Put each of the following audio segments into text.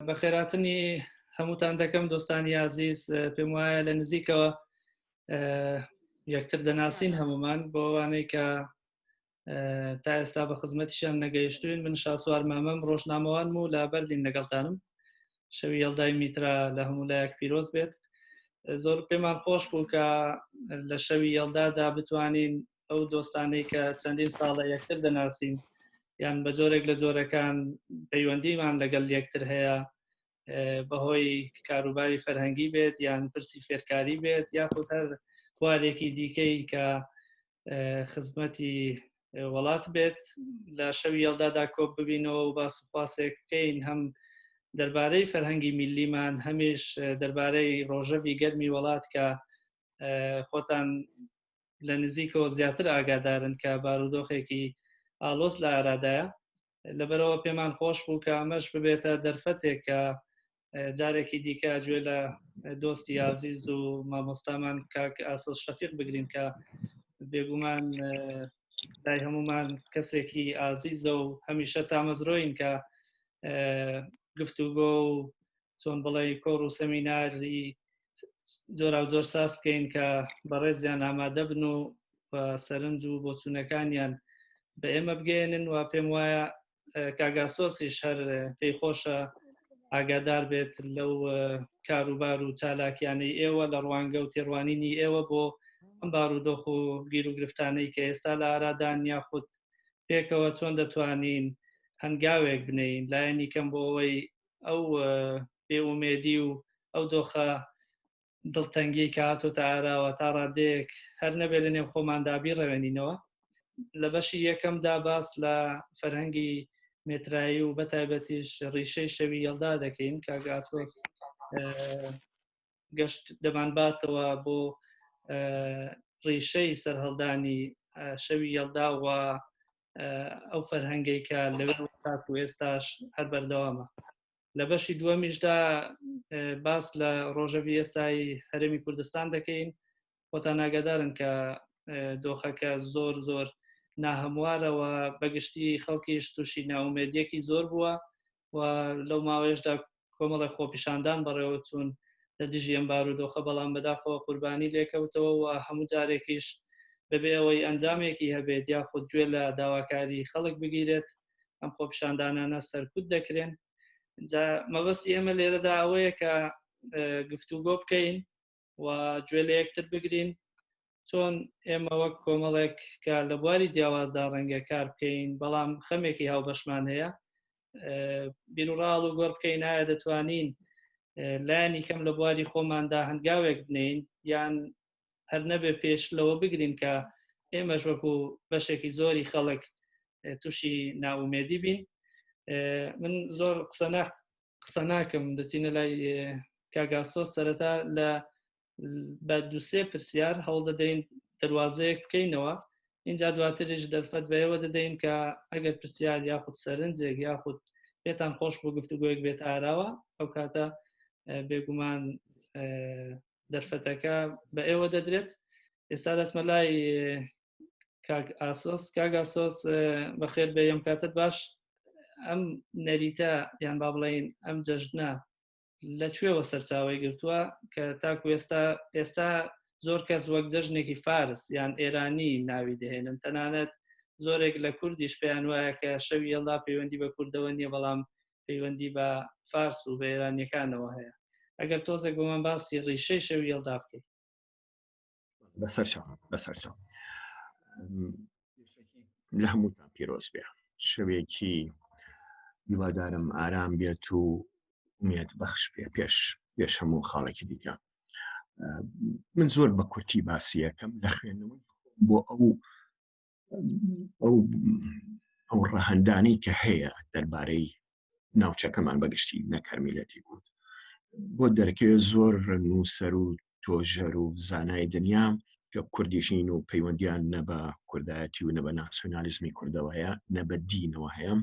بەخێراتنی هەمووتان دەکەم دۆستانی ئازیز، پێم وایە لە نزیکەوە یەکتر دەناسین هەمومان، بۆ ئەوانەی کە تا ئێستا بە خزمەتیشان نەگەیشتوین، من شاسوار مامەم، ڕۆژنامەوانم و لە بەرلین لەگەڵتانم. شەوی یەڵدای میترا لە هەموو لایەک پیرۆز بێت. زۆر پێمان خۆش بوو کە لە شەوی یەڵدادا بتوانین ئەو دۆستانەی کە چەندین ساڵە یەکتر دەناسین یان بە جۆرێک لە جۆرەکان پەیوەندیمان لەگەڵ یەکتر هەیە، بەهۆی کاروباری فەرهەنگی بێت یان پرسی فێرکاری بێت یاخود هەر بوارێکی دیکەی کە خزمەتی وڵات بێت، لە شەوی یەڵدادا کۆپ ببینەوە و باس و خواسێک بکەین، هەم دەربارەی فەرهەنگی میللیمان هەمیش دەربارەی ڕۆژەڤی گەرمی وڵات کە خۆتان لە نزیکەوە زیاتر ئاگادارن کە بارودۆخێکی ئالۆز لە ئارادایە. لەبەرەوە پێمان خۆش بوو کە ئەمەش ببێتە دەرفەتێک کە جارێکی دیکە گوێ لە دۆستی ئازیز و مامۆستامان کاک ئاسۆس شەفیق بگرین کە بێگومان لای هەمومان کەسێکی ئازیزە و هەمیشە تامەزرۆین کە گفتوگۆ و چۆن بڵێ کۆڕ و سەمیناری جۆراوجۆر ساز بکەین کە بەڕێزیان ئامادە بن و سەرنج و بۆچوونەکانیان بە ئێمە بگەێنن. و پێم وایە کاگاسۆسیش هەر پێی خۆشە ئاگادار بێت لەو کاروبار و چالاکیانەی ئێوە لە ڕوانگە و تێڕوانینی ئێوە بۆ ئەم بارودۆخ و گیر و گرفتانەی کە ئێستا لە ئارادان، یاخود پێکەوە چۆن دەتوانین هەنگاوێک بنین لایەنی کەم بۆ ئەوەی ئەو بێئومێدی و ئەو دۆخە دڵتەنگی کە هاتۆتە ئاراوە تا ڕادەیەک هەر نەبێت لە نێو خۆماندا بیڕەوێنینەوە. لە بەشی یەکەمدا باس لە فەرهەنگی مێترایی و بەتایبەتیش ڕیشەی شەوی یەڵدا دەکەین. کاک ئاسۆس گەشت دەمانباتەوە بۆ ڕیشەی سەرهەڵدانی شەوی یەڵدا و ئەو فەرهەنگەی کە لەوێ تاکو ئێستاش هەر بەردەوامە. لە بەشی دووەمیشدا باس لە ڕۆژەڤی ئێستای هەرێمی کوردستان دەکەین. خۆتان ئاگادارن کە دۆخەکە زۆر زۆر ناهەموارەوە، بەگشتی خەڵکیش تووشی ناومێدیەکی زۆر بووە و لەو ماوەیەشدا کۆمەڵێک خۆپیشاندان بەڕێوە چوون لە دژی ئەم بارودۆخە، بەڵام بەداخەوە قوربانی لێکەوتەوە و هەموو جارێکیش بەبێ ئەوەی ئەنجامێکی هەبێت یاخود گوێ لە داواکاری خەڵک بگیرێت ئەم خۆپیشاندانانە سەرکوت دەکرێن. جا مەبەستی ئێمە لێرەدا ئەوەیە کە گفتوگۆ بکەین و گوێ لە یەکتر بگرین، چۆن ئێمە وەک کۆمەڵێک کە لە بواری جیاوازدا ڕەنگە کار بکەین بەڵام خەمێکی هاوبەشمان هەیە، بیروڕاڵ و گۆڕ بکەین ئایا دەتوانین لایەنی کەم لە بواری خۆماندا هەنگاوێک بنین یان هەر نەبێ پێش لەوە بگرین کە ئێمەش وەکو بەشێکی زۆری خەڵک تووشی ناومێدی بین. من زۆر قسە ناکەم، دەچینە لای کاگاسۆ. سەرەتا لە بە دووسێ پرسیار هەوڵ دەدەین دەواازەیەک بکەینەوە، اینجا دواتریش دەرفەت بەیەوە دەدەین کە ئەگەر پرسیار یاخود سەرنجێک یاخود پێتان خۆش بۆ گفتوگۆیەک بێت ئاراوە، ئەو کاتە بێگومان دەرفەتەکە بە ئێوە دەدرێت. ئێستا دەستمە لای کاک ئاسۆس. کاک ئاسۆس بەخێر بێ، ئەم کاتت باش. ئەم نەریتە یان با بڵێین ئەم جەژنە لە کوێوە سەرچاوی گرتووە کە تاکو ئێستا زۆر کەس وەک جەژنێکی فارس یان ئێرانی ناوی دەهێنن، تەنانەت زۆرێک لە کوردیش پێیان وایە کە شەوی یەڵدا پەیوەندی بە کوردەوە نییە بەڵام پەیوەندی بە فارس و بە ئێرانیەکانەوە هەیە. ئەگەر تۆزێک بۆمان باسی ڕیشەی شەوی یەڵدا بکەیت. بەسەر چاو، بەسەر چاو. لە هەمووتان پیرۆز بێ. شەوێکی هیوادارم ئارام بێت و ئومێد بەخش بێ پێش هەموو خاڵێکی دیکە. من زۆر بە کورتی باسی یەکەم لە خوێندنەوەی بۆ ئەو ئەو ڕەهەندانەی کە هەیە دەربارەی ناوچەکەمان بەگشتی نەک هەر میلەتی کورد بۆ دەرکەوێت زۆر نووسەر و تۆژەر و زانای دنیا کە کوردیشین و پەیوەندیان نە بە کوردایەتی و نە بە ناسیۆنالیزمی کوردەوە هەیە نە بە دینەوە هەیە،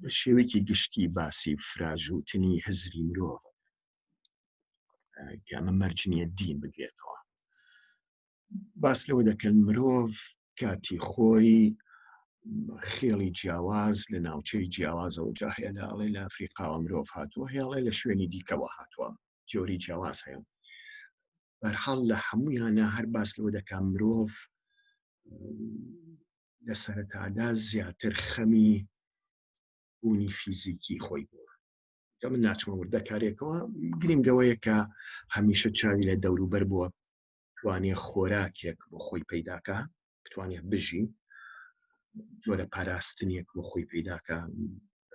بە شێوەیەکی گشتی باسی فراژوتنی هزری مرۆڤ کە ئەمە مەرج نییە دین بگرێتەوە. باس لەوە دەکەن مرۆڤ کاتی خۆی خێڵی جیاواز لە ناوچەی جیاوازەوە جا هەیە لە ئەڵێ لە ئەفریقاوە مرۆڤ هاتووە هەیەڵێ لە شوێنی دیکەوە هاتووە تیۆری جیاواز هەیە بەرحاڵ لە هەمویانە هەر باس لەوە دەکا مرۆڤ لە سەرەتادا زیاتر خەمی بوونی فیزیکی خۆی بووە کە من ناچمە وردەکارێکەوە گرنگەوەیە کە هەمیشە چاوی لە دەوروبەر بووە توانێ خۆراکێک بۆ خۆی پەیداکە بتوانێت بژی جۆرە پاراستنێک بۆ خۆی پەیداکە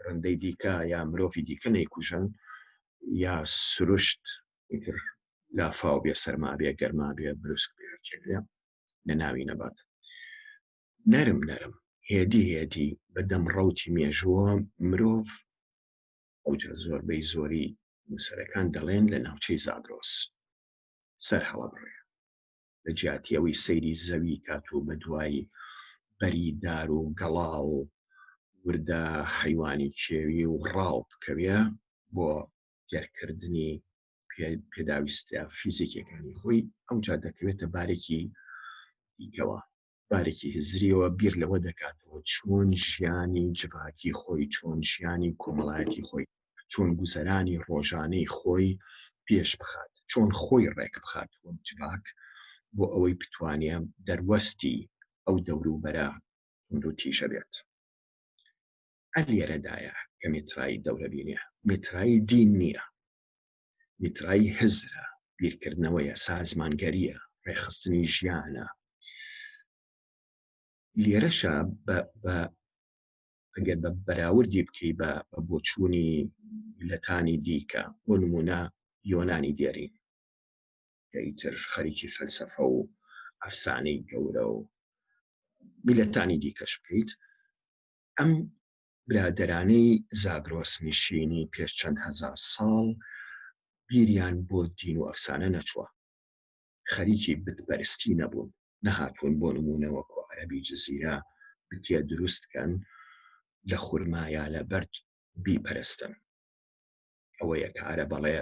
ڕندەی دیکە یا مرۆڤی دیکە نەیکوژن یا سروشت ئیتر لافاو بێ سەرما بێ گەرما بێ بروسک بێ هەرچێک بێ لە ناوی نەبات نەرم نەرم هێدی هێدی بە دەم ڕەوتی مێژووە مرۆڤ ئەوجا زۆربەی زۆری نووسەرەکان دەڵێن لە ناوچەی زاگرۆس سەر هەڵەبڕێ لە جیاتی ئەوەی سەیری زەوی کات و بە دوای بەری دار و گەڵا و وردە حەیوانی کێوی و ڕاو بکەوێ بۆ تێرکردنی پێداویستە فیزیکیەکانی خۆی ئەوجا دەکەوێتە بارێکی دیکەوە بارێکی هزریەوە بیر لەوە دەکاتەوە چۆن ژیانی جڤاکی خۆی چۆن ژیانی کۆمەڵایەتی خۆی چۆن گوزەرانی ڕۆژانەی خۆی پێش بخات چۆن خۆی ڕێک بخات وەک جڤاک بۆ ئەوەی بتوانێ دەروەستی ئەو دەوروبەرە توندوتیژە بێت. ئە لێرەدایە کە میترایی دەورە بینێ. میترایی دین نییە. میترایی هزرە، بیرکردنەوەیە، سازمانگەرییە، ڕێکخستنی ژیانە. لێرەشە بە ئەگەر بە بەراوردی بکەی بە بۆچوونی میللەتانی دیکە بۆ نمونە یۆنانی دێرین کە ئیتر خەریکی فەلسەفە و ئەفسانەی گەورە و میللەتانی دیکەش بکەیت ئەم برادەرانەی زاگرۆس نشینی پێش چەند هەزار ساڵ بیریان بۆ دین و ئەفسانە نەچووە خەریکی بتپەرستی نەبوون، نەهاتوون بۆ نموونە وەکو عەرەبی جزیرە بتێ دروست کەن لە خورما یا لە بەرد بیپەرستن. ئەوەیە کە عەرەب ئەڵێ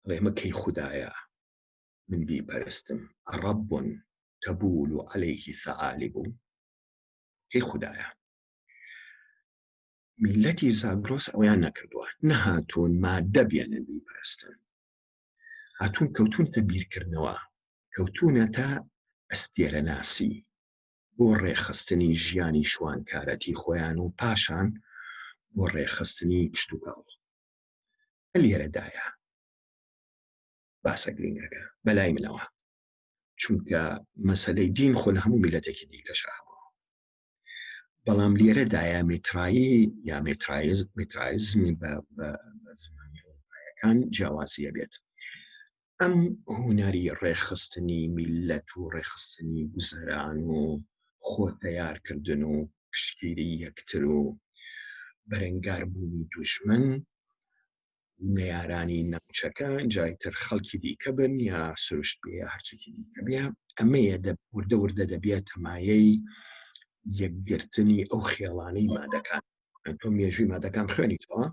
ئەڵێ ئەمە کەی خودایە من بیپەرستم، ئەڕەب تبول علیه ثعالب، کەی خودایە؟ میللەتی زاگرۆس ئەوەیان نەکردووە، نەهاتوون مادە بێنن بیپەرستن، هاتوون کەوتوونەتە بیرکردنەوە، کەوتوونەتە ئەستێرەناسی بۆ ڕێکخستنی ژیانی شوانکارەتی خۆیان و پاشان بۆ ڕێکخستنی کشتوکاڵ. لێرەدایە باسە گرینگەکە بەلای منەوە، چونکە مەسەلەی دین خۆ لە هەموو میللەتێکی دیکەشا هەبووە. بەڵام لێرەدایە میترایی یا میترایزمی بە زمانی ئەوروپایەکان جیاوازیە بێت ئەم هوەری ڕێکخستنی میلەت و ڕێکخستنی گوزەران و خۆ تەیارکردن و پشتگیری یەکتر و بەرەنگاربوونی دوژمن نەیارانی ناوچەکە جایتر خەڵکی دیکە بن یا سروشت بێ یا هەرچێکی دیکە بێ ئەمەیە وردە وردە دەبێتە مایەی یەکگرتنی ئەو خێڵانەی مادەکان تۆ مێژووی مادەکان خوێنیتەوە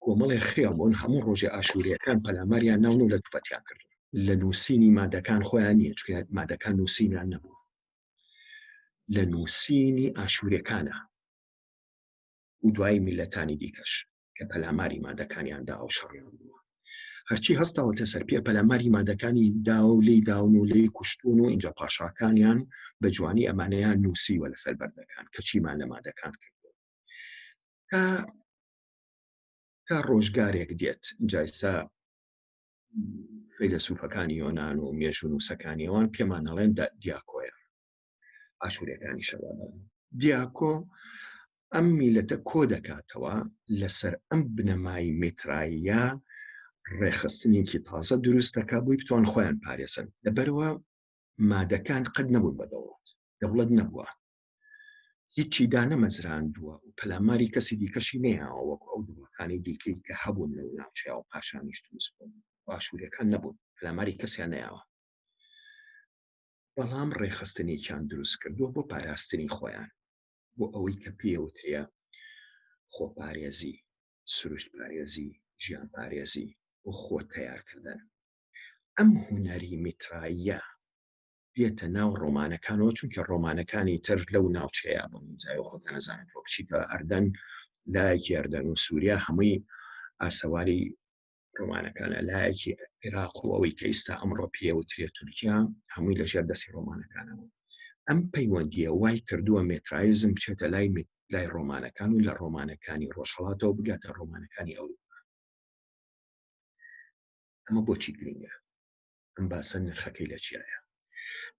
کۆمەڵێ خێڵ بوون هەموو ڕۆژێ ئاشووریەکان پەلاماریان ناون و لە توپەتیان کردو لە نووسینی مادەکان خۆیان نییە چونکە مادەکان نووسینیان نەبوو لە نووسینی ئاشوورەکانە و دوایی میللەتانی دیکەش کە پەلاماری مادەکانیان دا و شەڕیان بووە هەرچی هەستاوەتە سەر پێ پەلاماری مادەکانی داوە و لێی داون و لێی کوشتون و اینجا پاشاکانیان بە جوانی ئەمانەیان نووسیوە لەسەر بەردەکان کە چیمان لە مادەکان کردووە تا تا ڕۆژگارێک دێت جایسا فەیلەسوفەکانی یۆناان و مێژوونووسەکانی ئەوان پێمان ئەڵێن دیاکۆیە ئاشوورەکانی شەوادان دیاکۆ ئەم میلەتە کۆ دەکاتەوە لەسەر ئەم بنەمای میتراییە ڕێخستنێکی تازە دروست دەکا بۆی بتوان خۆیان پارێزن لەبەرەوە مادەکان قەت نەبوون بە دەوڵەت دەوڵەت نەبووە هیچی دانەمەزراندووە و پەلاماری کەسی دیکەشی نەیاوە وەکو ئەو دەوڵەتانی دیکەی کە هەبوون لەو ناوچەیە و پاشانیش دروست بوون باشوورەکان نەبوون پەلاماری کەسیان نەیاوە بەڵام ڕێکخستنێکیان دروست کردووە بۆ پاراستنی خۆیان بۆ ئەوەی کە پێوترێ خۆپارێزی سروشت پارێزی ژیان پارێزی و خۆ تەیارکردن ئەم هونەری میتراییە. دێتە ناو ڕۆمانەکانەوە، چونکە ڕۆمانەکانی تر لەو ناوچەیە بوون. جای خۆتان نەزانن تۆ بچیتە ئەردەن، لایەکی ئەردەن و سووریا هەمووی ئاسەواری ڕۆمانەکانە، لایەکی عێراق و ئەوەی کە ئیستا ئەمڕۆ پێوترێ تورکیا هەمووی لەژێر دەستی ڕۆمانەکانەوە. ئەم پەیوەندیە وای کردووە مێترایزم بچێتە لای ڕۆمانەکان و لە ڕۆمانەکانی ڕۆژهەڵاتەوە بگاتە ڕۆمانەکانی ئەوروپا. ئەمە بۆچی گرنگە؟ ئەم باسە نرخەکەی لە چیایە؟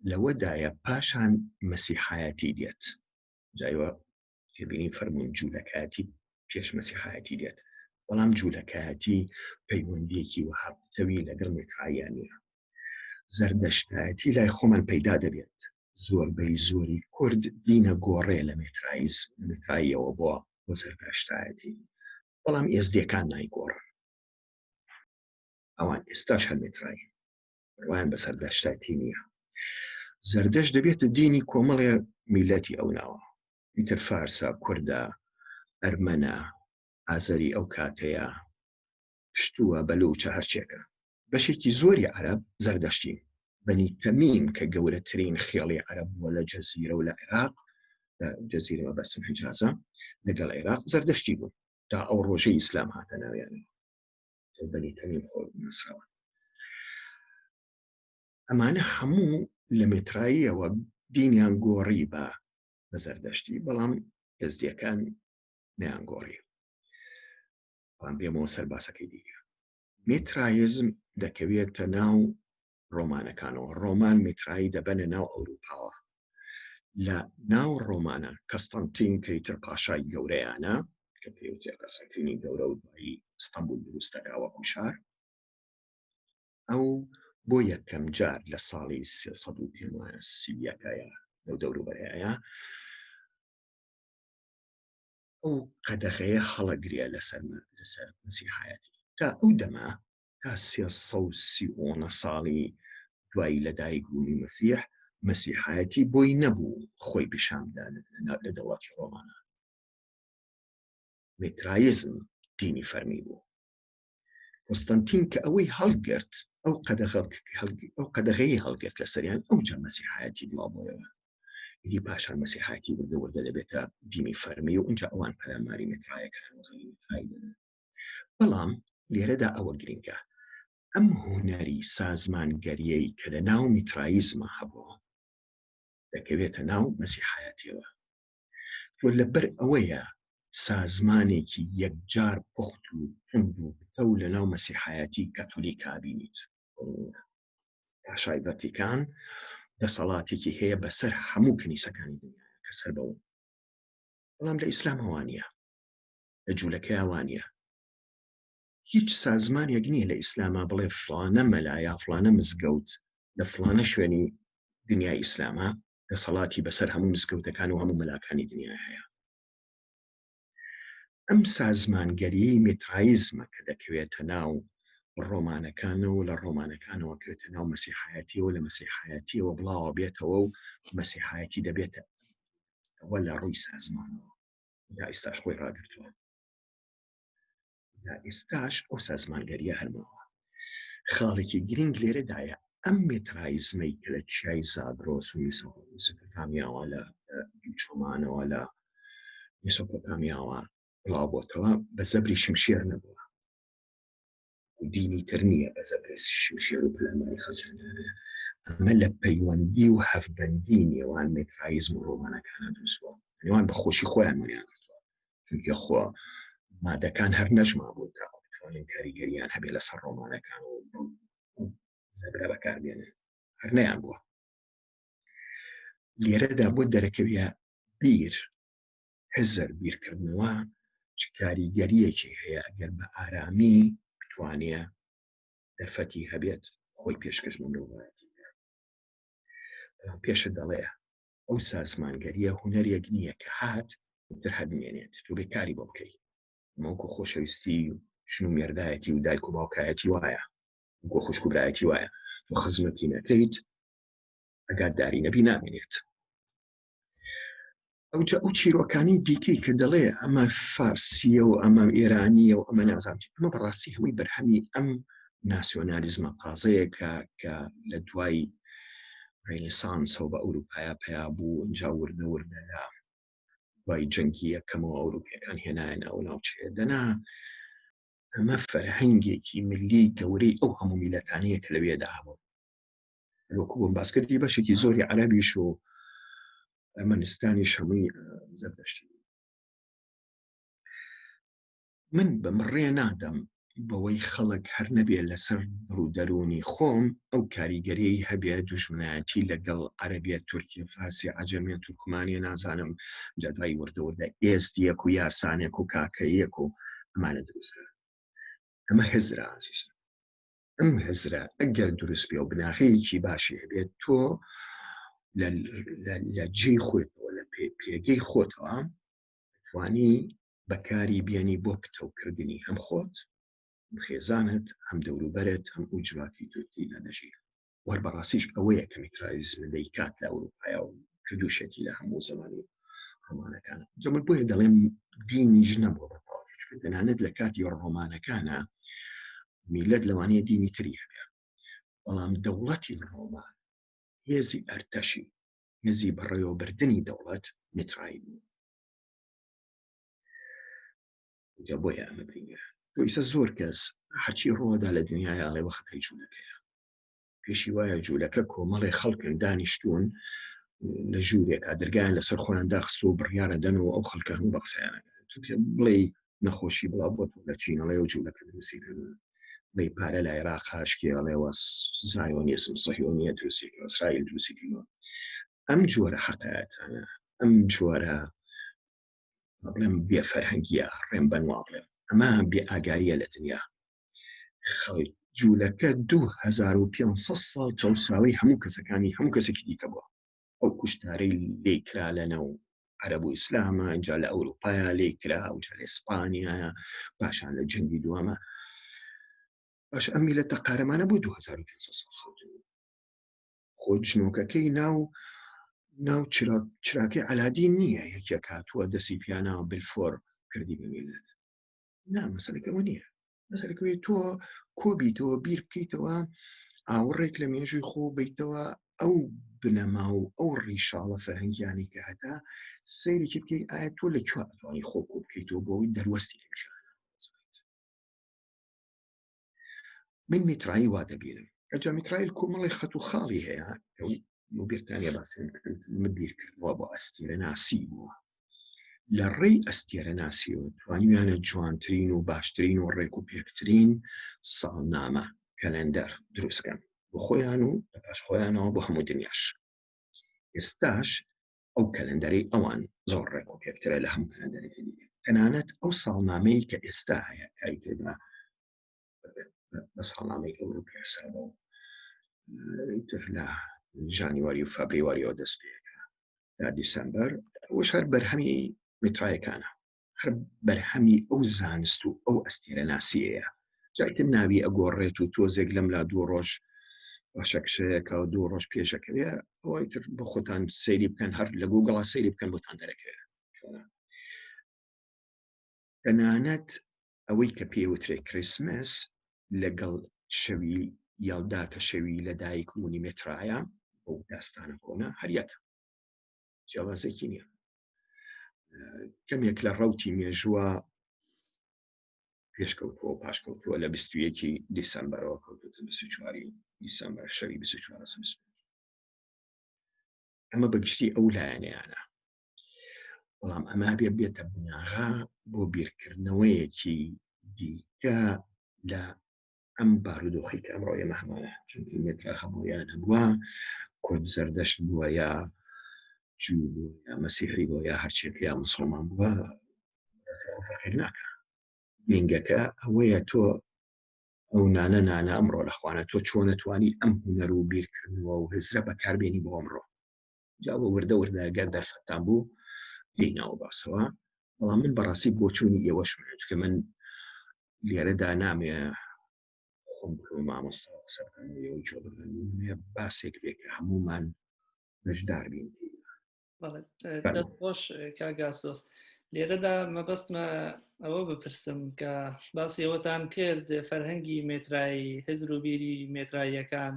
لەوەدایە پاشان مەسیحایەتی دێت. جایوە تێبینی فەرمونون جوولەکایەتی پێش مەسیحایەتی دێت، بەڵام جوولەکایەتی پەیوەندیەکی وەها پتەوی لەگەڵ مێتراییان نییە. زەردەشتایەتی لای خۆمان پەیدا دەبێت، زۆربەی زۆری کورد دینە گۆڕێ لە مێترایز مێتراییەوە بۆ بۆ زەردەشتایەتی، بەڵام ئێزدیەکان نایگۆڕن. ئەوان ئێستاش هەر مێترایی ڕوایان بە سەردەشتایەتی نییە. زەردەشت دەبێتە دینی کۆمەڵێ میلەتی ئەو ناوە، ئیتر فارسە، کوردە، ئەرمەنە، ئازەری ئەو کاتەیە، پشتووە، بەلوچە، هەرچێکە. بەشێکی زۆری عەرەب زەردەشتین. بەنی تەمیم کە گەورەترین خێڵی عەرەب بووە لە جەزیرە و لە عێراق، لە جەزیرە مەبەستم حیجازە، لەگەڵ عێراق زەردەشتی بوون تا ئەو ڕۆژەی ئیسلام هاتە ناویانەوە. بەنی تەمیم خۆ ناسراون. ئەمانە هەموو لە مێتراییەوە دینیان گۆڕی بە بە زەردەشتی، بەڵام ئێزدیەکان نیان گۆڕی. بەڵام بێمەوە سەر باسەکەی دیکە. مێترایزم دەکەوێتە ناو ڕۆمانەکانەوە، ڕۆمان مێترایی دەبەنە ناو ئەوروپاوە. لە ناو ڕۆمانە کەستەنتین کە ئیتر پاشای گەورەیانە، کە پێوترێ قەسەنتینی گەورە و دوایی ئیستەنبول دروست دەکا وەکو شار، ئەو بۆ یەکەم جار لە ساڵی 300 و پێم وایە 31 یا لەو دەوروبەرەیە ئەو قەدەغەیە هەڵەگرێ لەسەر لەسەر مەسیحایەتی. تا ئەو دەمە، تا 330 ساڵی دوای لەدایک بوونی مەسیح، مەسیحایەتی بۆی نەبوو خۆی پیشان بدا لە دەوڵەتی ڕۆمانان. میترایزم دینی فەرمی بوو. قوستەنتین کە ئەوەی هەڵگرت، ئەو قەدەغە ئەو قەدەغەی هەڵگرت لەسەریان، ئەوجا مەسیحایەتی بڵاو بۆیەوە. ئیدی پاشان مەسیحایەتی وردە وردە دەبێتە دینی فەرمی و ئینجا ئەوان پەلاماری میترایەکان و غەیری میترایی دەدەن. بەڵام لێرەدا ئەوە گرنگە، ئەم هونەری سازمانگەریەی کە لە ناو میترایزمە هەبووە دەکەوێتە ناو مەسیحایەتیەوە. تۆ لەبەر ئەوەیە سازمانێکی یەکجار پوخت و توند و پتەو لە ناو مەسیحایەتی کاتۆلیکا بینیت. پاشای ڤەتیکان دەسەڵاتێکی هەیە بەسەر هەموو کنیسەکانی دنیا کە سەر بەون، بەڵام لە ئیسلام هەوانە، لە جوولەکەیا وانە. هیچ سازمانێک نییە لە ئیسلاما بڵێ فڵانە مەلا یا فڵانە مزگەوت لە فڵانە شوێنی دنیای ئیسلاما دەسەڵاتی بەسەر هەموو مزگەوتەکان و هەموو مەلاکانی دنیا هەیە. ئەم سازمانگەریی میترایزمە کە دەکەوێتە ناو ڕۆمانەکانەوە، لە ڕۆمانەکانەوە کەوێتە ناو مەسیحایەتیەوە، لە مەسیحایەتیەوە بڵاوە بێتەوە و مەسیحایەتی دەبێتە ئەوە لە ڕووی سازمانەوە. تا ئێستاش خۆی ڕاگرتووە، تا ئێستاش ئەو سازمانگەریە هەرماوە. خاڵێکی گرنگ لێرەدایە، ئەم مێترایزمەی کە لە چیای زاگرۆس و میسۆپۆتامیاوە، لە دووچۆمانەوە، لە میسۆپۆتامیاوە بڵاو بۆتەوە، بە زەبری شمشێر نەبووە. دینی تر نییە بە زەبری شمشێر و پەلاماری خەڵکیان دابێ. ئەمە لە پەیوەندی و هەفبەندی نێوان مێترایزم و ڕۆمانەکانە دروست بووە. نێوان بە خۆشی خۆیان وەریان گرتووە، چونکە خۆ مادەکان هەر نەژما بوون تاکو بتوانن کاریگەریان هەبێ لەسەر ڕۆمانەکان و زەبرە بەکاربێنن، هەر نەیان بووە. لێرەدا بۆ دەرەکەویە بیر هزر بیرکردنەوە چ کاریگەریەکی هەیە ئەگەر بە ئارامی بتوانێ دەرفەتی هەبێت خۆی پێشکەش بە مرۆڤایەتی بکات. بەڵام پێشت دەڵێ ئەو سازمانگەریە هونەرێک نییە کە هات تر هەر بمێنێت، تۆ بێ کاری بۆ بکەی. ئەمە وەکو خۆشەویستی و ژن و مێردایەتی و دایک و باوکایەتی وایە، وەکو خوشک و برایەتی وایە، تۆ خزمەتی نەکەیت ئەگاداری نەبی نامێنێت. ئەوجا ئەو چیرۆکانی دیکەی کە دەڵێ ئەمە فارسیە و ئەمە ئێرانیە و ئەمە نازانم چی، ئەمە بەڕاستی هەمووی بەرهەمی ئەم ناسیۆنالیزمە تازەیە کە لە دوای ڕێنیسانسەوە بە ئەوروپایا پەیا بوو، ئینجا وردە وردە لە دوای جەنگی یەکەمەوە ئەوروپیەکان هێنایان ئەو ناوچەیە. دەنا ئەمە فەرهەنگێکی ملی گەورەی ئەو هەموو میلەتانەیە کە لەوێدا هەبوون. وەکو بۆم باس کردی بەشێکی زۆری عەرەبیش و ئەرمەنستانیش هەمووی زەردەشتی. من بەم ڕێ نادەم بەوەی خەڵک هەر نەبێ لەسەر دڵ و دەروونی خۆم ئەو کاریگەریەی هەبێ دوژمنایەتی لەگەڵ عەرەبیە تورکیە فارسی عەجەمیە تورکمانیە نازانم جا دوای وردە وردە ئێزدیەک و یارسانێک و کاکەیەک و ئەمانە دروستە. ئەمە هزرە ئازیزم، ئەم هزرە ئەگەر دروست بێ و بناغەیەکی باشی هەبێت تۆ لە جێی خۆتەوە لە پێگەی خۆتەوە توانی بەکاری بێنی بۆ پتەوکردنی هەم خۆت هەم خێزانت هەم دەوروبەرت هەم ئەو جڤاتی تۆ تێیدا دەژی. وەر بەڕاستیش ئەوەیە کە میترایزم دەیکات لە ئەوروپایا و کردوشێتی لە هەموو زمانی ڕۆمانەکان. جا من بۆیە دەڵێم دینیش نەبووە بە تەواوی، چونکە تەنانەت لە کاتی ڕۆمانەکانە میلەت لەوانەیە دینی تری هەبێ، بەڵام دەوڵەتی ڕۆمان هێزی ئەرتەشی هێزی بەڕێوەبردنی دەوڵەت میترایی بوو. جا بۆیە ئەمە گرینگە. تۆ ئیسە زۆر کەس هەرچی ڕۆدا لە دنیاە ئەڵێ وەختای جوولەکەیە، پێشی وایە جوولەکە کۆمەڵێ خەڵکن دانیشتون لە ژوورێکا دەرگایان لەسەر خۆیان داخست و بڕیارە دەن و ئەو خەڵکە هەموو بە قسەیانەکەن. تۆ پێ بڵێ نەخۆشی بڵاو بۆ لە چین ئەڵێ و جوولەکە دروستی کردن، بڵێ پارە لە عێراق هاشکی ئەڵێ وە زایۆنیسم سەهیۆنیە دروستی کردوە، ئیسرائیل دروستی کردووە. ئەم جۆرە حەقایەتانە، ئەم جۆرە بڵێم بێ فەرهەنگیە، ڕێم بەن وا بڵێم، ئەمە بێ ئاگاییە لە دنیا. خەڵک جوولەکە 2500 ساڵ چەوساوەی هەموو کەسەکانی هەموو کەسێکی دیکە بووە. ئەو کوشتارەی لێی کرا لە ناو عەرەب و ئیسلامە، ئینجا لە ئەوروپایا لێی کرا، ئەوجا لە ئیسپانیا، پاشان لە جەنگی دووەمە. باش ئەم میلەتە قارەمانە بۆ 2500 ساڵ خەوتن. خۆ جنۆکەکەی ناو ناو چراکەی عەلادین نییە، یەکێک هاتووە دەسی پیاناوە بلفۆر کردی بە میلەت. نا، مەسەلەکە ئەوە نییە. مەسەلەکەوەی تۆ کۆبیتەوە بیر بکەیتەوە، ئاوڕێک لە مێژووی خۆ بیتەوە، ئەو بنەما و ئەو ڕیشاڵە فەرهەنگیانی کە هەتا سەیرێکی بکەیت، ئایا تۆ لە کوێ ئەتوانی خۆ کۆ بکەیتەوە بۆ ئەوەی دەروەستی لەم جیهانە بێت. من میترایی وا دەبینم. ئەجا میترایل کۆمەڵی خەت و خاڵی هەیە، بیرتانیا باسیان کرد، من بیرکردنەوە بۆ ئەستێرە ناسی بووە. لە ڕێی ئەستێرە ناسیەوە توانیویانە جوانترین و باشترین و ڕێک و پێکترین ساڵنامە کەلەندەر دروستکەن بۆ خۆیان و لە پاش خۆیانەوە بۆ هەموو دنیاش. ئێستاش ئەو کەلەندەرەی ئەوان زۆر ڕێک و پێکترە لە هەموو کەلەندەرێکی دیکە. تەنانەت ئەو ساڵنامەی کە ئێستا هەیە کایتر بە ساڵنامەی ئەوروپی حسابە و تر لە ژانیواری و فابریواریەوە دەست پێکە تا دیسەمبەر، ئەوەش هەر بەرهەمی میترایەکانە، هەر بەرهەمی ئەو زانست و ئەو ئەستێرە ناسیەیە. جایتر ناوی ئەگۆڕێت و تۆزێک لەم لا دوو ڕۆژ باشەکشەیەکە و دوو ڕۆژ پێشەکەوێ، ئەوەی تر بۆ خۆتان سەیری بکەن، هەر لە گوگڵا سەیری بکەن بۆتان دەرەکەوێت چۆنە. تەنانەت ئەوەی کە پێوترێ کریسمس لەگەڵ شەوی یەڵدا کە شەوی لەدایک بوونی مێترایە، بەو داستانە کۆنە هەر یەکە، جیاوازێکی نییە. کەمێک لە ڕەوتی مێژووە پێشکەوتووە و پاشکەوتووە، لە 21 دیسەمبەرەوە کەوتوتە 24 دیسەمبەر، شەوی 24. ئەمە بەگشتی ئەو لایەنەیانە، بەڵام ئەمە بێ بێتە بناغە بۆ بیرکردنەوەیەکی دیکە لە ئەم بارودۆخی کە ئەمڕۆ ئێمە هەمانە. چونکی مێترا هەبوو یان هەبووە، کورد زەردەشت بووە یا جوو بووە یا مەسیحی بووە یا هەرچێک یا مسلمان بووە، فەرقی ناکە. گرنگەکە ئەوەیە تۆ ئەو نانە نانە ئەمڕۆ لە خوانە، تۆ چۆن توانی ئەم هونەر و بیرکردنەوە و هزرە بەکاربێنی بۆ ئەمڕۆ. جا بە وردە وردە گەر دەرفەتان بوو دێینەوە باسەوە. بەڵام من بەڕاستی بۆچوونی ئێوەش چونکە من لێرەدا نامێ خۆم بکەم مامۆستا قسە بکەم و ئێوە گوێ بگرن، باسێک بێ کە هەموومان بەشدار بین. دەست خۆش کاک ئاسۆس. لێرەدا مەبەستمە ئەوە بپرسم کە باسی ئەوەتان کرد فەرهەنگی مێترایی، هزر و بیری مێتراییەکان.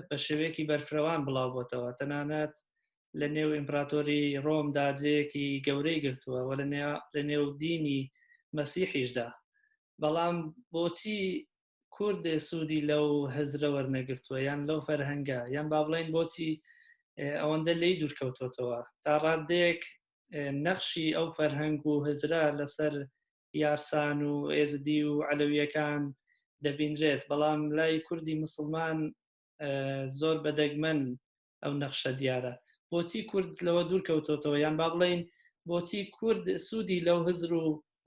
بە شێوەیەکی بەرفرەوان بڵاو بۆتەوە تەنانەت لە نێو ئیمپراتۆری ڕۆمدا جێیەکی گەورەی گرتووە و لە نێو دینی مەسیحیشدا بەڵام بۆچی کورد سوودی لەو هزرە وەرنەگرتووە یان لەو فەرهەنگە یان با بڵێن بۆچی ئەوەندە لی دوورکەوتۆتەوە تا ڕادەیەک نەخشی ئەو فەرهەنگ و هزرە لەسەر یارسان و ئێزدی و عەلەویەکان دەبینرێت بەڵام لای کوردی مسلمان زۆر بەدەگمەن ئەو نەخشە دیارە بۆچی کورد لەوە دوور کەوتۆتەوە یان با بڵین بۆچی کورد سوودی لەو هزر و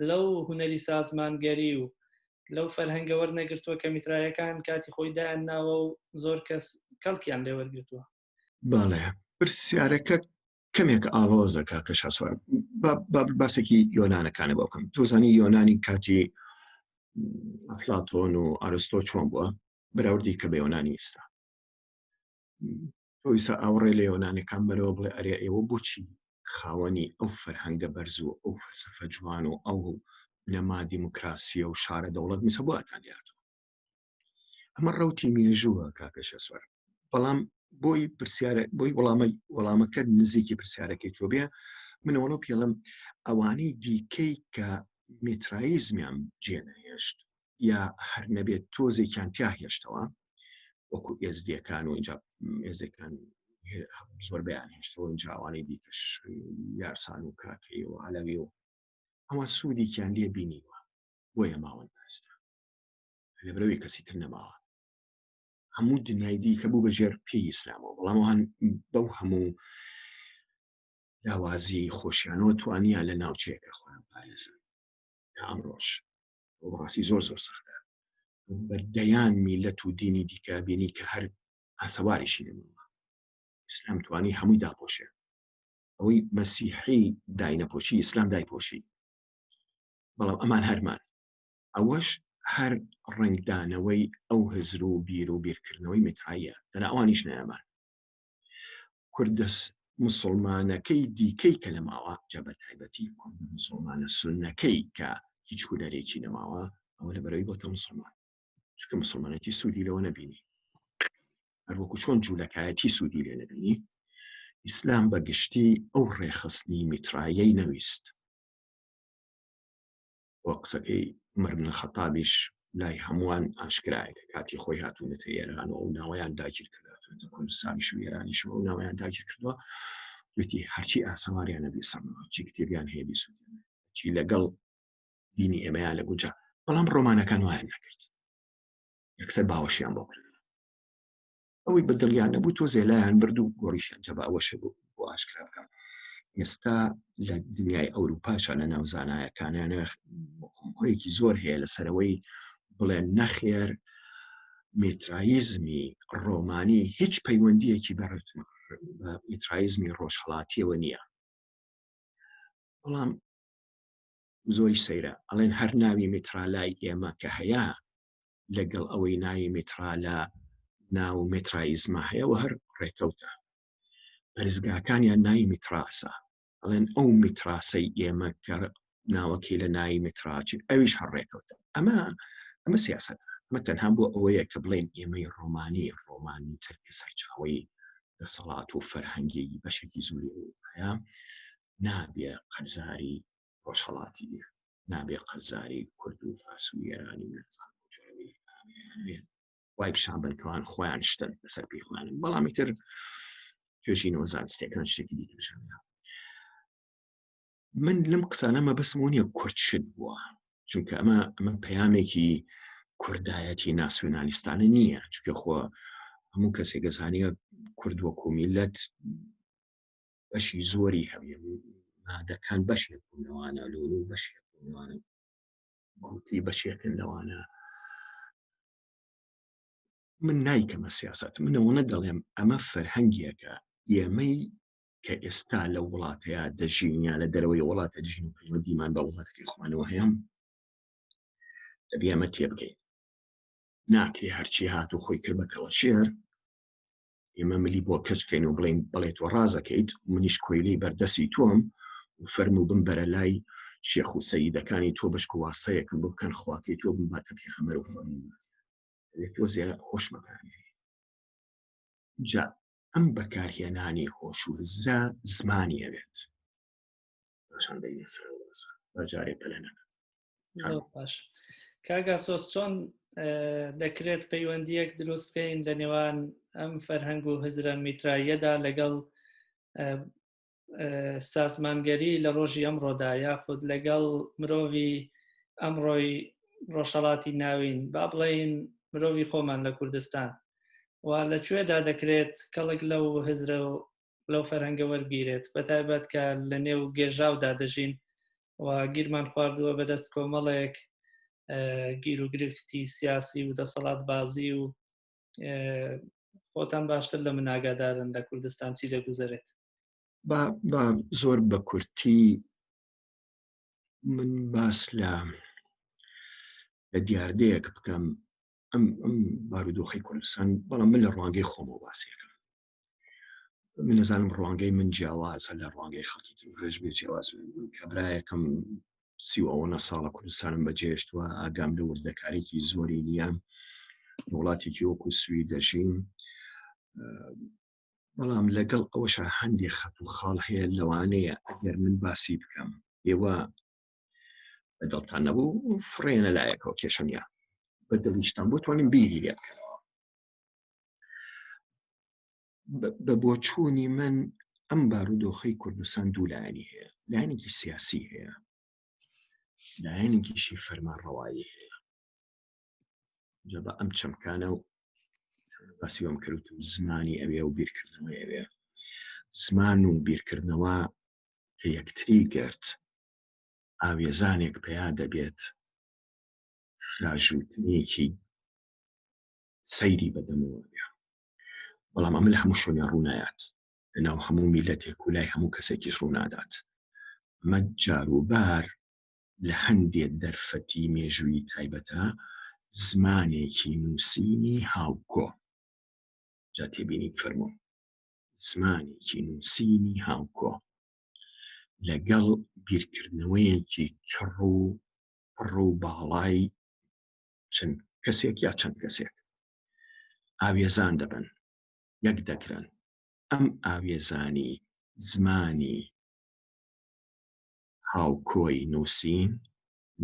لەو هوەری سازمانگەری و لەو فەرهەنگە وەرنەگرتووە کە میترایەکان کاتی خۆی دایان ناوە و زۆر کەس کەڵکیان لێوەرگتووە بەڵێ پرسیارەکە کەمێک ئاڵۆزە کاکە شاسوار باسێکی یۆنانەکانە بۆ بکەم تۆزانی یۆنانی کاتی ئەفلاتۆن و ئارستۆ چۆن بووە بەراوردی کە بە یۆنانی ئێستا تۆیسا ئاوڕێ لە یۆنانەکان بەرەوە بڵێ ئەرێ ئێوە بۆچی خاوەنی ئەو فەرهەنگە بەرز و ئەو فەلسەفە جوان و ئەو بنەما دیموکراسیە و شارە دەوڵەت میسە بۆ ئەتان لێهاتووە ئەمە ڕوتی مێژووە کاکە شەسوار بەڵام بۆی پرسیارە بۆی وەڵامە وەڵامەکە نزیکی پرسیارەکەی تۆ بێ منەوەڵە پێڵم ئەوانەی دیکەی کە میترایزمیان جێنەهێشت یا هەر نەبێت تۆزێکیان تیا هێشتەوە وەکو ئێزدیەکان و اینجا ئێزەکان زۆر بەیان هێشتەوە اینجا ئەوانەی دیکەش یارسان و کاکەی و عەلەوی و ئەوە سوودێکیان لێ بینیوە بۆیە ماون ئێستا لەبەرەوەی کەسی تر نەماوە هەموو دنیای دیکە بوو بە ژێر پێی ئیسلامەوە بەڵام ئەوان بەو هەموو لاوازی خۆشیانەوە توانیان لە ناوچەیەکە خۆیان پارێزن تا ئەمڕۆش بەڕاستی زۆر زۆر سەختە بەردەیان میلەت و دینی دیکە بینی کە هەر ئاسەواریشی نەماوە ئیسلام توانی هەمووی داپۆشێ ئەوەی مەسیحی داینەپۆشی ئیسلام دایپۆشی بەڵام ئەمان هەرمان ئەوەش هەر ڕەنگدانەوەی ئەو هزر و بیر و بیرکردنەوەی میتراییە، دەنا ئەوانیش نەیامان. کوردە موسڵمانەکەی دیکەی کە نەماوە، جا بە تایبەتی کوردە موسڵمانە سوننەکەی کە هیچ هونەرێکی نەماوە، ئەوە لەبەرئەوەی بۆتە موسڵمان، چونکە موسڵمانێتی سوودی لەوە نەبینی. هەروەکو چۆن جوولەکایەتی سوودی لێ نەبینی، ئیسلام بە گشتی ئەو ڕێکخستنی میتراییەی نەویست. و قسەکەی عومەر بن خەتابیش لای هەمووان ئاشکرایە کە کاتی خۆی هاتوونەتە ئێران و ئەو ناوەیان داگیر کردووە کوردستانیش و ئێرانیش و ئەو ناوەیان داگیر کردووە وتی هەرچی ئاسەواریانە بیسڕنەوە چی کتێبیان هەیە بیسوتێنن چی لەگەڵ دینی ئێمەیان لە گونجا بەڵام ڕۆمانەکان وایان نەکرد یەکسەر باوەشیان بۆ کرد ئەوەی بە دڵیان نەبوو تۆزێ لایان برد و گۆڕیشیان جا بە ئەوەشە بۆ بۆ ئاشکرا بکەم ئێستا لە دنیای ئەوروپاشە لە ناو زانایەکانیانە خۆیەکی زۆر هەیە لەسەرەوەی بڵێن نەخێر میترایزمی ڕۆمانی هیچ پەیوەندیەکی بە میترایزمی ڕۆژهڵاتیەوە نییە بەڵام زۆری سەیرە ئەڵێن هەر ناوی میترا لای ئێمە کە هەیە لەگەڵ ئەوەی ناوی میترا لە ناو مێترایزما هەیە و هەر ڕێکەوتە پەرستگاکانیان ناوی میتراسە ئەڵێن ئەو میتراسەی ئێمە کە ناوەکەی لە ناوی میتراچی ئەویش هەر ڕێکەوتە ئەمە ئەمە سیاست ئەمە تەنها بۆ ئەوەیە کە بڵێن ئێمەی ڕۆمانی ڕۆمانی تر کە سەرچاوەی دەسەڵات و فەرهەنگی بەشێکی زۆری ئەوروپایە نابێ قەرزاری ڕۆژهەڵاتی بێ نابێ قەرزاری کورد و فارس و ئێرانی و نازانم وای پیشان بن کەوان خۆیان شتن لەسەر پێی خۆیانن بەڵام ئیتر توێژینەوە زانستیەکان شتێکی دیکە پیشان من لەم قسانە مەبەسم نییە کورد شت بووە چونکە ئەمە ئەمە پەیامێکی کوردایەتی ناسیۆنالیستانە نییە چونکە خۆ هەموو کەسێک گەزانیە کورد وەکو میلەت بەشی زۆری هەبێ مادەکان بەشێک بوون لەوانە لۆل و بەشێک بوون لەوانە گوتی بەشێکن لەوانە من نایکەمە سیاست من ئەوە دەڵێم ئەمە فەرهەنگێکە ئێمەی کە ئێستا لە وڵاتەیە دەژین یا لە دەرەوەی وڵاتە دەژین و پەیوەندیمان بە وڵاتەکەی خۆمانەوە هەیە دەبێ ئەمە تێبگەین ناکرێ هەرچی هات و خۆی کرد بە کەڵەشێر ئێمە ملی بۆ کەچ کەین و بڵین بەڵێ تۆ ڕازەکەیت منیش کۆیلەی بەردەسی تۆم و فەرموو بمبەرە لای شێخ و سەیدەکانی تۆ بەشک و واستەیەکم بۆ بکەن خواکەی تۆ بمباتە پێخەمەر و خۆی تۆزێ هۆش بەکاربێنی. جا ئەم بەکارهێنانی هۆش و هزرە زمانی ئەوێت. پاشان دەینە سەر ئەو باسە با جارێ پەلە نەکەم. زۆر باش کاک ئاسۆس چۆن دەکرێت پەیوەندیەک دروست بکەین لە نێوان ئەم فەرهەنگ و هزرە میتراییەدا لەگەڵ سازمانگەری لە ڕۆژی ئەمڕۆدا یاخود لەگەڵ مرۆڤی ئەمڕۆی ڕۆژهەڵاتی ناوین با بڵێین مرۆڤی خۆمان لە کوردستان و لە کوێدا دەکرێت کەڵک لەو هزرە و لەو فەرهەنگە وەرگیرێت بە تایبەت کە لە نێو گێژاودا دەژین و گیرمان خواردووە بەدەست کۆمەڵێک گیر و گرفتی سیاسی و دەسەڵات بازی و خۆتان باشتر لە من ئاگادارن لە کوردستان چی دەگوزەرێت. با با زۆر بە کورتی من باس لە لە دیاردەیەک بکەم ئەم ئەم بارودۆخی کوردستان بەڵام من لە ڕوانگەی خۆمەوە باسیەکەم من نەزانم ڕوانگەی من جیاوازە لە ڕوانگەی خەڵکی تر ڕێژ بێ جیاواز کابرایەکەم سی و ئەوەنە ساڵە کوردستانم بەجێشتووە ئاگام لە وردەکارێکی زۆری نییە وڵاتێکی وەکو سوید دەژیم بەڵام لەگەڵ ئەوەشە هەندێک خەت و خاڵ هەیە لەوانەیە ئەگەر من باسی بکەم ئێوە بەدڵتان نەبوو فڕێنە لایەکەوە کێشە نییە بە دڵیشتان بۆ توانم بیری لێ بکەنەوە بە بۆچوونی من ئەم بارودۆخەی کوردستان دوو لایەنی هەیە لایەنێکی سیاسی هەیە لایەنێکیشی فەرمانڕەوایی هەیە جا بە ئەم چەمکانە و باسی وەم کردوتم زمانی ئەوێ و بیرکردنەوەی ئەوێ زمان و بیرکردنەوە کە یەکتری گرت ئاوێزانێک پەیا دەبێت فراژوتنێکی سەیری بەدەمەوە بێ بەڵام ئەمە لە هەموو شوێنێ ڕوونایات لەناو هەموو میلەتێک و لای هەموو کەسێکیش ڕوونادات ئەمە جاروبار لە هەندێ دەرفەتی مێژوویی تایبەتە زمانێکی نووسینی هاوکۆ جا تێبینی بفەرموون زمانێکی نووسینی هاوکۆ لەگەڵ بیرکردنەوەیەکی چڕ و پڕ و باڵای چەند کەسێک یا چەند کەسێک ئاوێزان دەبن یەک دەگرن ئەم ئاوێزانی زمانی هاوکۆی نووسین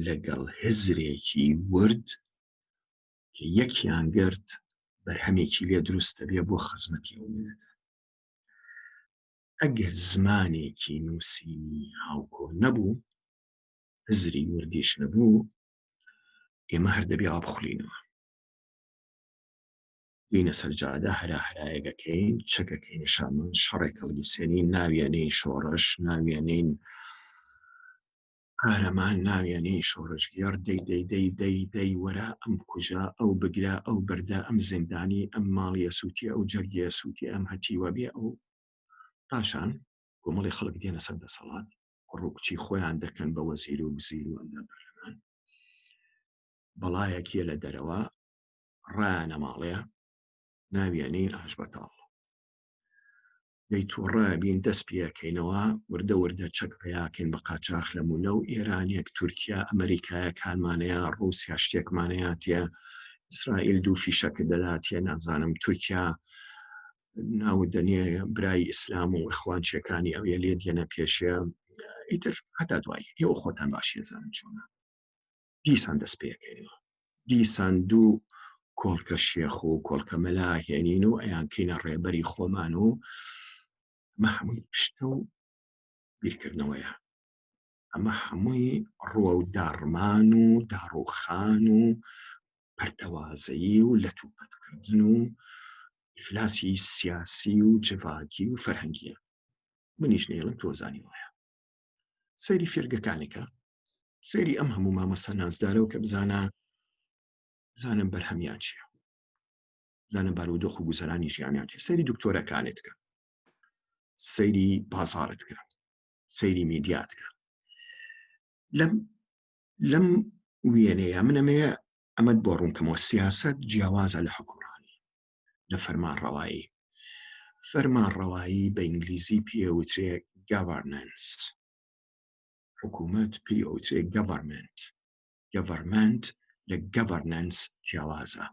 لەگەڵ هزرێکی ورد کە یەکیان گرت بەرهەمێکی لێ دروست دەبێ بۆ خزمەتی ئەو میللەتە. ئەگەر زمانێکی نووسینی هاوکۆ نەبوو، هزری وردیش نەبوو، ئێمە هەر دەبێ وا بخولینەوە. دێینە سەر جادە هەرا هەرایەک ئەکەین، چەک ئەکەینە شانمان، شەڕێک هەڵگیرسێنین، ناوی ئەنێین شۆڕش، ناوی ئەنێین قارەمان، ناوی ئەنێین شۆڕشگێڕ، دەی دەی دەی دەی دەی وەرە ئەم بکوژە، ئەو بگرە، ئەو بەردە، ئەم زیندانی، ئەم ماڵی ئەسووتێ، ئەو جەرگی ئەسووتێ، ئەم هەتیوە بێ، ئەو پاشان کۆمەڵی خەڵک دێنە سەر دەسەڵات، کوڕ و کچی خۆیان دەکەن بە وەزیر و گزیر و ئەندام پەرلەمان، بەڵایەکیە لە دەرەوە ڕایانە ماڵێ ناوی ئەنێین ئاش بەتاڵ دەی تووڕە بین دەست پێەکەینەوە وردە وردە چەک پیاکەین بە قاچاخ لە مولە و ئێرانێک تورکیا ئەمریکایەکانمانەیە ڕووسیا شتێکمانەیە تێ ئیسرائیل دوو فیشەکە دەداتێ نازانم تورکیا ناوت دەنێ برای ئیسلام و ئەخوانچیەکانی ئەوێ لێ دێنە پێشێ ئیتر هەتا دوایی ئێوە خۆتان باشێزانن چۆنە دیسان دەست پێەکەینەوە دیسان دوو کۆڵکە شێخ و کۆڵکە مەلا هێنین و ئەیانکەینە ڕێبەری خۆمان و ئەمە هەمووی پشتە و بیرکردنەوەیە ئەمە هەمووی ڕووە و داڕمان و داڕوخان و پەرتەوازەیی و لەتوپەتکردن و ئیفلاسی سیاسی و جڤاکی و فەرهەنگیە منیش نێڵم تۆ زانی وایە سەیری فێرگەکانێکە سەیری ئەم هەموو مامۆستا نازدارەوە کە بزانە بزانم بەرهەمیان چییە بزانە بارودۆخ و گوزەرانی ژیانیان چیە سەیری دکتۆرەکانت کە سەیری بازارت کە سەیری میدیات کە لەم لەم وێنەیە من ئەمەیە ئەمەت بۆ ڕوونکەمەوە سیاست جیاوازە لە حکومڕانی لە فەرمانڕەوایی فەرمانڕەوایی بە ئینگلیزی پێوترێ governance حکوومەت پێی ئەوترێ government government لە governance جیاوازە.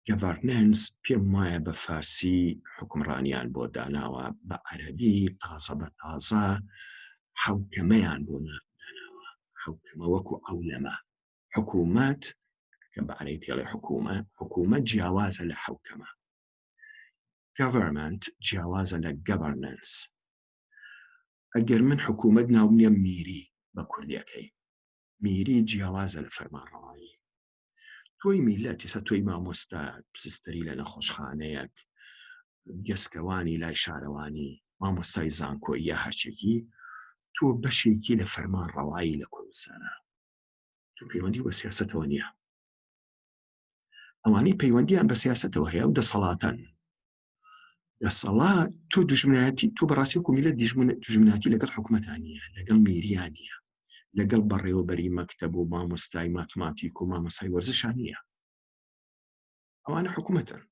Governance پێم وایە بە فارسی حوکمڕانیان بۆ داناوە، بە عەرەبی تازە بە تازە حوکەمەیان بۆ داناوە، حوکەمە وەکو عەولەمە. حکوومەت کە بە عەرەبی پێڵێ حکوومە، حکوومەت جیاوازە لە حوکەمە. Government جیاوازە لە Governance. ئەگەر من حکوومەت ناو بنێم میری بە کوردیەکەی، میری جیاوازە لە فەرمانڕەوایی. تۆی میلەت ئێستا تۆی مامۆستا سستەری لە نەخۆشخانەیەک گەسکەوانی لای شارەوانی مامۆستای زانکۆی یا هەرچێکی تۆ بەشێکی لە فەرمان ڕەوایی لە کوردستانە تۆ پەیوەندی بە سیاستەوە نییە ئەوانەی پەیوەندیان بە سیاستەوە هەیە و دەسەڵاتن دەسەڵات تۆ دوژمنایەتی تۆ بەڕاستی وەکو میلەت دوژمنایەتی لەگەڵ حکومەتان نییە لەگەڵ میریان نییە لەگەڵ بەڕێوەبەری مەکتەب و مامۆستای ماتماتیک و مامۆستای وەرزشان نییە ئەوانە حکومەتن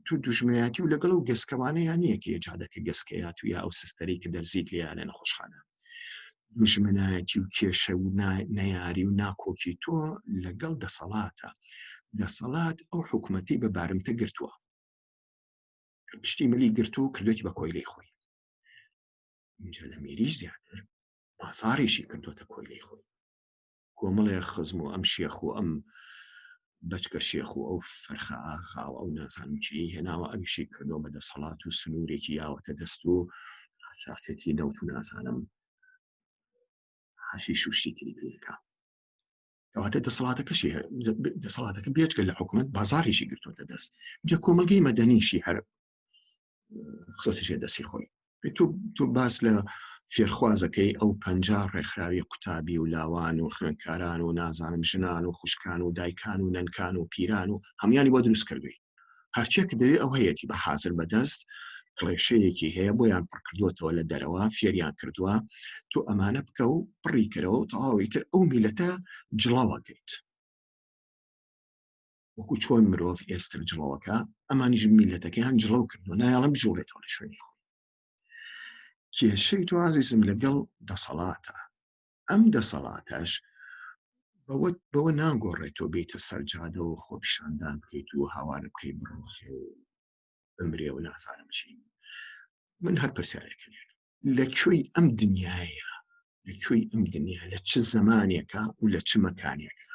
تو دوژمنایەتی و لەگەڵ و گەسکەوانەیان نییە کە جادەکە گەسکەیات و یا ئەو سستەری کە دەرزیت لێیان لە نەخۆشخانە دوژمنایەتی و کێشە و نەیاری و ناکۆکی تۆ لەگەڵ دەسەڵاتە دەسەڵات ئەو حکوومەتی بە بارمتە گرتووە پشتی ملی گرتو و کردوێتی بە کۆیلەی خۆی اینجا لە میریش زیاتر بازاڕیشی کردوتە کۆیلەی خۆی کۆمەڵێ خزم و ئەم شێخ و ئەم بەچکە شێخ و ئەو فەرخە ئاغا و ئەو نازانم کێی هێناوە ئەویشی کردووە بە دەسەڵات و سنوورێکی یاوەتە دەست و قاچاخچێتی نەوت و نازانم حەشیش و شتی تری پێکا کەواتە دەسەڵاتەکەشی دەسەڵاتەکە بێجگە لە حکوومەت بازاڕیشی گرتووەتە دەست جە کۆمەلگەی مەدەنیشی هەر خستۆتە ژێر دەستی خۆی تۆ تۆ باس لە فێرخوازەکەی ئەو پەنج ڕێکخراوی قوتابی و لاوان و خوێندکاران و نازانم ژنان و خوشکان و دایکان و نەنکان و پیران و هەمویانی بۆ دروست کردووی هەرچێک دەوێ ئەو هەیەتی بە حاضر بەدەست کڵێشەیەکی هەیە بۆیان پڕکردووەتەوە لە دەرەوە فێریان کردووە تۆ ئەمانە بکە و پڕی کەرەوە و تەواوی تر ئەو میلەتە جڵاوەکەیت وەکو چۆن مرۆڤ ئێستر جڵەوەکە ئەمانیش میلەتەکەیان جڵەو کردو نایەڵم بجوڵێتەوە لە شوێنی خۆی کێشەی تۆ ئازیزم لەگەڵ دەسەڵاتە ئەم دەسەڵاتەش بەوە بەوە ناگۆڕێت تۆ بیتە سەرجادە و خۆپیشاندان بکەیت و هاوار بکەیت بڕۆخێ و بمرێ و نازانم چی من هەر پرسیارێک لە کوێی ئەم دنیاە لە کوێی ئەم دنیا لە چ زمانێکە و لە چ مەکانێکە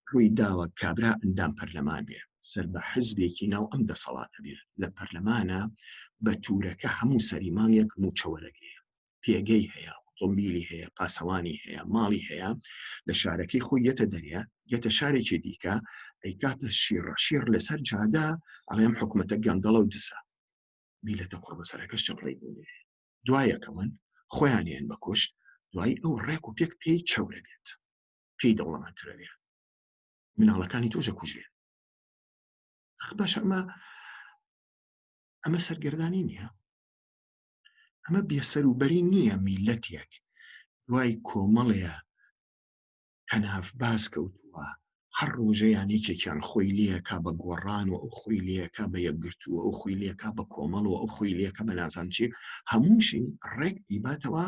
ڕووی داوە کابرا ئەندام پەرلەمان بێ سەر بە حزبێکی ناو ئەم دەسەڵاتە بێ لە پەرلەمانە بە تورەکە هەموو سەری مانگێک موچە وەرەگرێ پێگەی هەیە ئۆتۆمبیلی هەیە پاسەوانی هەیە ماڵی هەیە لە شارەکەی خۆی یەتە دەرێ یەتە شارێکی دیکە ئەیکاتە شیڕە شیڕ لەسەر جادە ئەڵێم حکوومەتە گەندەڵە و دزە میلەتە قوڕبەسەرەکەش چەپڵەی بۆ لێ دوایەکەون خۆیان یان بەکوشت دوای ئەو ڕێک و پێک پێی چەورە بێت پێی دەوڵەمەندترە بێت مناڵەکانی تۆژە کوژرێن باش ئەمە ئەمە سەرگەردانی نییە ئەمە بێسەروبەری نییە میلەتێک دوای کۆمەڵەیە کەناف باز کەوتووە، هەر ڕۆژەیان یەکێکیان خۆی لێکا بە گۆڕان و ئەو خۆی لێکا بە یەکگرتوو و ئەو خۆی لێکا بە کۆمەڵ و ئەو خۆی لێکا بە نازانم چی، هەمووشی ڕێک ئیباتەوە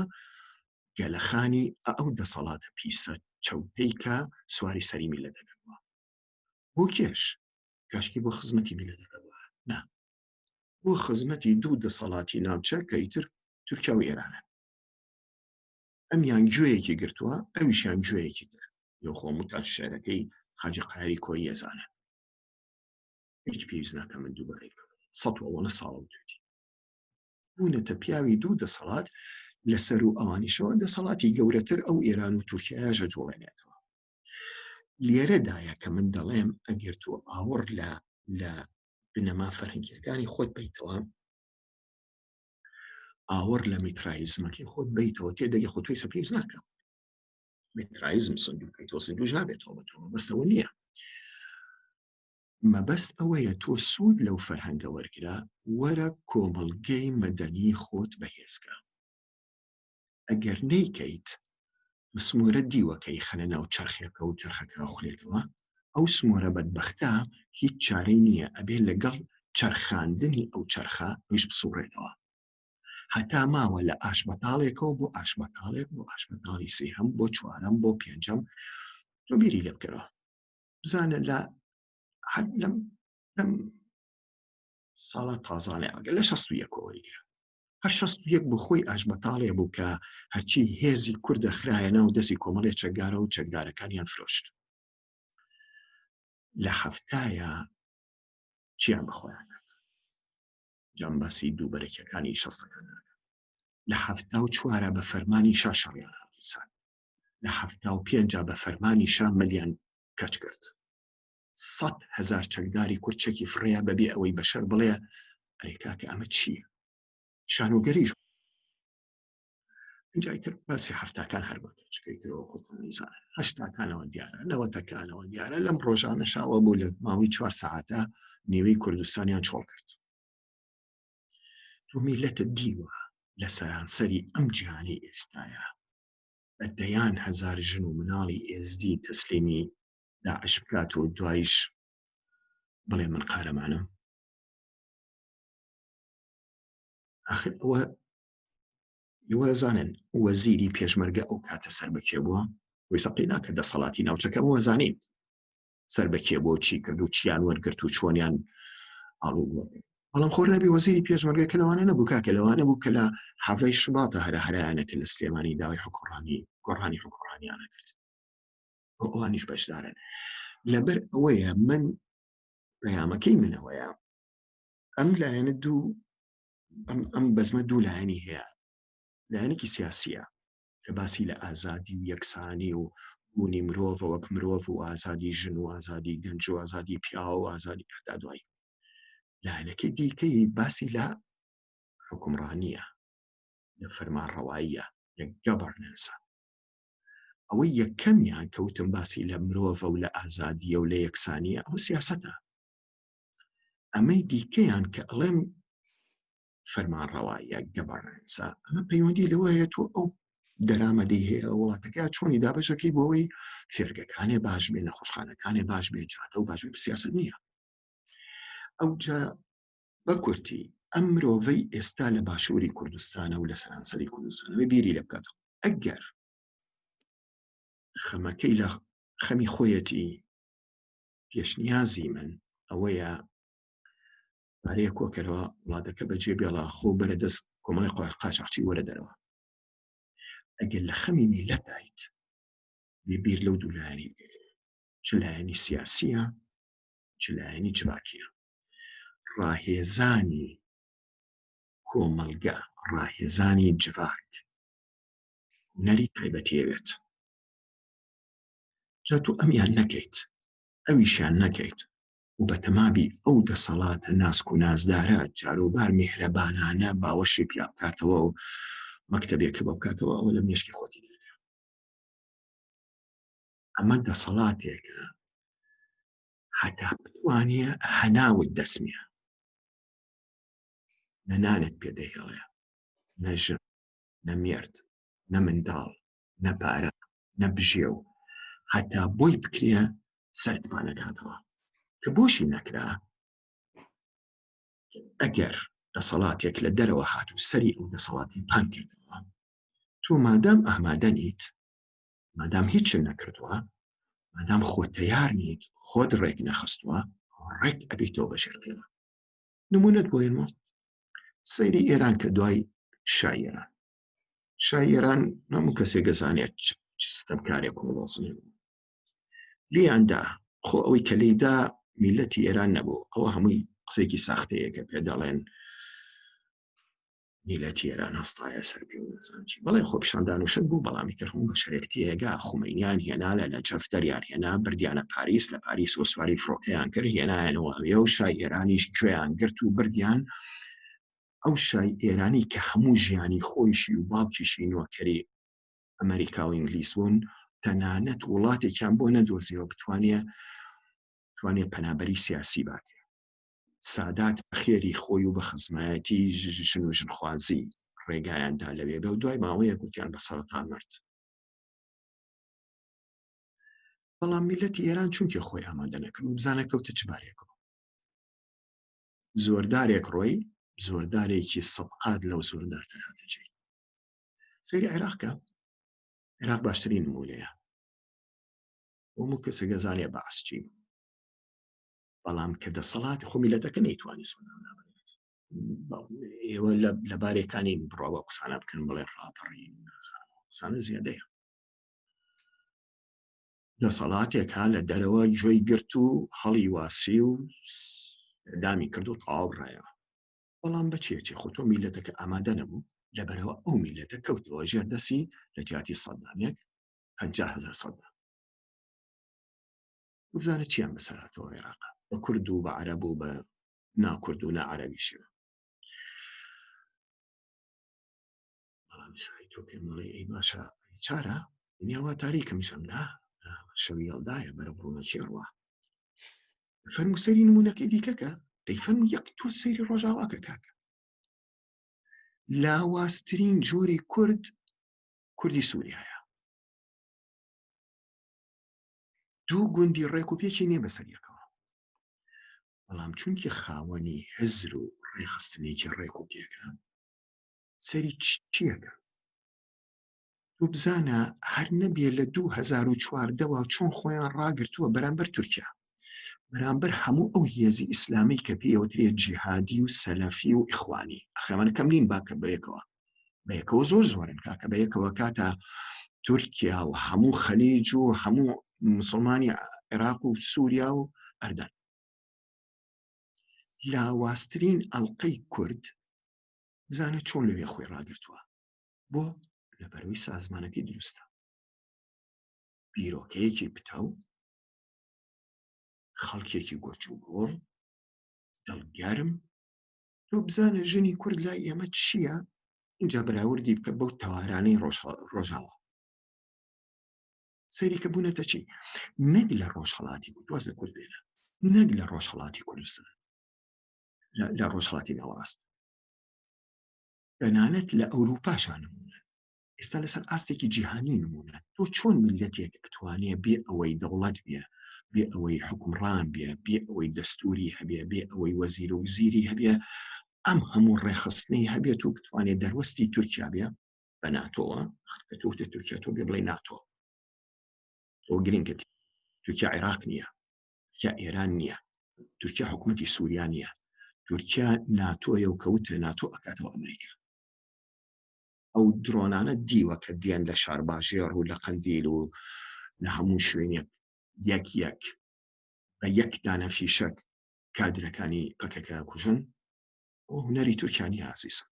گەلەخانی ئەو دەسەڵاتە پیسە چەوتەی کە سواری سەری میللەتەکە بووە. بۆ کێش؟ کاشکی بۆ خزمەتی میللەتەکە بووە. نا، بۆ خزمەتی دوو دەسەڵاتی ناوچە کە ئیتر تورکیا و ئێرانن. ئەمیان گوێیەکی گرتووە ئەویشیان گوێیەکی تر یو خۆموتان شعرەکەی حاجی قاری کۆیی ئەزانن هیچ پێویست ناکە من دووبارەی بکەم سەد و ئەوەنە ساڵە وتوێتی بوونەتە پیاوی دوو دەسەڵات لەسەر و ئەوانیشەوە دەسەڵاتی گەورەتر ئەو ئێران و تورکیایش ئەجوڵێنێتەوە لێرەدایە کە من دەڵێم ئەگەر تۆ ئاوڕ لە لە بنەما فەرهەنگیەکانی خۆت بیتەوە ئاوڕ لە میترایزمەکەی خۆت بیتەوە تێدەگە خۆ تۆی سەپریز ناکە میترایزم سندوقی تۆ سندوش نابێتەوە بە تۆ مەبەستەوە نییە مەبەست ئەوەیە تۆ سوود لەو فەرهەنگە وەرگرە وەرە کۆمەڵگەی مەدەنی خۆت بەهێزکە ئەگەر نەیکەیت سمۆرە دیوەکەی خەنە ناو چەرخێکە و چەرخەکە ئەخولێتەوە ئەو سمۆرە بەدبەختە هیچ چارەی نییە ئەبێ لەگەڵ چەرخاندنی ئەو چەرخە ئەویش بسوڕێتەوە هەتا ماوە لە ئاشبەتاڵێکەوە بۆ ئاشبەتاڵێک بۆ ئاشبەتاڵی سێهەم بۆ چوارەم بۆ پێنجەم تۆ بیری لێ بکەرەوە بزانە لە. هەر لەم لەم ساڵە تازانێ ئەگە لە 61 وەریگرە هەر 61 بۆ خۆی ئاشبەتاڵێ بوو کە هەرچی هێزی کوردە خرایە ناو دەستی کۆمەڵی چەکدارە و چەکدارەکانیان فرۆشت لە هەفتایە چیان بەخۆیان کرد جام باسی دوو بەرەکیەکانی شەستەکان ناکەم لە هەفتا و چوارە بە فەرمانی شا شەڕیان هەڵگیرسان لە هەفتا و پێنجا بە فەرمانی شا ملیان کەچ کرد سەد هەزار چەکداری کورد چەکی فڕێیا بەبێ ئەوەی بەشەر بڵێ ئەرێ کاکە ئەمە چییە شانۆگەریش اینجا ئیتر باسی هەفتاکان هەر بۆ چکەی ترەوە خۆتان نیزانن هەشتاکانەوە دیارە نەوەتەکانەوە دیارە لەم ڕۆژانە شاوە بوو لە ماوەی چوار سەعاتە نیوەی کوردستانیان چۆڵ کرد تۆ میلەتە دیوە لە سەرانسەری ئەم جیهانی ئێستاە بە دەیان هەزار ژن و مناڵی ئێزدی تەسلیمی داعش بکات و دوایش بڵێ من قارەمانم آخر ئەوە ئێوە زانن وەزیری پێشمەرگە ئەو کاتە سەر بە کێ بووە ویسەقی ناکە دەسەڵاتی ناوچەکە بووە زانین سەر بە کێ بۆ چی کرد و چیان وەرگرت و چۆنیان ئاڵوگۆڕ کرد بەڵام خۆر نەبی وەزیری پێشمەرگە کە لەوانە نەبوو کاکە لەوانە بوو کە لە حەڤەی شوباتە هەرە هەرایانە کە لە سلێمانی داوای حکوڕانی گۆڕانی حکوڕانیانە کرد بۆ ئەوانیش بەشدارن لەبەر ئەوەیە من پەیامەکەی منەوەیە ئەم لایەنە دوو ئەم ئەم بەزمە دوو لایەنی هەیە لایەنێکی سیاسیە کە باسی لە ئازادی و یەکسانی و بوونی مرۆڤە وەک مرۆڤ و ئازادی ژن و ئازادی گەنج و ئازادی پیاو و ئازادی هەتا دوایی لایەنەکەی دیکەی باسی لە حکومڕانیە لە فەرمانڕەواییە لە گەڤەرننسە ئەوەی یەکەمیان کەوتم باسی لە مرۆڤە و لە ئازادیە و لە یەکسانیە ئەو سیاسەتە ئەمەی دیکەیان کە ئەڵێم فەرمانڕەواییە گەڤەرننسە ئەمە پەیوەندی لەوە هەیە تۆ ئەو دەرامەدەی هەیە وڵاتەکە چۆنی دابەشەکەی بۆەوەی فێرگەکانێ باش بێ نەخۆشخانەکانێ باش بێ جادە و باش بێ سیاست نییە ئەو جا بە کورتی ئەم مرۆڤەی ئێستا لە باشووری کوردستانە و لە سەرانسەری کوردستانەوەی بیری لە بکاتەوە ئەگەر خەمەکەی لە خەمی خۆیەتی پێشنیازی من ئەوەیە پارەیە کۆکەرەوە وڵاتەکە بەجێ بێڵا خۆ بەرە دەست کۆمەڵی قۆر قاچاخچی وەرە دەرەوە ئەگەر لە خەمی میلەتایت بێ بیر لەو دوو لایەنی بکەیت چ لایەنی سیاسیە چ لایەنی جڤاکیە ڕاهێزانی کۆمەڵگە ڕاهێزانی جڤاک هونەری تایبەتیەوێت جا تۆ ئەمیان نەکەیت ئەویشیان نەکەیت و بەتەمابی ئەو دەسەڵاتە ناسک و نازدارە جاروبار میهرەبانانە باوەشی پیا بکاتەوە و مەکتەبێکە بۆ بکاتەوە ئەوە لە مێشکی خۆتی دەرکە ئەمە دەسەڵاتێکە هەتا بتوانێ هەناوت دەسمیە نە نانت پێ دەهێڵێ نە ژن نە مێرد نە منداڵ نە پارە نە بژێو هەتا بۆی بکرێ سەرتمانەکاتەوە کە بۆشی نەکرا ئەگەر دەسەڵاتێک لە دەرەوە هات و سەری ئەو دەسەڵاتی پان کردەوە تۆ مادام ئامادە نیت مادام هیچ نەکردووە مادام خۆ تەیار نیت خۆت ڕێک نەخستووە ڕێک ئەبیتەوە بەژێر پێوە نمونەت بۆ هێنمەوە سەیری ئێران کە دوای شای ئێران شای ئێران هەموو کەسێک گەزانێت چ ستەمکارێک و وەزنی بوو لێیاندا خۆ ئەوەی کە لێیدا میلەتی ئێران نەبوو ئەوە هەمووی قسێکی ساختەیە کە پێ دەڵێن میلەتی ئێران هەستایە سەر پێ و نەزانم چی بەڵێ خۆپیشاندان و شت بوو بەڵامی تر هەموو بەشەرێک تێگا خومەینیان هێنا لە نەجەف دەریان هێنا بردیانە پاریس لە پاریس وە سواری فڕۆکەیان کرد هێنایانەوە ئەوێ و شای ئێرانیش گوێیان گرت و بردیان ئەو شای ئێرانی کە هەموو ژیانی خۆیشی و باوکیشی نۆکەری ئەمریکا و ئینگلیس بوون تەنانەت وڵاتێکیان بۆ نەدۆزیەوە بتوانێ توانێ پەنابەری سیاسی باکێ سادات بە خێری خۆی و بە خزمایەتی ژن و ژنخوازی ڕێگایان دا لەوێ بێ و دوای ماوەیەک وتیان بە سەرەتان مرد. بەڵام میلەتی ئێران چونکێ خۆی ئامادە نەکرد و بزانە کەوتە چ بارێکەوە. زۆردارێک ڕۆی زۆردارێکی سەدقات لەو زۆردارتر هاتە جێی. سەیری عێراق کە عێراق باشترین نمونەیە. هەموو کەسێک دەزانێ بەعس چی بوو. بەڵام کە دەسەڵات خۆ میلەتەکە نەیتوانی سەدام لابەرێت. ئێوە لە بارێکانی بڕاوە قسانە بکەن بڵێ ڕاپەڕین قسانە زیادەیە. دەسەڵاتێک ها لە دەرەوە گوێی گرت و هەڵی واسی و دامی کرد و تەواو ڕایەوە. بەڵام بە چێچێ خۆ تۆ میلەتەکە ئامادە نەبوو، لەبەرەوە ئەو میلەتە کەوتەوە ژێر دەستی لە جیاتی سەدامێک 50 هەزار سەدام. بزانە چیان بەسەر هاتەوە عێراقە بە کورد و بە عەرەب و بە ناکورد و ناعەرەبیشەوە. بەڵام ئیسرائیل تۆ پێم بڵێ ئەی باشە چارە دنیا وا تاریکە میشم نا شەوی یەڵدایە بەرەو ڕوونەکی ڕوا. فەرموو سەیری نمونەکەی دیکەکە. دەی فەرموو یەک تۆ سەیری ڕۆژاواکە کاکە. لاوازترین جۆری کورد کوردی سووریایە. دوو گوندی ڕێک و پێکی نییە بەسەر یەکەوە، بەڵام چونکی خاوەنی هزر و ڕێخستنێکی ڕێک و پێکە سەری چیەکە تۆ بزانە هەر نەبێ لە 2014ەوە چۆن خۆیان ڕاگرتووە بەرامبەر تورکیا، بەرامبەر هەموو ئەو هێزی ئیسلامی کە پێیەوترێت جیهادی و سەلەفی و ئیخوانی. ئەخەمانە کەم نین باکە بەیەکەوە بەیەکەوە زۆر زۆرن کاکە. بەیەکەوە کاتە تورکیا و هەموو خەلیج و هەموو مسلمانی عێراق و سووریا و ئەردەن. لاوازترین ئەڵلقەی کورد بزانە چۆن لەوێ خۆی ڕاگرتووە. بۆ؟ لەبەرەوەی سازمانەکەی دروستە، بیرۆکەیەکی پتەو، خەڵکێکی گورج و گوڕ، دڵگەرم. تۆ بزانە ژنی کورد لای ئێمە چییە، اینجا بەراوردی بکە بەو تەوارانەی ڕۆژاوا. سەیری کە بوونەتە چی، نەک لە ڕۆژهەڵاتی کورد، واز لە کورد بێنە، نەک لە ڕۆژهەڵاتی کوردستان، لە ڕۆژهەڵاتی ناوەڕاست، تەنانەت لە ئەوروپاشا نمونە، ئێستا لەسەر ئاستێکی جیهانی نمونە. تۆ چۆن میلەتێک ئەتوانێ بێ ئەوەی دەوڵەت بێ، بێ ئەوەی حکومڕان بێ، بێ ئەوەی دەستوری هەبێ، بێ ئەوەی وەزیر و وزیری هەبێ، ئەم هەموو ڕێخستنەی هەبێت و بتوانێت دەروەستی تورکیا بێ بە ناتۆوە؟ تۆ تورکیا تۆ بێ بڵێ ناتۆ، تۆ گرنگە تورکیا عێراق نییە، تورکیا ئێران نییە، تورکیا حکوومەتی سووریا نییە، تورکیا ناتۆیە و کەوتە ناتۆ ئەکاتەوە ئەمریکا. ئەو درۆنانە دیوە کە دێن لە شارباژێڕ و لە قەندیل و لە هەموو شوێنێک یەک یەک بە یەک دانە فیشەک کادرەکانی پەکەکە کوژن. ئەو هونەری تورکیا نییە ئازیزم،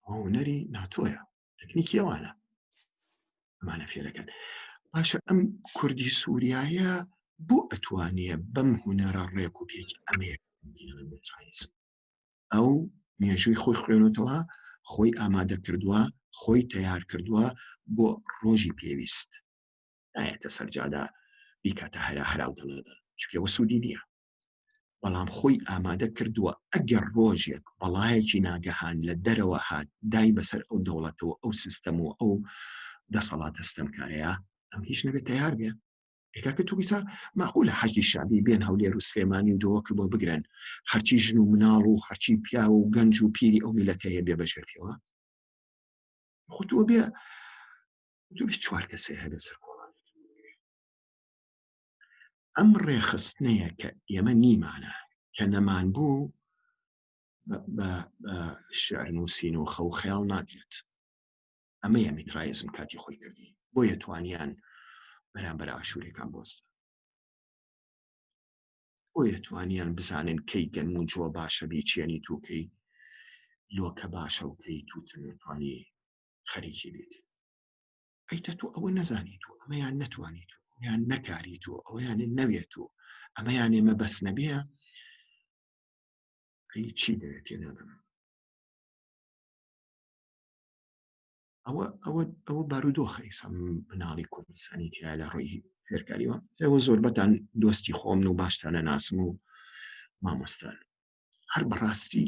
ئەو هونەری ناتۆیە، تەکنیکی ئەوانە ئەمانە فێرەکەن. باشە ئەم کوردی سووریایە بۆ ئەتوانێ بەم هونەرە ڕێک و پێک ئەمەیە؟ ئەو مێژووی خۆی خوێنێتەوە، خۆی ئامادە کردووە، خۆی تەیار کردووە بۆ ڕۆژی پێویست. نایەتە سەرجادا بیکاتە هەرا هەرا و دەڵێدەن، چونکە سوودی نییە، بەڵام خۆی ئامادە کردووە ئەگەر ڕۆژێک بەڵایەکی ناگەهان لە دەرەوە هات دای بەسەر ئەو دەوڵەتەوە، ئەو سیستەم و ئەو دەسەڵاتە ستەمکارەیە، ئەم هیچ نەبێت تەیار بێ. کاکە تویسا معقولە حەشدی شعبی بێن هەولێر و سلێمانی و دۆکە بۆ بگرن، هەرچی ژن و مناڵ و هەرچی پیا و گەنج و پیری ئەو میلەتەیە بێ بەژێر پێوە؟ خۆ تۆ بێ تۆ بێ چوار کەسێ هەبێ سەر کۆڵان. ئەم ڕێخستنەیە کە ئێمە نیمانە، کە نەمان بوو بە شعر نووسین و خەو خەیاڵ ناکرێت. ئەمەیە میترایزم کاتی خۆی کردی، بۆیە توانیان بەرامبەر ئاشوورەکان بۆستن، بۆیە توانیان بزانن کەی گەنم و جۆ باشە بیچێنیت و کەی لۆکە باشە و کەی تووتن توانی خەریکی بیت. ئەی تە تۆ ئەوە نەزانیت و ئەمەیان نەتوانیت و ئەویان نەکاریت و ئەویان نەوێت و ئەمەیان ئێمە بەس نەبێ، ئەی چی دەوێت؟ تێناگەم. ئەوە ئەوە ئەوە بارودۆخە ئیسا مناڵی کوردستانی تیا لە ڕووی فێرکاریوە. ئەوە زۆربەتان دۆستی خۆمن و باشتانە ناسم و مامۆستان. هەر بەڕاستی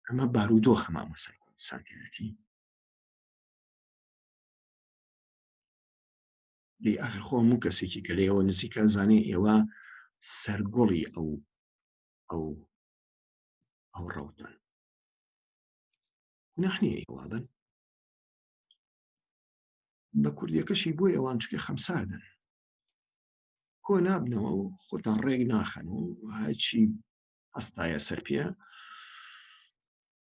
ئەمە بارودۆخە مامۆستای کوردستانیەتی. دەی ئاخر خۆ هەموو کەسێکی کە لێەوە نزیکە زانێ ئێوە سەرگوڵی ئەو ئەو ئەو ڕەوتن. گوناح نییە ئێوە بن بە کوردیەکەشی بۆی ئەوان چکە خەمساردن. کۆ نابنەوە و خۆتان ڕێک ناخەن و هەرچی هەستایە سەر پێ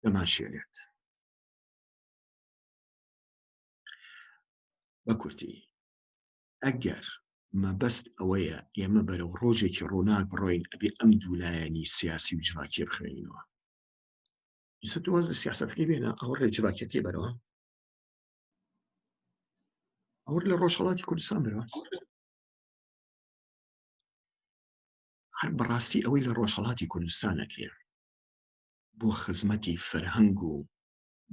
دەمانشێلێت. بە کورتی ئەگەر مەبەست ئەوەیە ئێمە بەرەو ڕۆژێکی ڕووناک بڕۆین ئەبێ ئەم دوولایەنی سیاسی و جڤاکیە بخوێنینەوە. ئیسە تۆ واز لە سیاسەتەکەی بێنە ئەوە ڕێ جڤاکیەکەی بەرەوە ئەوە لە ڕۆژهەڵاتی کوردستان بەرەوە هەر بەڕاستی ئەوەی لە ڕۆژهەڵاتی کوردستان ئەکرێ بۆ خزمەتی فەرهەنگ و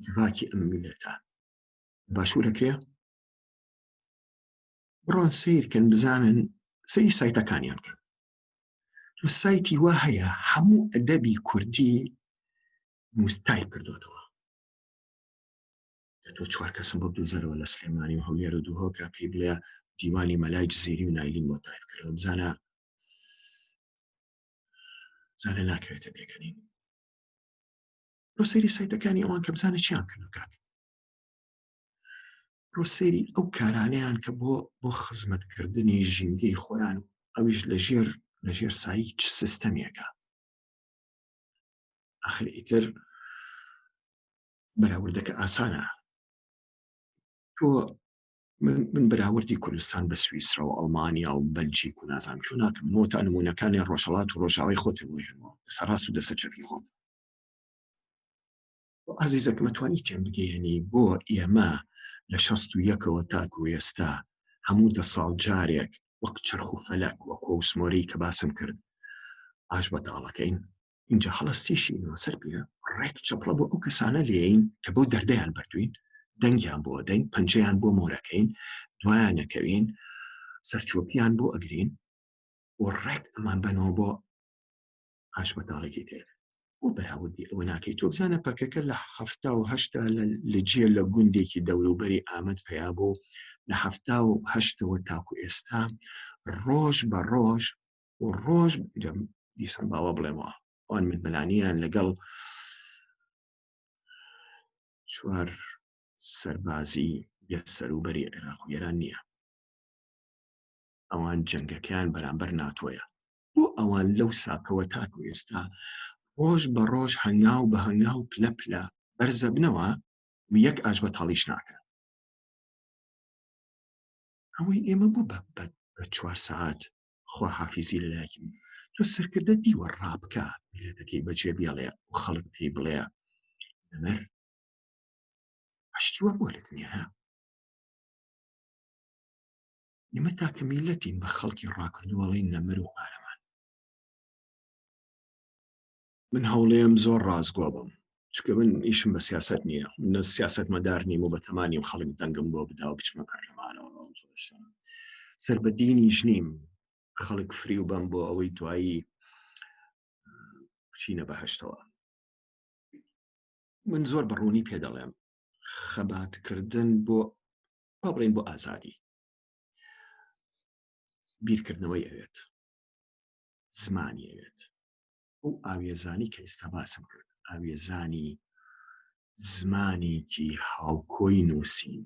جڤاکی ئەم میلەتە باشوور ئەکرێ بڕۆن سیرکەن بزانن سەیری سایتەکانیان کەن تۆ سایتی وا هەیە هەموو ئەدەبی کوردی نووس تایپ کردوتەوە کە تۆ چوار کەسم بۆ بدۆزەرەوە لە سلێمانی و هەولێر و دهۆکە پێی بڵێ دیوانی مەلای جزیری و نایلیم بۆ تایپ کەرەوە بزانە بزانە ناکەوێتە پێکەنین. بۆ سەیری سایتەکانی ئەوان کە بزانە چیان کردو کاک بۆ سەیری ئەو کارانەیان کە بۆ بۆ خزمەتکردنی ژینگەی خۆیان و ئەویش لەژێر لەژێر سایی چ سیستەمێکە ئاخر ئیتر بەراوردەکە ئاسانە تۆ من من بەراوردی کوردستان بە سویسرا و ئەڵمانیا و بەلجیک و نازانم چۆن ناکەم بۆ تا نمونەکانی ڕۆژهەڵات و ڕۆژاوای خۆتە بۆ هێنەوە دەسە ڕاست و دەسە چەپی خۆت ئازیزەکەمە توانی تێم بگەیەنی بۆ ئێمە لە شەست و یەکەوە تاکو ئێستا هەموو دە ساڵ جارێک وەک چەرخ و فەلەک وەک وەسمۆری کە باسم کرد ئاش بەتاڵەکەین ئینجا هەڵەستیشینەوە سەر پێ ڕێک چەپڵە بۆ ئەو کەسانە لێین کە بەو دەردەیان بردوین دەنگیان بۆ دەین پەنجەیان بۆ مۆرەکەین دوایان نەکەوین سەرچۆپیان بۆ ئەگرین و ڕێک ئەمان بەنەوە بۆ ئاش بەتاڵێکی تر بۆ بەراوردی ئەوە ناکەی تۆ بزانە پەکەکە لە هەفتا و هەشتا لە جێ لە گوندێکی دەوروبەری ئامەد پەیا بوو لە هەفتا و هەشتەوە تاکو ئێستا ڕۆژ بە ڕۆژ و ڕۆژ دیسان باوە بڵێمەوە ئەوان ململانیان لەگەڵ چوار سەربازی بێ سەروبەری عێراق و ئێران نییە ئەوان جەنگەکەیان بەرامبەر ناتۆیە بۆ ئەوان لەو ساتەوە تاکو ئێستا ڕۆژ بە ڕۆژ هەنگاو بە هەنگاو پلە پلە بەرزەبنەوە و یەک ئاش بە تاڵیش ناکەن ئەوەی ئێمە بوو بە چوار سەعات خواحافیزی لەلایەکی تۆ سەرکردە دیوە ڕابکە میلەتەکەی بەجێ بێڵێ و خەڵک پێی بڵێ نەمر هەشتی وا بۆ لە دنیا ئێمە تاکە میلەتین بە خەڵکی ڕاکردووەڵی نەمر و قارەمان من هەوڵێم زۆر ڕاستگۆ بم چونکە من ئیشم بە سیاست نییە نە سیاست مەدار نیم و بە تەمانیم خەڵک دەنگم بۆ بدا و بچمە پەرلەمانەوە سەر بە دینیش نیم خەڵک فریو بەم بۆ ئەوەی دوایی بچینە بەهشتەوە من زۆر بە ڕوونی پێ دەڵێم خەباتکردن بۆ با بڵێن بۆ ئازادی بیرکردنەوەی ئەوێت زمانی ئەوێت ئەو ئاوێزانی کە ئێستا باسم کرد ئاوێزانی زمانێکی هاوکۆی نووسین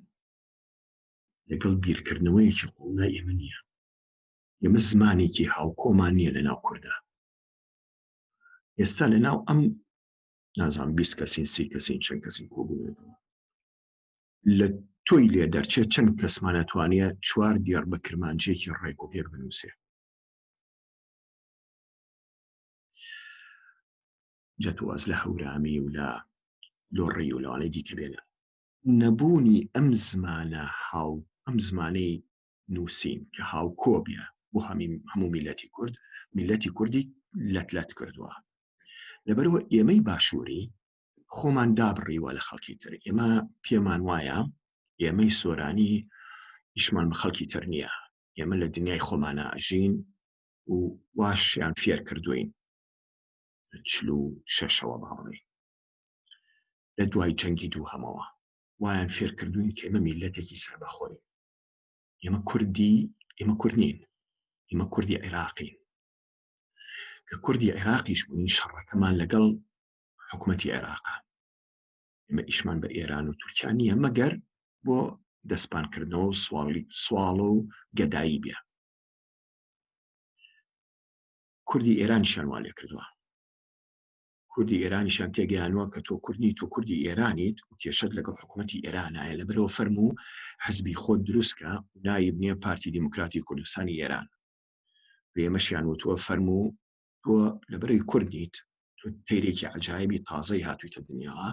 لەگەڵ بیرکردنەوەیەکی قوڵ لای ئێمە نییە ئێمە زمانێکی هاوکۆمان نییە لە ناو کووردا ئێستا لە ناو ئەم نازان 20 کەسین سی کەسین چەند کەسین کۆبوونەوە لە تۆی لێ دەرچێت چەند کەسمانە توانیە چوار دێڕ بە کرمانجێکی ڕێک و پێک بنووسێ جا تۆ واز لە هەورامی و لە لۆڕی و لەوانەی دیکە بێنە نەبوونی ئەم زمانە هاو ئەم زمانەی نووسین کە هاوکۆ بێ بۆ هەمی هەموو میلەتی کورد میلەتی کوردی لەت لەت کردووە لەبەرەوە ئێمەی باشووری خۆمان دابڕیوە لە خەڵکی تر ئێمە پێمان وایە ئێمەی سۆرانی ئیشمان بە خەڵکی تر نییە ئێمە لە دنیای خۆمانە ئەژین و واشیان فێر کردوین لە چل و شەشەوە باڵێ لە دوای جەنگی دووهەمەوە وایان فێر کردوین کە ئێمە میلەتێکی سەربەخۆین ئێمە کوردی ئێمە کورد نین ئێمە کوردی عێراقین کە کوردی عێراقیش بووین شەڕەکەمان لەگەڵ حکوومەتی عێراقا ئێمە ئیشمان بە ئێران و تورکیا نییە مەگەر بۆ دەستپانکردنەوە و سواڵی سواڵ و گەدایی بێ. کوردی ئێرانیشیان وا لێ کردووە. کوردی ئێرانیشیان تێگەیانوە کە تۆ کوردنی تۆ کوردی ئێرانیت و کێشەت لەگەڵ حکوومەتی ئێرانایە لەبەرەوە فەرموو حزبی خۆت دروستکە ناوی بنێ پارتی دیموکراتی کوردستانی ئێران. بێمەشیان وتووە فەرموو تۆ لەبەرەی کورد نیت تۆ تەیرێکی عەجایبی تازەی هاتوویتە دنیاوە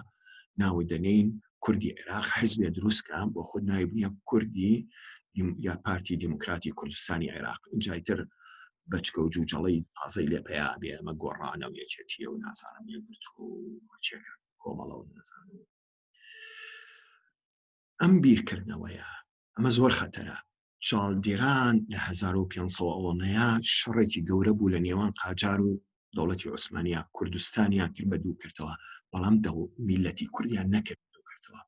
ناوت دەنێین کوردی عێراق حیزبێ دروستکە بۆ خۆت ناوی بنیە کوردی یا پارتی دیموکراتی کوردستانی عێراق ئینجای تر بەچکە و جوجەڵەی تازەی لێ پەیا بێ ئەمە گۆڕانە و یەکێتیە و نازانم یەکگرتوو و چێکە کۆمەڵە و نازانم ئەم بیرکردنەوەیە ئەمە زۆر خەتەرە چاڵدێران لە 1500 ئەوەنەیە شەڕێکی گەورە بوو لە نێوان قاجار و دەوڵەتی عوسمانیا کوردستانیان کرد بە دوو کردەوە بەڵام دەو میلەتی کوردیان نەکرد دوو کردەوە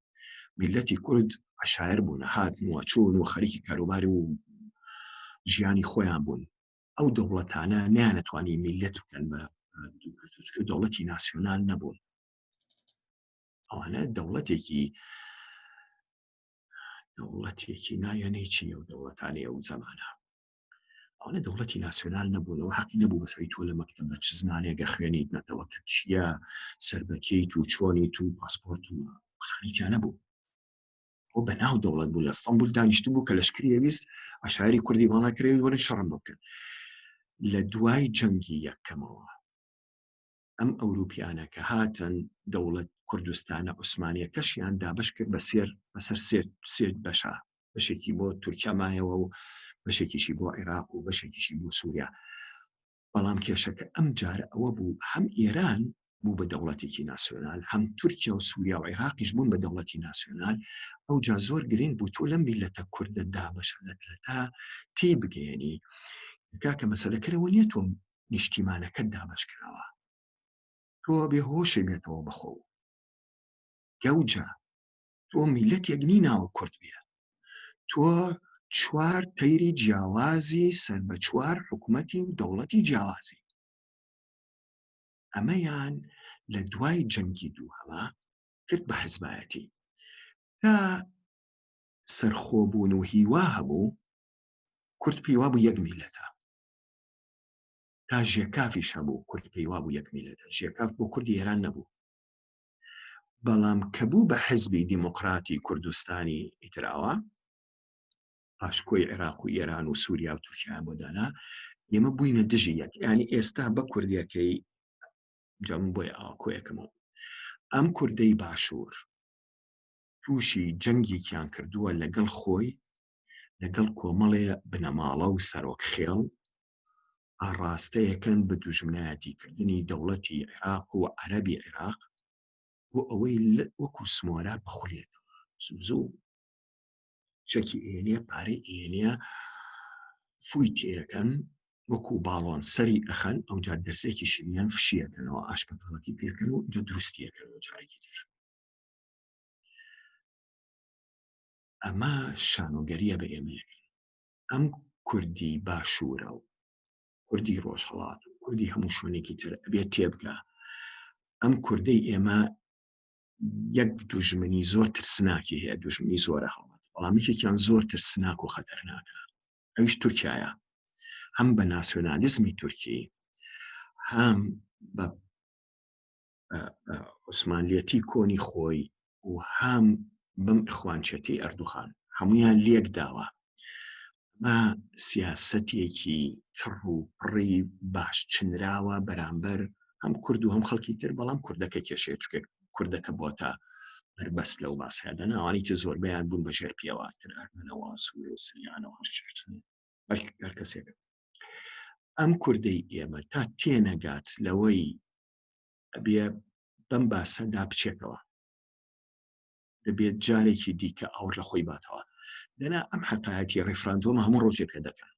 میلەتی کورد عشایر بوون هاتن و چوون و خەریکی کاروبار و ژیانی خۆیان بوون ئەو دەوڵەتانە نیانەتوانی میلەت بکەن بە دوو کردەوە چونکە دەوڵەتی ناسیۆنال نەبوون ئەوانە دەوڵەتێکی دەوڵەتێکی نایەنەی چی ئەو دەوڵەتانی ئەو زەمانە ئەوانە دەوڵەتی ناسیۆنال نەبوونەوە حەقی نەبوو بەسەری تۆ لە مەکتەب بە چ زمانێک ئەخوێنیت نەتەوەکە چییە سەربەکەیت و چۆنیت و پاسپۆرت و قسانی تیا نەبوو ئەو بە ناو دەوڵەت بوو لە ئەستەنبول دانیشتبوو کە لەشکری ئەویست عەشایری کوردی باڵا کرێ وەرن شەڕم بۆ بکەن لە دوای جەنگی یەکەمەوە ئەم ئەوروپیانە کە هاتن دەوڵەت کوردستانە عوسمانیەکەشیان دابش کرد بە سێر بەسەر سێ سێ بەشە بەشێکی بۆ تورکیا مایەوە و بەشێکیشی بۆ عێراق و بەشێکیشی بۆ سووریا بەڵام کێشەکە ئەم جارە ئەوە بوو هەم ئێران بوو بە دەوڵەتێکی ناسیۆنال هەم تورکیا و سووریا و عێراقیش بوون بە دەوڵەتی ناسیۆنال ئەو جا زۆر گرنگ بوو تۆ لەم میلەتە کوردە دابەشە لەتلەتا تێی بگەیەنی کاکە مەسەلەکەرەوە نییە تۆ نیشتیمانەکەت دابەش کراوە تۆ بێ هۆشێ بێتەوە بەخۆ گەوجە تۆ میلەتێک نی ناوە کورد بێ تۆ چوار تەیری جیاوازی سەر بە چوار حکوومەتی و دەوڵەتی جیاوازی ئەمەیان لە دوای جەنگی دووهەما کرد بە حزبایەتی تا سەرخۆبوون و هیوا هەبوو کورد پێی وابوو یەک میلەتە تا ژێکافیش هەبوو کورد پێی وابوو یەک میلەتە ژێکاف بۆ کوردی ئێران نەبوو بەڵام کە بوو بە حزبی دیموکراتی کوردستانی ئیتراوە پاشکۆی عێراق و ئێران و سووریا و تورکیان بۆ دانا ئێمە بووینە دژی یەک ینی ئێستا بە کوردیەکەی جەم بۆی ئاکۆیەکەمەوە ئەم کوردەی باشوور تووشی جەنگێکیان کردووە لەگەڵ خۆی لەگەڵ کۆمەڵێ بنەماڵە و سەرۆک خێڵ ئاڕاستەیەکەن بە دوژمنایەتیکردنی دەوڵەتی عێراق و عەرەبی عێراق بۆ ئەوەی وەکو سمۆرا بخولێتەوە زوو زوو چەکی ئێنێ پارەی ئێنێ فوی تێەکەن وەکو باڵۆن سەری ئەخەن ئەوجا دەرسێکی شریان فشیەکەنەوە ئاشپەتاڵەکی پێکەن و جا دروستیەکەنەوە جارێکی تر ئەمە شانۆگەریە بە ئێمەیەکەن ئەم کوردی باشوورە و کوردی ڕۆژهەڵات و کوردی هەموو شوێنێکی تر ئەبێت تێبگا ئەم کوردەی ئێمە یەک دوژمنی زۆر ترسناکی هەیە دوژمنی زۆرە هەڵبەت بەڵام یەکێکیان زۆر ترسناک و خەتەرناکە ئەویش تورکایە هەم بە ناسیۆنالیزمی تورکی هەم بە عوسمانلیەتی کۆنی خۆی و هەم بەم ئیخوانچێتی ئەردوخان هەمویان لێک داوە ئەمە سیاسەتێکی چڕ و پڕی باش چنراوە بەرامبەر هەم کورد و هەم خەڵکی تر بەڵام کوردەکە کێشەیە چکێک کوردەکە بۆتە بەربەست لەو باسەدا ناوانی تر زۆربەیان بوون بە ژێر پێوە تر ئەرمەنەوە سوور و سریانەوە هەر هەر کەسێک ئەم کوردەی ئێمە تا تێنەگات لەوەی ئەبێ بەم باسەدا بچێتەوە دەبێت جارێکی دیکە ئاور لە خۆی باتەوە دەنا ئەم حقایەتی ڕیفراندۆمە هەموو ڕۆژێ پێ دەکەن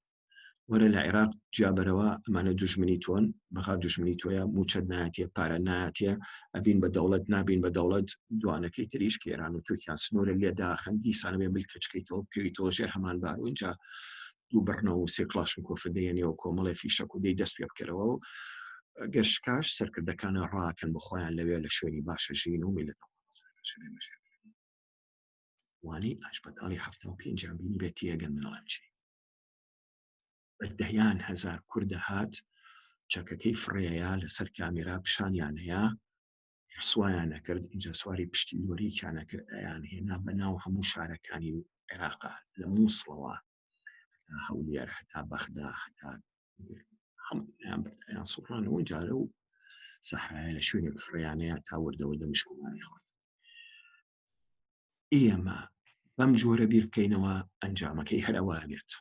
وەرە لە عێراق جیابەرەوە ئەمانە دوژمنی تۆن بەغا دوژمنی تۆیە موچەت نایەتێ پارە نایەتێ ئەبین بە دەوڵەت نابین بە دەوڵەت دوانەکەی تریش کە ئێران و تورکیان سنوورە لێ داخن دیسانە بێ ملکەچکەیتەوە بکەویتەوە ژێر هەمان بار و اینجا دوو بڕنەوە و سێ کڵاشنکۆف دەیەنێەوە کۆمەڵێ فیشەک و دەی دەست پێ بکەرەوە و گەر شکاش سەرکردەکانە ڕاکەن بۆ خۆیان لەوێ لە شوێنی باشە ژین و میلەتە وانەی ئاشبەتاڵی 75 بینی بێت تێگەن منەڵم چی بە دەیان هەزار کوردە هات. چەکەکەی فڕێیە لەسەر کامێرا پیشانیانەیە ڕسوایان ئەکرد ئینجا سواری پشتی لۆریکیان ئەکرد ئەیان هێنا بە ناو هەموو شارەکانی عێراقا لە مووسڵەوە هەتا هەولێر هەتا بەغدا هەتا هەموویان برد ئەیان سوڕانەوە جارە و سەحرایە لە شوێنێک فڕیانەیە تا وردەوە دەمشکمانی خوارد ئێمە بەم جۆرە بیر بکەینەوە ئەنجامەکەی هەر ئەوە بێت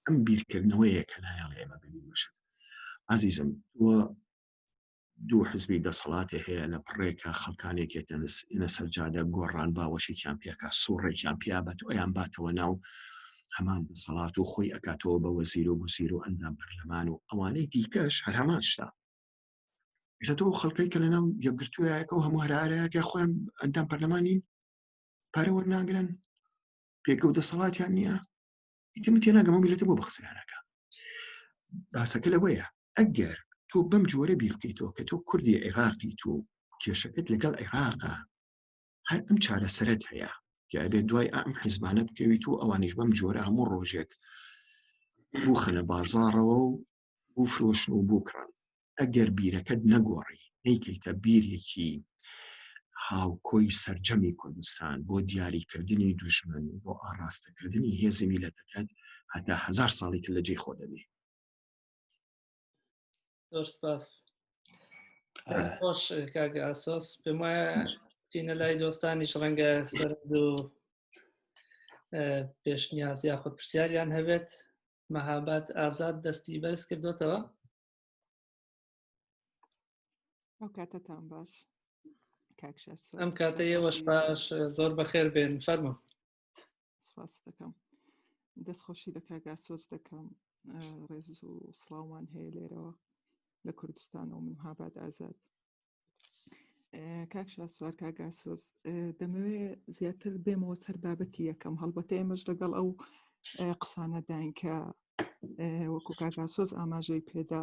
ئەم بیرکردنەوەیە کە نایەڵێ ئێمە ببین بەشت ئازیزم تۆ دوو حزبی دەسەڵاتێ هەیە لە پڕێکا خەڵکانێک یەتەنە سەر جادە گۆڕان باوەشێکیان پێکا سوڕێکیان پیا بەت ئەیان باتەوە ناو هەمان دەسەڵات و خۆی ئەکاتەوە بە وەزیر و گوزیر و ئەندام پەرلەمان و ئەوانەی دیکەش هەر هەمان شتە ئێستا تۆ خەڵکەی کە لەناو یەکگرتوویەکە و هەموو هەرارەیەکە خۆیان ئەندام پەرلەمانین پارە وەرناگرن پێگە و دەسەڵاتیان نییە ئیتر من تێناگەم ئەو میلەتە بۆ بە قسەیانەکە باسەکە لەوەیە ئەگەر تۆ بەم جۆرە بیر بکەیتەوە کە تۆ کوردی عێراقی تۆ کێشەکەت لەگەڵ عێراقا هەر ئەم چارەسەرت هەیە کە ئەبێت دوای ئەم حیزبانە بکەویت و ئەوانیش بەم جۆرە هەموو ڕۆژێک بوخەنە بازاڕەوە و بفرۆشن و بکڕن ئەگەر بیرەکەت نەگۆڕی نەیکەیتە بیرێکی هاوکۆی سەرجەمی کوردستان بۆ دیاریکردنی دوژمن بۆ ئاڕاستەکردنی هێزی میلەتەکەت هەتا هەزار ساڵی تر لە جێی خۆ دەبی. زۆر سپاس. خۆش کاک ئاسۆس پێم وایە چینە لای دۆستانیش ڕەنگە سەرنج و پێشنیاز یاخود پرسیاریان هەبێت مەهاباد ئازاد دەستی بەرز کردوتەوە ئەو کاتەتان باش ئەم کاتە ئێوەش باش زۆر بەخێر بێن فەرمو سپاس دەکەم دەستخۆشی لە کاگاسۆز دەکەم ڕێز و سڵاومان هەیە لێرەوە لە کوردستان و من هاباد ئازاد کاک شاسوار کاک ئاسۆس دەمەوێ زیاتر بێمەوە سەر بابەتی یەکەم هەڵبەتە ئێمەش لەگەڵ ئەو قسانەداین کە وەکو کاک ئاسۆس ئاماژەی پێدا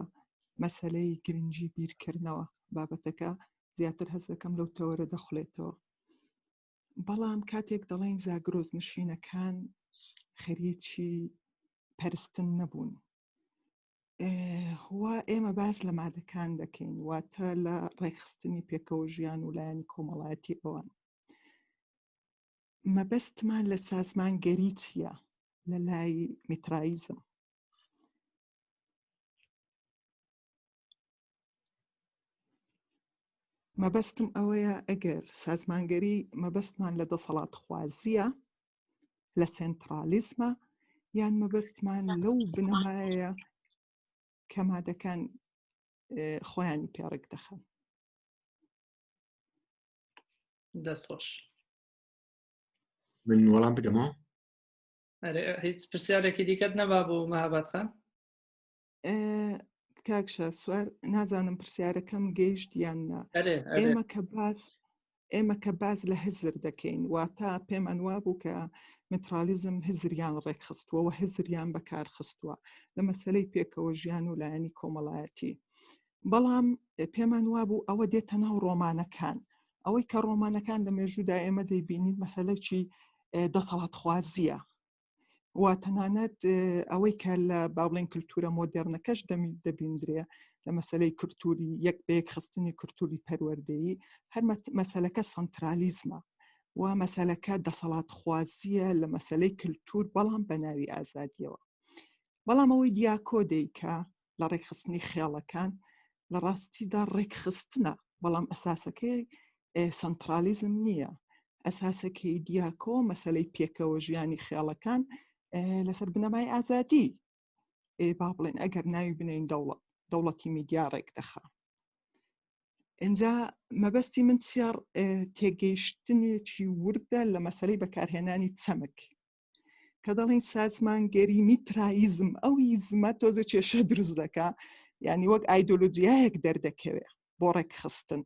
مەسلەی گرنگی بیرکردنەوە بابەتەکە زیاتر هەست دەکەم لەو تەوەرە دەخولێتەوە بەڵام کاتێک دەڵێن زاگرۆز نشینەکان خەریکی پەرستن نەبوون وا ئێمە باس لە مادەکان دەکەین واتە لە ڕێکخستنی پێکەوە ژیان و لایەنی کۆمەڵایەتی ئەوان مەبەستمان لە سازمانگەری چییە لە لای میترایزم مەبەستم ئەوەیە ئەگەر سازمانگەری مەبەستمان لە دەسەڵاتخوازیە لە سێنترالیزمە یان مەبەستمان لەو بنەمایە کە مادەکان خۆیانی پێڕێک دەخەن دەست خۆش من وەڵام بدەمەوە هیچ پرسیارێکی دیکەت نەما بۆ مەهاباد خان کاک شاسوار نازانم پرسیارەکەم گەیشت یان نا ئێمە کە باس ئێمە کە باز لە هزر دەکەین واتە پێمان وابوو کە میترالیزم هزریان ڕێکخستووە و هزریان بەکار خستووە لە مەسلەی پێکەوە ژیان و لایەنی کۆمەڵایەتی بەڵام پێمان وابوو ئەوە دێتە ناو ڕۆمانەکان ئەوەی کە ڕۆمانەکان لە مێژوودا ئێمە دەیبینین مەسلەکی دەسەڵاتخوازیە و تەنانەت ئەوەی کە لە با بڵێن کللتورە مۆدێرنەکەش دەمی دەبیندرێ لە مەسلەی کللتوری یەک بە یەک خستنی کللتوری پەروەردەیی هەر مەسلەکە سنترالیزمە و مەسلەکە دەسەڵات خوازیە لە مەسلەی کللتور بەڵام بە ناوی ئازادیەوە بەڵام ئەوەی دیاکۆ دەیکا لە ڕێکخستنی خێڵەکان لە ڕاستیدا ڕێکخستنە بەڵام ئەساسەکەی سنترالیزم نییە ئەساسەکەی دیاکۆ مەسلەی پێکەوە ژیانی خێڵەکان لەسەر بنەمای ئازادی با بڵێن ئەگەر ناوی بنین دەوڵەت دەوڵەتی میدیا ڕێک دەخا ئینجا مەبەستی من چیە تێگەیشتنێکی وردە لە مەسلەی بەکارهێنانی چەمک کە دەڵێن سازمانگەری میترایزم ئەو یزمە تۆزە کێشە دروست دەکا یعنی وەک ئایدۆلۆجیایەک دەردەکەوێ بۆ ڕێکخستن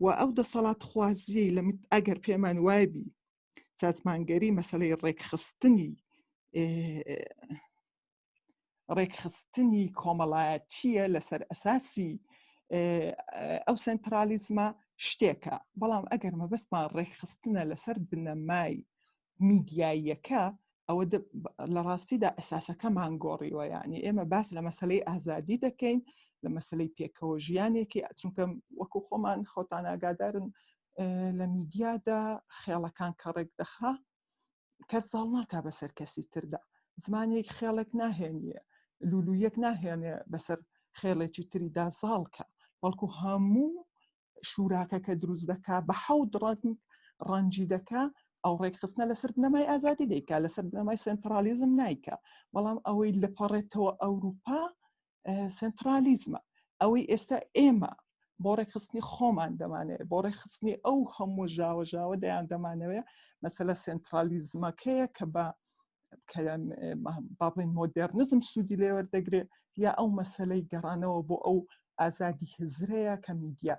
و ئەو دەسەڵات خوازیەی لە ئەگەر پێمان وایبی سازمانگەری مەسلەی ڕێکخستنی ڕێکخستنی کۆمەڵایەتیە لەسەر ئەساسی ئەو سنترالیزمە شتێکە بەڵام ئەگەر مەبەستمان ڕێکخستنە لەسەر بنەمای میدیاییەکە. ئەوە لە ڕاستیدا ئەساسەکەمان گۆڕیوە یعنی ئێمە باس لە مەسلەی ئازادی دەکەین لە مەسلەی پێکەوە ژیانێکی چونکە وەکو خۆمان خۆتان ئاگادارن لە میدیادا خێڵەکان کە ڕێک دەخا کەس زاڵ ناکا بەسەر کەسی تردا زمانێک خێڵێک ناهێنیە لولویەک ناهێنێ بەسەر خێڵێکی تریدا زاڵکە بەڵکو هەموو شوراکە کە دروست دەکا بە حەوت ڕەنگ ڕەنجی دەکا ئەو ڕێکخستنە لەسەر بنەمای ئازادی دەیکا لەسەر بنەمای سنترالیزم نایکا بەڵام ئەوەی لەپەڕێتەوە ئەوروپا سنترالیزمە ئەوەی ئێستا ئێمە بۆ ڕێکخستنی خۆمان دەمانەوێت بۆ ڕێکخستنی ئەو هەموو ژاوە ژاوە دەیان دەمانەوێت مەسەلە سنترالیزمەکەیە کە بە با بڵێن مۆدێرنزم سوودی لێوەردەگرێ یا ئەو مەسلەی گەڕانەوە بۆ ئەو ئازادی هزرەیە کە میدیا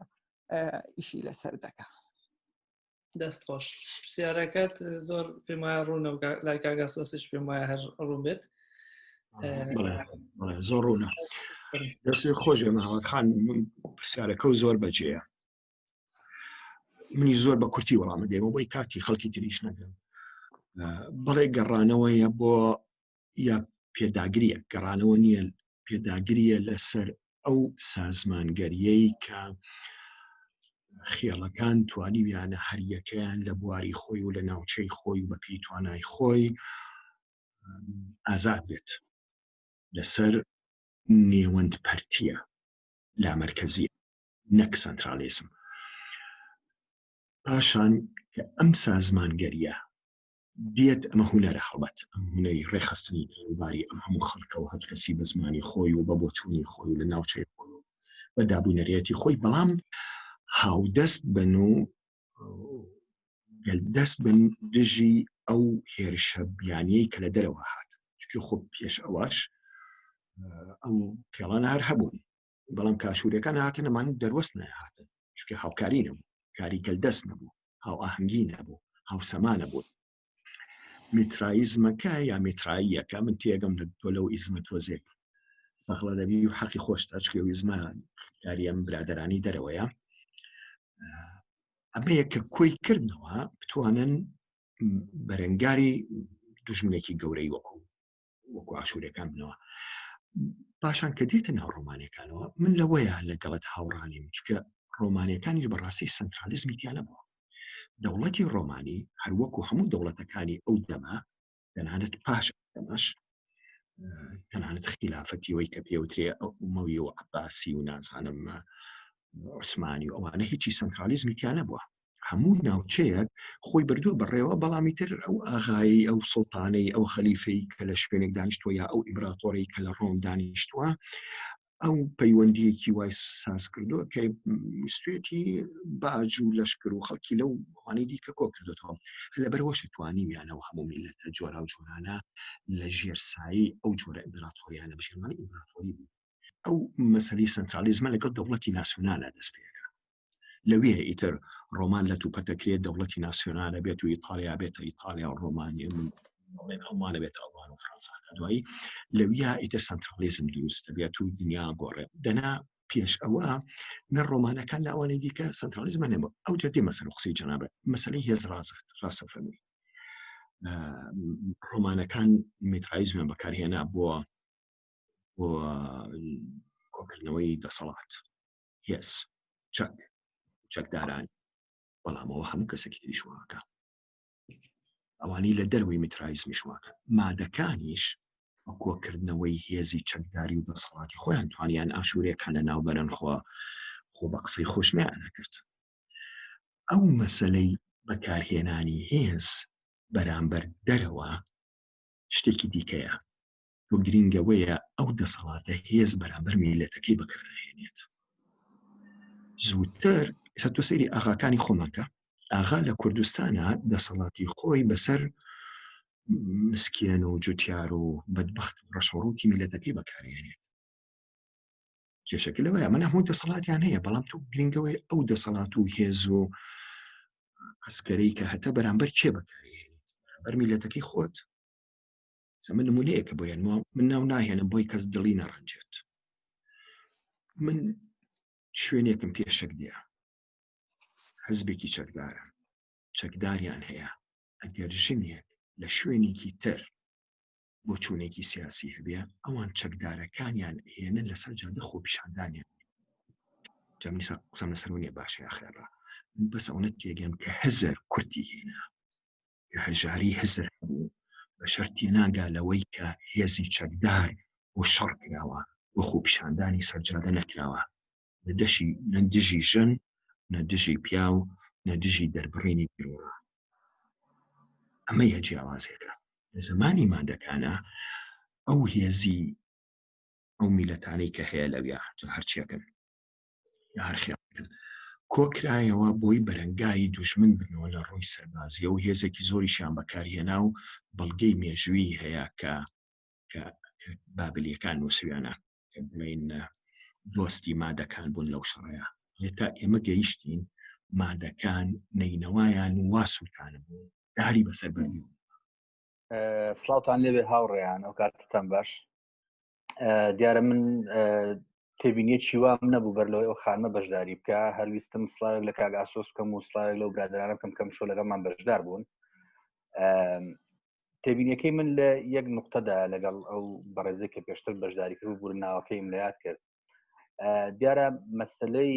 ئیشی لەسەر دەکا. دەست خۆش پرسیارەکەت زۆر پێم وایە ڕوونە و لای کاگاسۆسیش پێم وایە هەر ڕوون بێت. زۆر ڕوونە دەستی خۆش بێ محەممەد خان پرسیارەکە و زۆر بەجێیە منی زۆر بە کورتی وەڵامە دێمە بۆی کاتی خەڵکی تریش نەگەم بەڵێ گەڕانەوەیە بۆ یا پێداگریە گەڕانەوە نییە پێداگریە لەسەر ئەو سازمانگەریەی کە خێڵەکان توانیویانە هەریەکەیان لە بواری خۆی و لە ناوچەی خۆی و بەپێی توانای خۆی ئازاد بێت لەسەر نێوەند پەرتیە لامەرکەزیە نەک سەنترالیزم. پاشان کە ئەم سازمانگەریە دێت ئەمە هونەرە هەڵبەت ئەم هونەری ڕێکخستنی کاروباری ئەم هەموو خەڵکە و هەر کەسی بە زمانی خۆی و بە بۆچوونی خۆی و لە ناوچەی خۆی و بە دابونەرێتی خۆی بەڵام هاودەست بن و دەست بن دژی ئەو هێرشە بیانیەی کە لە دەرەوە هات چونکە خۆ پێش ئەوەش ئەو خێڵانە هەر هەبوون بەڵام کاشوورەکان هاتن ئەمان دەروەست نەهاتن چونکە هاوکاری نەبوو کاری گەل دەست نەبوو هاوئاهەنگی نەبوو هاوسەما نەبوو میترایزمەکە یا میتراییەکە من تێگەم لە تۆ لەو ئیزمە تۆزێک سەخڵە دەبی و حەقی خۆشتە چونکە ئەو ئیزمە کاری ئەم برادەرانی دەرەوەیە ئەمەیە کە کۆی کردنەوە بتوانن بەرەنگاری دژمنێکی گەورەی وەکو وەکو ئاشوورەکان بنەوە پاشان کە دێتە ناو ڕۆمانەکانەوە من لەوەیە لەگەڵت هاوڕانیم چکە ڕۆمانەکانیش بەڕاستی سنترالیزمی تیا نەبووە دەوڵەتی ڕۆمانی هەروەکو هەموو دەوڵەتەکانی ئەو دەمە تەنانەت پاش دەمەش تەنانەت خلافەتیەوەی کە پێوترێ ئومەوی و عباسی و نازانم عوسمانی و ئەوانە هیچی سنترالیزمی تیا نەبووە هەموو ناوچەیەک خۆی بردووە بەڕێوە بەڵامی تر ئەو ئاغایی ئەو سوڵتانەی ئەو خەلیفەی کە لە شوێنێک دانیشتووە یا ئەو ئیمراتۆری کە لە ڕۆم دانیشتووە ئەو پەیوەندیەکی وای ساز کردووە کە ویستێتی باج و لەشکر و خەڵکی لەو ئەوانەی دیکە کۆ کردوێتەوە لەبەرەوەش توانیویانەوە هەموو میلەتە جۆرا و جۆرانە لە ژێر سایی ئەو جۆرە ئیمپراتۆریانە بژێوانی ئیمپراتۆری بوو ئەو مەسەلی سنترالیزمە لەگەڵ دەوڵەتی ناسیۆنالە دەست پێەکە لەوێ ئیتر ڕۆمان لە توپە دەکرێت دەوڵەتی ناسیۆنالە بێت و ئیتالیا بێتە ئیتالیا و ڕۆمانیا بڵێن ئەڵمانە بێتە ئەڵمان و فڕەنسا دوایی لەویا ئیتر سنترالیزم دروست دەبێت و دنیا گۆڕێ دەنا پێش ئەوە نە ڕۆمانەکان لە ئەوانەی دیکە سنترالیزمە نەبوو ئەو جدی مەسەر قسەی جەنابەت مەسەلەی هێز ڕازت ڕاستە فەرمووی ڕۆمانەکان میترایزمیان بەکارهێنا بۆ بۆ کۆکردنەوەی دەسەڵات هێز چەک چەکداران بەڵام ئەوە هەموو کەسێکی تریش واکە ئەوانەی لە دەروی میترایزمیش واکە مادەکانیش بە کۆکردنەوەی هێزی چەکداری و دەسەڵاتی خۆیان توانیان ئاشوورەکان لە ناوبەرن خۆ خۆ بە قسەی خۆش نەکرد ئەو مەسلەی بەکارهێنانی هێز بەرامبەر دەرەوە شتێکی دیکەیە و گرینگەوەیە ئەو دەسەڵاتە هێز بەرامبەر میلەتەکەی بەکارهێنێت زووتر ئێستا تۆ سەیری ئاغاکانی خۆمانکە ئاغا لە کوردستانە دەسەڵاتی خۆی بەسەر مسکێن و جوتیار و بەدبخت و ڕەشۆڕوتی میلەتەکەی بەکارهێنێت کێشەکە لەوەیە من هەموو دەسەڵاتیان هەیە بەڵام تۆ گرنگەوەی ئەو دەسەڵات و هێز و ئەسکەری کە هەتە بەرامبەر کێ بەکارهێنیت بەرامبەر میلەتەکەی خۆت من نمونەیەکە بۆ یانمەوە من ناو ناهێنم بۆی کەس دڵی نەڕەنجێت من شوێنێکم پێشک دێ حزبێکی چەکدارە چەکداریان هەیە ئەگەر ژنێک لە شوێنێکی تر. بۆچوونێکی سیاسی هەبێ، ئەوان چەکدارەکانیان ئەهێنن لەسەر جادە خۆپیشاندانیان. جا منیسا قسەم لەسەر نییە باشە یا خراپە، من بەس ئەوەنە تێگەم کە هزر کورتی هێنا، کە هەژاری هزر هەبوو، بەشەر تێناگا لەوەی کە هێزی چەکدار بۆ شەڕ کراوە، بۆ خۆپیشاندانی سەرجادە نەکراوە. نە دەشی نە دژی ژن، نە دژی پیاو، نە دژی دەربڕینی بیروڕا. ئەمەیە جیاوازێکە. لە زەمانی مادەکانە ئەو هێزی ئەو میلەتانەی کە هەیە لەویا جا هەرچیەکن یا هەر خێڵێکن کۆکرایەوە بۆی بەرەنگاری دوژمن بنەوە لە ڕووی سەربازیەوە و هێزێکی زۆریشیان بەکارهێنا و بەڵگەی مێژوویی هەیە کە کە بابلیەکان نووسویانە کە بڵێن دۆستی مادەکان بوون لەو شەڕەیە تا ئێمە گەیشتین مادەکان نەینەوایان وا سووتانە بوو داری بەسەر بەردی. سڵاوتان لێبێ هاوڕێیان، ئەو کاتتان باش. دیارە من تێبینیەکی وام نەبوو بەر لەوەی ئەو خانمە بەشداری بکە، هەرویستم سڵاوێک لە کاک ئاسۆس بکەم و سڵاوێک لەو برادرانە بکەم کەم شۆ لەگەڵمان بەشدار بوون. تێبینیەکەی من لە یەک نقطەدا لەگەڵ ئەو بەڕێزێک کە پێشتر بەشداری کرد و بوور ناوەکەیم لە یاد کرد. دیارە مەسلەی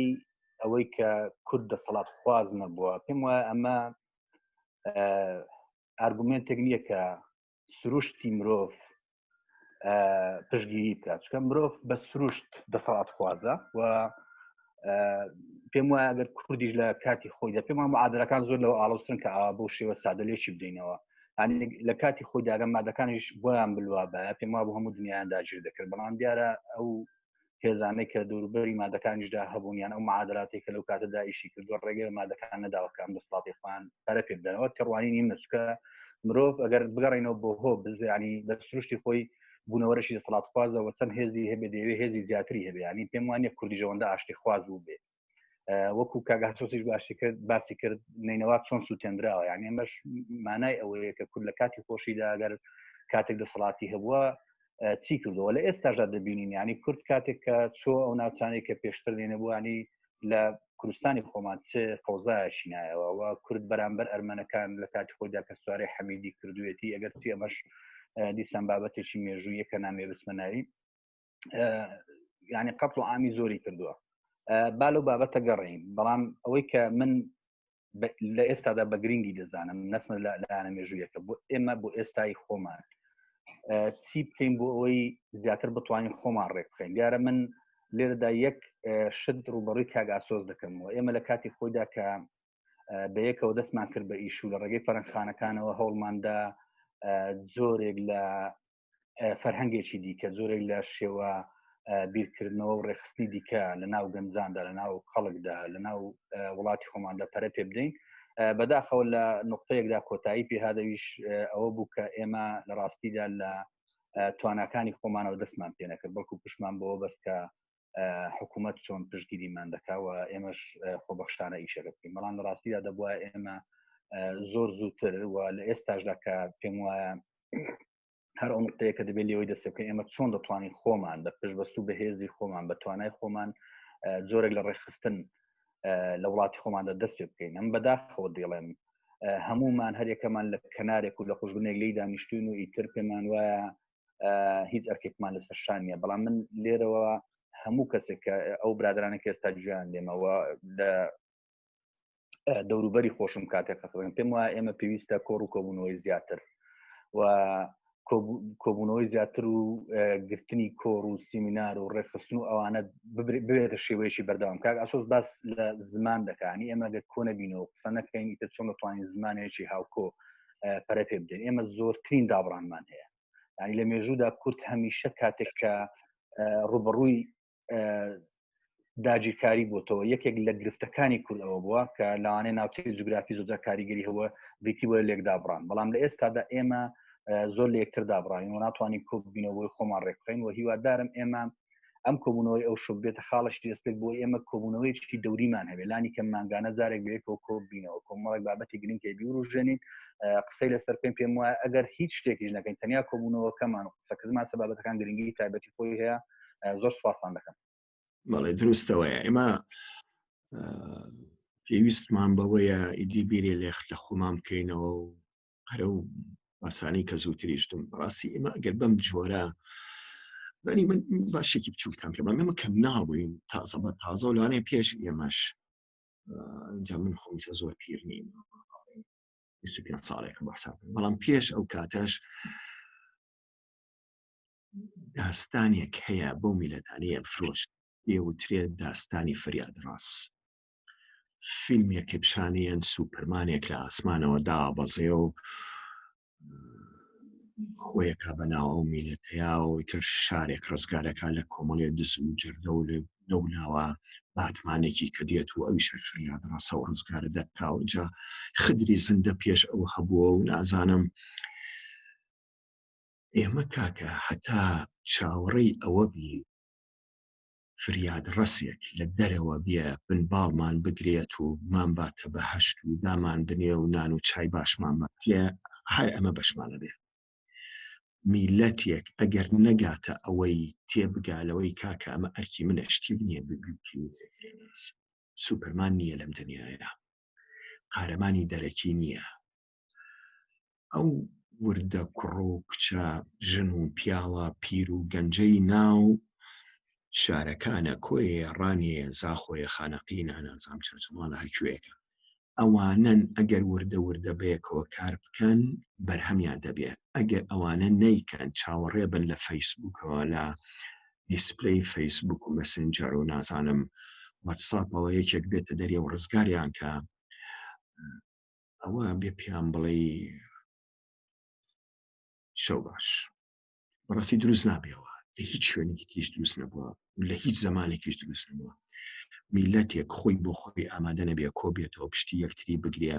ئەوەی کە کورد دەسەڵات خواز نەبووە، پێم وایە ئەمە ئارگومنتێک نییە کە سروشتی مرۆڤ پشگیری بکات، چکە مرۆڤ بە سروشت دەسەڵات خوازە و پێم وایە ئەگەر کوردیش لە کاتی خۆیدا، پێم وایە معادلەکان زۆر لەوە ئاڵۆزترن کە ئاوا بەو شێوە سادە لێکی بدەینەوە. یعنی لە کاتی خۆیدا ئەگەر مادەکانیش بۆیان بلوا بایە، پێم وابوو هەموو دنیایان داگیر دەکرد، بەڵام دیارە ئەو هێزانەی کە دەوروبەری مادەکانیشدا هەبوون یان ئەو معادلاتێک کە لەو کاتەدا ئیشی کردووە ڕێگەی بە مادەکان نەداوە کە ئەم دەسەڵاتی خۆیان پەرە پێ بدەنەوە. تێڕوانینی منە، چونکە مرۆڤ ئەگەر بگەڕێینەوە بۆ هۆ بزانی بە سروشتی خۆی بوونەوەرەشی دەسەڵاتخوازەوە چەند هێزی هەبێ دەیەوێ هێزی زیاتری هەبێ. ینی پێم وانە کوردیش ئەوەندە ئاشتی خواز بوو بێ. وەکو کاگاسۆسیش باشی کرد باسی کرد نینەوا چۆن سووتێنراوە، یعنی ئەمەش مانای ئەوەیە کە کورد لە کاتی خۆشیدا ئەگەر کاتێک دەسەڵاتی هەبووە چی کردەوە. لە ئێستاشدا دەبینین ینی کورد کاتێک کە چۆ ئەو ناوچانەی کە پێشتر لێنەبووانی لە کوردستانی خۆمان چ قەوزایەکی نایەوە و کورد بەرامبەر ئەرمەنەکان لە کاتی خۆیدا کە سوارەی حەمیدی کردوێتی، ئەگەر چی ئەمەش دیسان بابەتێکی مێژوویە کە نامێ بچمە ناوی، یعنی قەتڵ و عامی زۆری کردووە. با لەو بابەتە گەڕین، بەڵام ئەوەی کە من لە ئێستادا بە گرنگی دەزانم نەچمە لە لایەنە مێژوویەکە، بۆ ئێمە بۆ ئێستای خۆمان چی بکەین بۆ ئەوەی زیاتر بتوانین خۆمان ڕێک بخەین. دیارە من لێرەدا یەک شت ڕوبەڕووی کاک ئاسۆس دەکەم و ئێمە لە کاتی خۆیدا کە بە یەکەوە دەستمان کرد بە ئیش و لە ڕێگەی فەرەنگخانەکانەوە هەوڵماندا جۆرێک لە فەرهەنگێکی دیکە، جۆرێک لە شێوە بیرکردنەوە و ڕێکخستنی دیکە لە ناو گەنجاندا، لە ناو خەڵکدا، لە ناو وڵاتی خۆماندا پەرە پێ بدەین. بەداخەوە لە نقطەیەکدا کۆتایی پێهادەویش ئەوە بوو کە ئێمە لە ڕاستیدا لە تواناکانی خۆمانەوە دەستمان پێ نەکرد، بەڵکو پشتمان بەوە بەست کە حکوومەت چۆن پشتگیریمان دەکا و ئێمەش خۆبەخشانە ئیشەکە بکەین. بەڵام لە ڕاستیدا دەبووە ئێمە زۆر زووتر و لە ئێستاشدا کە پێم وایە هەر ئەو نقطەیە کە دەبێت لێوەی دەست بکەین، ئێمە چۆن دەتوانین خۆمان بە پشتبەستوو بە هێزی خۆمان، بە توانای خۆمان جۆرێک لە ڕێکخستن لە وڵاتی خۆماندا دەست پێ بکەین. ئەم بەداخەوە دەڵێم هەمومان هەریەکەمان لە کەنارێک و لە قوژبنێک لێی دانیشتوین و ئیتر پێمان وایە هیچ ئەرکێکمان لەسەر شان نییە. بەڵام من لێرەوە هەموو کەسێک کە ئەو برادرانە کە ئێستا گوێیان لێمەوە لە دەوروبەری خۆشم کاتێک قسە دەکەم، پێم وایە ئێمە پێویستە کۆڕ و کۆبوونەوەی زیاتر و کۆبوونەوەی زیاتر و گرتنی کۆڕ و سیمینار و ڕێکخستن و ئەوانە ببێتە شێوەیەکی بەردەوام. کاک ئاسۆس باس لە زمان دەکانی، ئێمە گەر کۆ نەبینەوە قسە نەکەین ئیتر چۆن دەتوانین زمانێکی هاوکۆ پەرە پێ بدەین؟ ئێمە زۆرترین دابڕانمان هەیە، یعنی لە مێژوودا کورد هەمیشە کاتێک کە ڕوبەڕووی داگیرکاری بۆتەوە، یەکێک لە گرفتەکانی کورد ئەوە بووە کە لەوانەیە ناوچەی جوگرافی زۆر کاریگەری هەبووە، بریتی بووە لێکدابڕان. بەڵام لە ئێستادا ئێمە زۆر لە یەکتر دابڕاوین و ناتوانین کۆ ببینەوە بۆی خۆمان ڕێک بخەین و هیوادارم ئێمە ئەم کۆبوونەوەی ئەو شۆ بێتە خاڵەشی دەستپێک بۆ ئێمە کۆبوونەوەیەکی دەوریمان هەبێ، لانی کەم مانگانە جارێک بەیەکەوە کۆ ببینەوە، کۆمەڵێک بابەتی گرنگ هەیە بیوروژێنین، قسەی لەسەر بکەین. پێم وایە ئەگەر هیچ شتێکیش نەکەین تەنیا کۆبوونەوەکەمان و قسەکردنمان سەر بابەتەکان گرنگی تایبەتی خۆی هەیە. زۆر سوپاستان دەکەم. بەڵێ دروستەوەیە، ئێمە پێویستمان بەوەیە ئیدی بیرێ لێخ لە خۆمان بکەینەوە و هەرە و باسانی کە زووتریشتم بەڕاستی ئێمە ئەگەر بەم جۆرە زانی من باشێکی بچووکتان پێ بڵێم ئێمە کە مناڵ بووین تازە بە تازە و لەوانەیە پێش ئێمەش جا من خۆمیسە زۆر پیر نیم 25 ساڵێکم بەحساب بەڵام پێش ئەو کاتەش داستانێک هەیە بۆ میلەتانەیە فرۆش پێوترێت داستانی فریاد ڕاس فیلمێک پیشانیان سوپەرمانێک لە ئاسمانەوە دابەزێ و خۆیەکە بە ناو ئەو میلەتەیا و ئیتر شارێک ڕزگارەکە لە کۆمەڵێ دز و جەردە و لەو ناوە باتمانێکی کە دێت و ئەویش هەر فریاد ڕەسە و ڕزگارە دەکا و ئینجا خدری زیندە پێش ئەو هەبووە و نازانم ئێمە کاکە هەتا چاوەڕێی ئەوە بی فریادڕەسێک لە دەرەوە بێ بن باڵمان بگرێت و بمانباتە بەهەشت و دامان بنێ و نان و چای باشمان باتێ، هەر ئەمە بەشمان ئەبێ. میللەتێک ئەگەر نەگاتە ئەوەی تێبگا لەوەی کاکە ئەمە ئەرکی منە شتێک نییە بپێوترێ فریادڕەس سوپەرمان نییە لەم دنیایە، قارەمانی دەرەکی نییە، ئەو وردە کوڕ و کچە، ژن و پیاوە، پیر و گەنجەی ناو شارەکانە، کۆیەیە، ڕانیەیە، زاخۆیە، خانەقینە، نازانم چەمچەماڵە، هەر کوێیەکە، ئەوانەن ئەگەر وردە وردە بەیەکەوە کار بکەن بەرهەمیان دەبێ، ئەگەر ئەوانە نەیکەن چاوەڕێ بن لە فەیسبووکەوە لە دیسپلەی فەیسبووک و مەسنجەر و نازانم واتساپەوە یەکێک بێتە دەرێ و ڕزگاریان کە ئەوە بێ پێیان بڵێ شەو باش بەڕاستی دروست نابێەوە لە هیچ شوێنێکی تریش دروست نەبووە لە هیچ زمانێکیش دروست نەبووە میلەتێک خۆی بۆ خۆی ئامادە نەبێ کۆ بێتەوە پشتی یەکتری بگرێ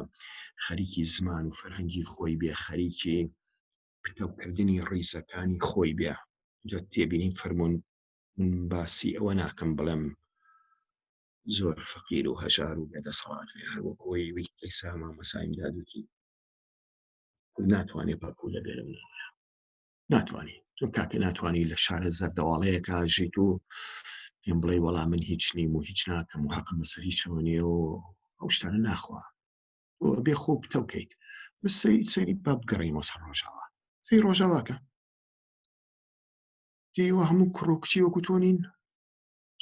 خەریکی زمان و فەرهەنگی خۆی بێ خەریکی پتەوکردنی ڕیزەکانی خۆی بێ جا تێبینی فەرمونون من باسی ئەوە ناکەم بڵێم زۆر فەقیر و هەژار و بێدەسەڵات بێ هەر وەک ئەوەی وی ئیسا مامۆستا ئیمداد وتی کورد ناتوانێ پەپوولە بێ لەو ناوەیە ناتوانێ تۆ کاکە ناتوانانی لە شارە زەردەواڵەیەکە ژیت و پێم بڵێ وەڵا من هیچ نیم و هیچ ناکەم و حەقم بەسەر هیچەوە نییە و ئەو شتانە ناخوا بێ خۆ پتەوکەیت سەری با بگەڕێینەوە سەر ڕۆژاوا سەی ڕۆژاواکە تێوە هەموو کوڕ و کچی وەکو تۆ نین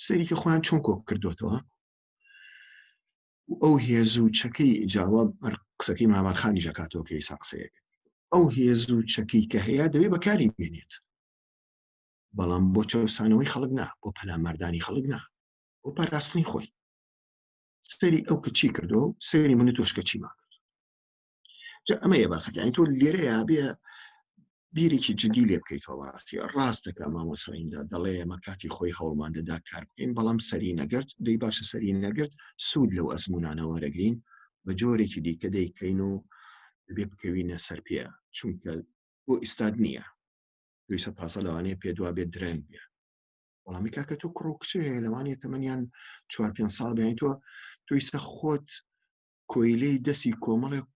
سەیری کە خۆیان چۆن کۆ کردوێتەوە ئەو هێز و چەکەی جاوە قسەکەی ماماخانی ژەکاتەوە کە ئیسا قسەیەک ئەو هێز و چەکەی کە هەیە دەبێ بەکاری بێنێت بەڵام بۆ چەوسانەوەی خەڵک نا بۆ پەلاماردانی خەڵک نا بۆ پاراستنی خۆی سەری ئەو کە چی کردو سەری من تۆش کە چیمان کرد جا ئەمەیە باسەکە یانی تۆ لێرەیە بێ بیرێکی جدی لێ بکەیتەوە بەڕاستی ڕاستەکە مامۆساییندا دەڵێ ئێمە کاتی خۆی هەوڵمان دەدا کار بکەین بەڵام سەری نەگرت دەی باشە سەری نەگرت سوود لەو ئەزمونانە وەرەگرین بە جۆرێکی دیکە دەیکەین و دەبێ بکەوینە سەر پێ چونکە بۆ ئیستاد نییە دویسە تازە لەوانەیە پێ دوا بێت درەنگ بێ بەڵامی کاکە تۆ کوڕ و کچێ هەیە لەوانەیە تەمەنیان چوار پێ ساڵ بێن تۆ تۆیسە خۆت کۆیلەی دەسی کۆمەڵێک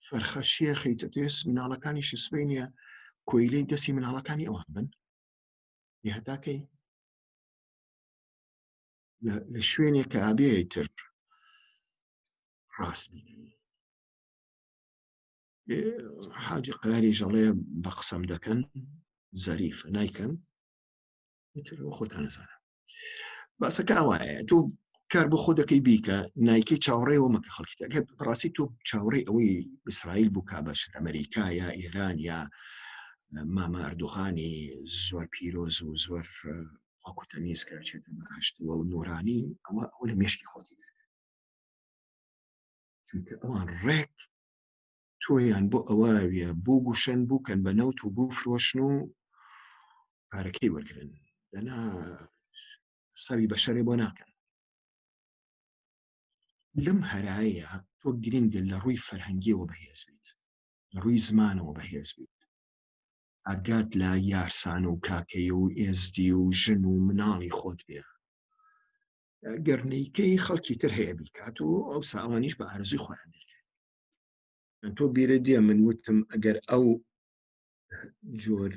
فەرخە شێخی دەتێس مناڵەکانیشی سبینە کۆیلەی دەسی مناڵەکانی ئەوان بن هەتاکەی لە شوێنێک کە ئابێ تر ڕاست حاجی قاری ژەڵێ بە قسەم دەکەن زەریفە نایکەن ئیتر خۆتان نەزانە باسەکە ئەوایە تۆ کار بۆ خۆ دەکەی بیکە نایکەی چاوەڕێەوە مەکە خەڵکی ئەگەر بەڕاستی تۆ چاوەڕێی ئەوەی ئیسرائیل بوو کا بەش ئەمریکا یا ئێران یا مامە ئەردوغانی زۆر پیرۆز و زۆر پاک و تەمیز کە چێتە بەهشتەوە و نورانی ئەوە ئەوە لە مێشکی خۆتی دەرێت چونکە ئەوان ڕێک تۆیان بۆ ئەوە وێ بۆ گوشن بووکەن بە نەوت و بۆ فرۆشن و پارەکەی وەرگن دەنا ساوی بەشەرێ بۆ ناکەن لەم هەرایە تۆ گرنگە لە ڕووی فەرهەنگیەوە بەهێز بیت لە ڕووی زمانەوە بەهێز بیت ئاگات لە یارسان و کاکەی و ئێزدی و ژن و مناڵی خۆت بێ گەر نیکەی خەڵکی تر هەیە بیکات و ئەو ساوانیش بە ئارزوی خۆیان دیکەن تۆ بیرە دێ من وتم ئەگەر ئەو جۆر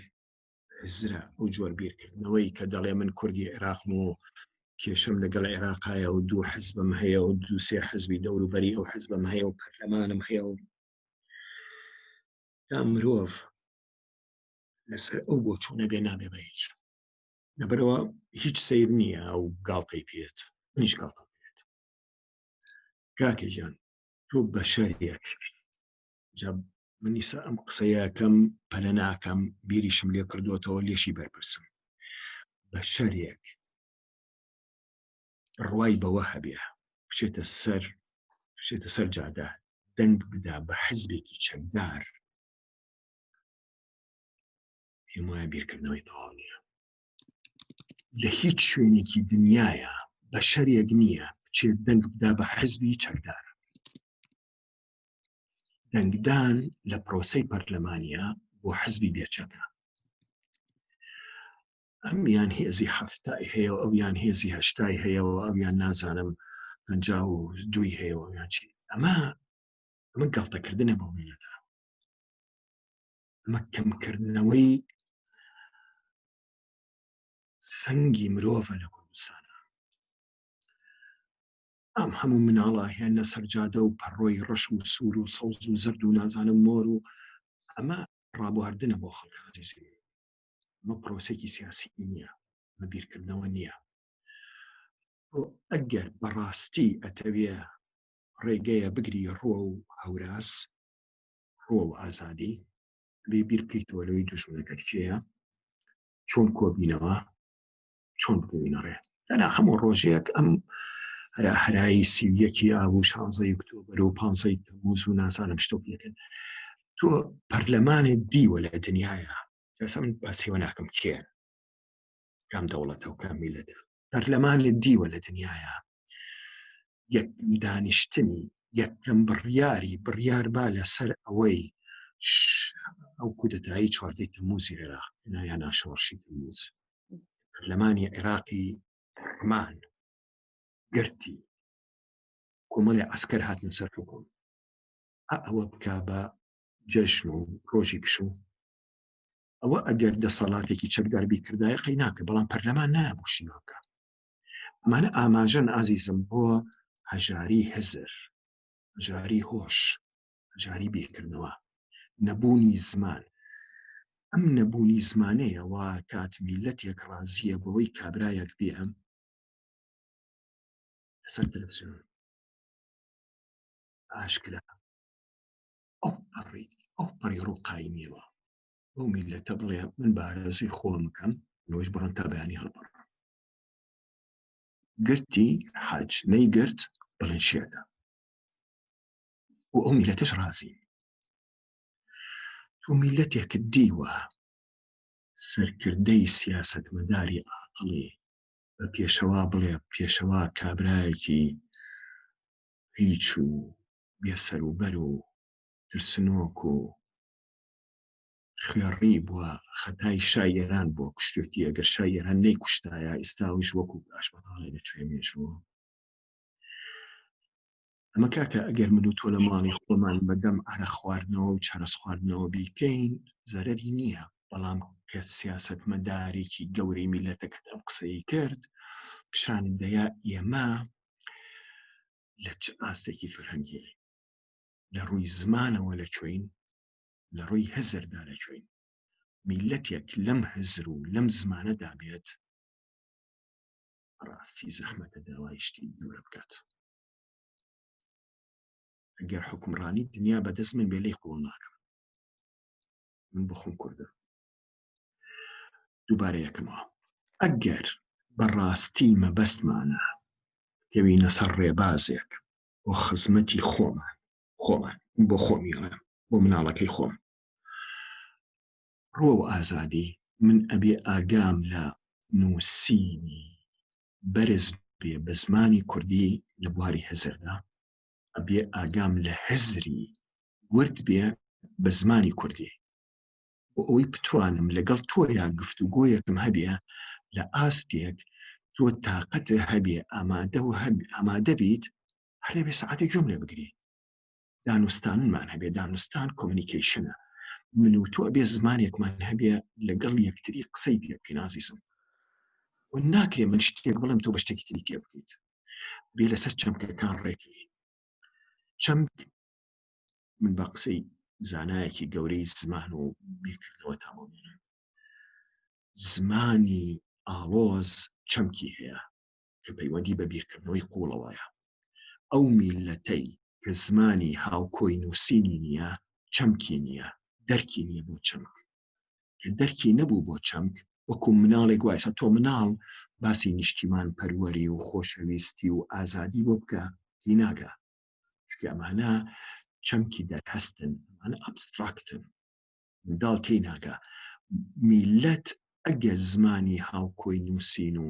هزرە ئەو جۆر بیرکردنەوەی کە دەڵێ من کوردی عێراقم و کێشەم لەگەڵ عێراقایە و دوو حزبم هەیە و دوو سێ حزبی دەوروبەری ئەو حزبم هەیە و پەرلەمانم هەیە و. تا مرۆڤ لەسەر ئەو بۆچوونە بێ نابێ بە هیچ. لەبەرەوە هیچ سیر نییە ئەو گاڵتەی پێت منیش گاڵتە پێت کاکە گیان تۆ بەشەرێک جا منیسا ئەم قسەیەکەم پەلە ناکەم بیریشم لێ کردوێتەوە لێشی بەرپرسم بەشەرێک بڕوای بەوە هەبێ بچێتە سەر بچێتە سەر جادە دەنگ بدا بە حزبێکی چەکدار پێم وایە بیرکردنەوەی تەواو نییە لە هیچ شوێنێکی دنیاە بەشەرێک نییە بچێت دەنگ بدا بە حزبی چەکدار دەنگدان لە پرۆسەی پەرلەمانە بۆ حزبی بێچەکە ئەمیان هێزی هەفتای هەیە و ئەویان هێزی هەشتای هەیە و ئەویان نازانم پ دوی هەیە و یان چی ئەمە ئەمە گاڵتەکردنە بۆ میلەتە ئەمە کەمکردنەوەی سەنگی مرۆڤە لە کوردستانە ئەم هەموو مناڵە هێن لە سەرجادە و پەڕۆی ڕەش و سوور و سەوز و زرد و نازانم مۆر و ئەمە ڕابواردنە بۆ خەڵک ئازیزی ئەمە پرۆسێکی سیاسی نییە ئەمە بیرکردنەوە نییە ئەگەر بەڕاستی ئەتەوێ ڕێگەیە بگری ڕووە و هەوراز ڕووە و ئازادی بێ بیر بکەیتەوە لەوەی دوژمنەکەت کێیە چۆن کۆبینەوە چۆن بکەوینە ڕێ دەنا هەموو ڕۆژێک ئەم هەرا هەرایی سیویەکی ئاب و شانزەی ئۆکتۆبەر و پانزەی تەموز و نازانم شتۆ پێکن تۆ پەرلەمانێت دیوە لە دنیاە ئێستا من باسیەوە ناکەم کێ کام دەوڵەتە و کام میلەتە پەرلەمانێت دیوە لە دنیاە یەکەم دانیشتنی یەکەم بڕیاری بڕیار با لەسەر ئەوەی ئەو کودەتایی چواردەی تەموزی عێراق نایان ناشۆڕشی تەموز پەرلەمانی عێراقی ڕمان گرتی کۆمەڵی ئەسکەر هاتن سەر حکوم ئەوە بک بە جەژن و ڕۆژی پشوو ئەوە ئەگەر دەسەڵاتێکی چەکدار بیکردایە قەی ناکە بەڵام پەرلەمان نایە شتی وا بکە ئەمانە ئاماژەن ئازیزم بۆ هەژاری هزر هەژاری هۆش هەژاری بیرکردنەوە نەبوونی زمان ئەم نەبوونی زمانەیە وا کات میلەتێک ڕازیە بەوەی کابرایەک بێ ئەم لەسەر تەلەڤزیۆن ئاشکرا ئەو پەڕی ئەو پەڕی ڕووقایمیەوە بەو میلەتە بڵێ من بارەزوی خۆم بکەم لەوەش بڕۆن تا بەیانی هەڵبڕ گرتی حەج نەیگرت بڵێن شێتە و ئەو میلەتەش ڕازی تۆ میلەتێکت دیوە سەرکردەی سیاستمەداری عاقڵی بە پێشەوا بڵێ پێشەوا کابرایەکی هیچ و بێسەروبەر و ترسنۆک و خوێڕی بووە خەتای شای ئێران بووە کوشتێتی ئەگەر شای ئێران نەیکوشتایە ئیستاویش وەکو ئاشبەتاڵێ دەچوێ مێژوو ئەمە کاکە ئەگەر من و تۆ لە ماڵی خۆمان بەدەم ئارە خواردنەوە و چەرەس خواردنەوە بیکەین زەرەری نییە بەڵام کە سیاستمەدارێکی گەورەی میلەتەکەت ئەم قسەی کرد پیشانت دەیا ئێمە لە چ ئاستێکی فەرهەنگی لە ڕووی زمانەوە لە کوێین لە ڕووی هزردا لە کوێین میلەتێک لەم هزر و لەم زمانەدا بێت ڕاستی زەحمەتە داوای شتی گەورە بکات ئەگەر حکومڕانی دنیا بەدەست من بێ لێی قبوڵ ناکەم من بخۆم کوردم دووبارە یەکەمەوە ئەگەر بەڕاستی مەبەستمانە کەوینە سەر ڕێبازێک بۆ خزمەتی خۆمان خۆمان بۆ خۆمی ئەڵێم بۆ مناڵەکەی خۆم ڕۆ و ئازادی من ئەبێ ئاگام لە نووسینی بەرز بێ بە زمانی کوردی لە بواری هزردا ئەبێ ئاگام لە هزری ورد بێ بە زمانی کوردی بۆ ئەوەی بتوانم لەگەڵ تۆیا گفتوگۆیەکم هەبێ لە ئاستێک تۆ تاقەت هەبێ ئامادە و ئامادە بیت هەر نەبێ سەعاتێک گوێم لێ بگری دانوستانمان هەبێ دانوستان کۆمنیکەیشنە من و تۆ ئەبێ زمانێکمان هەبێ لەگەڵ یەکتری قسەی پێ بکەین ئازیزم و ناکرێ من شتێک بڵێم تۆ بە شتێکی تری تێ بکەیت بێ لەسەر چەمکەکان ڕێکەوین چەمک من بە قسەی. زانایەکی گەورەی زمان و بیرکردنەوەتان بۆ بێنم. زمانی ئاڵۆز چەمکی هەیە کە پەیوەندی بە بیرکردنەوەی قووڵەوەیە. ئەو میللەتەی کە زمانی هاوکۆی نووسینی نییە، چەمکی نییە، دەرکی نییە بۆ چەمک. کە دەرکی نەبوو بۆ چەمک، وەکو مناڵێک وایە، ئێستا تۆ مناڵ باسی نیشتیمان پەروەری و خۆشەویستی و ئازادی بۆ بکە، تیناگا. چونکە ئەمانە چەمکی دەرهەستن، ئەمانە ئەبستراکتن. منداڵ تێی ناگا. میللەت ئەگەر زمانی هاوکۆی نووسین و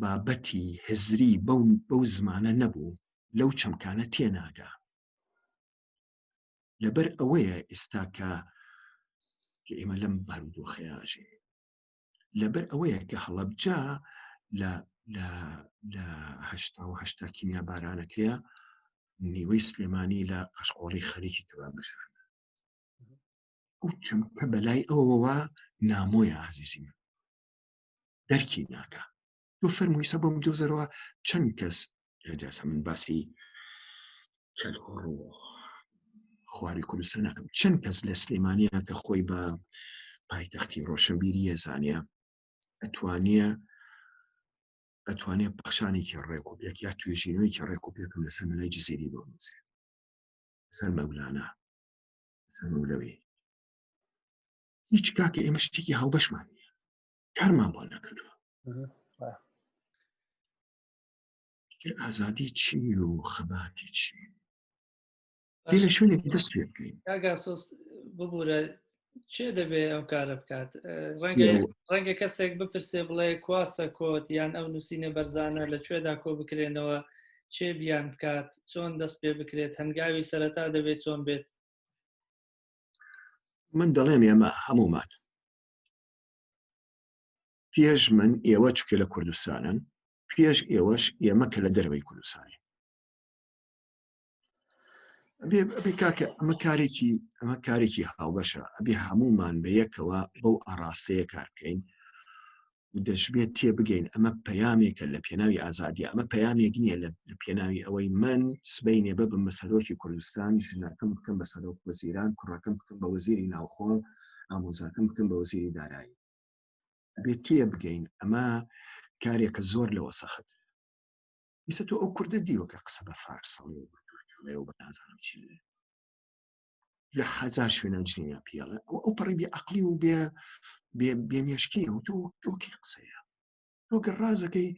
بابەتی هزری بەو بەو زمانە نەبوو لەو چەمکانە تێناگا. لەبەر ئەوەیە ئێستا کە کە ئێمە لەم بارودۆخەیا ئەژین. لەبەر ئەوەیە کە هەڵەبجە لە لە لە هەشتا و هەشتا کیمیا بارانەکەیە نیوەی سلێمانی لە قەشقۆڵی خەریکی کەباب بشان ئەو چەمکە بەلای ئەوەوە نامۆیە ئازیزی من دەرکی ناکا تۆ فەرمووی سە بۆم دۆزەرەوە چەند کەس جاسە من باسی کەلهۆڕ و خواری کوردستان ناکەم چەند کەس لە سلێمانیا کە خۆی بە پایتەختی ڕۆشنبیریە زانە ئەتوانیە ئەتوانێت پەخشانێکی ڕێک و پێک یا توێژینەوەیکی ڕێک و پێکم لەسەر مەلای جزیری بۆ بنووسێ لەسەر مەولانا لەسەر مەولەوی هیچ کاکە ئێمە شتێکی هاوبەشمان نییە کارمان بۆ نەکردووە ئازادی چی و خەباتی چی پێ لە شوێنێک دەست پێ بکەین کاگاسۆس ببوورە چێ دەبێ ئەو کارە بکات ڕەنگە ڕەنگە کەسێک بپرسێ بڵێ کواسە کۆت یان ئەو نووسینە بەرزانە لە کوێدا کۆ بکرێنەوە چێ بیان بکات چۆن دەست پێ بکرێت هەنگاوی سەرەتا دەبێت چۆن بێت من دەڵێم ئێمە هەمومان پێش من ئێوە چکە لە کوردستانن پێش ئێوەش ئێمە کە لە دەرەوەی کوردستانی ئەبێ کاکە ئەمە کارێکی ئەمە کارێکی هاوبەشە ئەبێ هەمومان بە یەکەوە بەو ئاراستەیە کار بکەین و دەشبێت تێ بگەین ئەمە پەیامێکە لە پێناوی ئازادی ئەمە پەیامێک نییە لە پێناوی ئەوەی من سبینێ ببم بە سەرۆکی کوردستان ژنەکەم بکەم بە سەرۆک وەزیران کوڕەکەم بکەم بە وەزیری ناوخۆ ئامۆزاکەم بکەم بە وەزیری دارایی ئەبێت تێ بگەین ئەمە کارێکە زۆر لەوە سەخت ئیستا تۆ ئەو کوردە دیوە کە قسە بە فارسەڵێ و بە تورکەڵێ و بە نازانم چی لێ لە هەزار شوێنە جنێیان پێڵێ ئەو ئەو پەڕی بێ عقلی و بێ بێ بێمێشکیە و تۆ تۆ کێ قسەیە تۆ گەر ڕازەکەی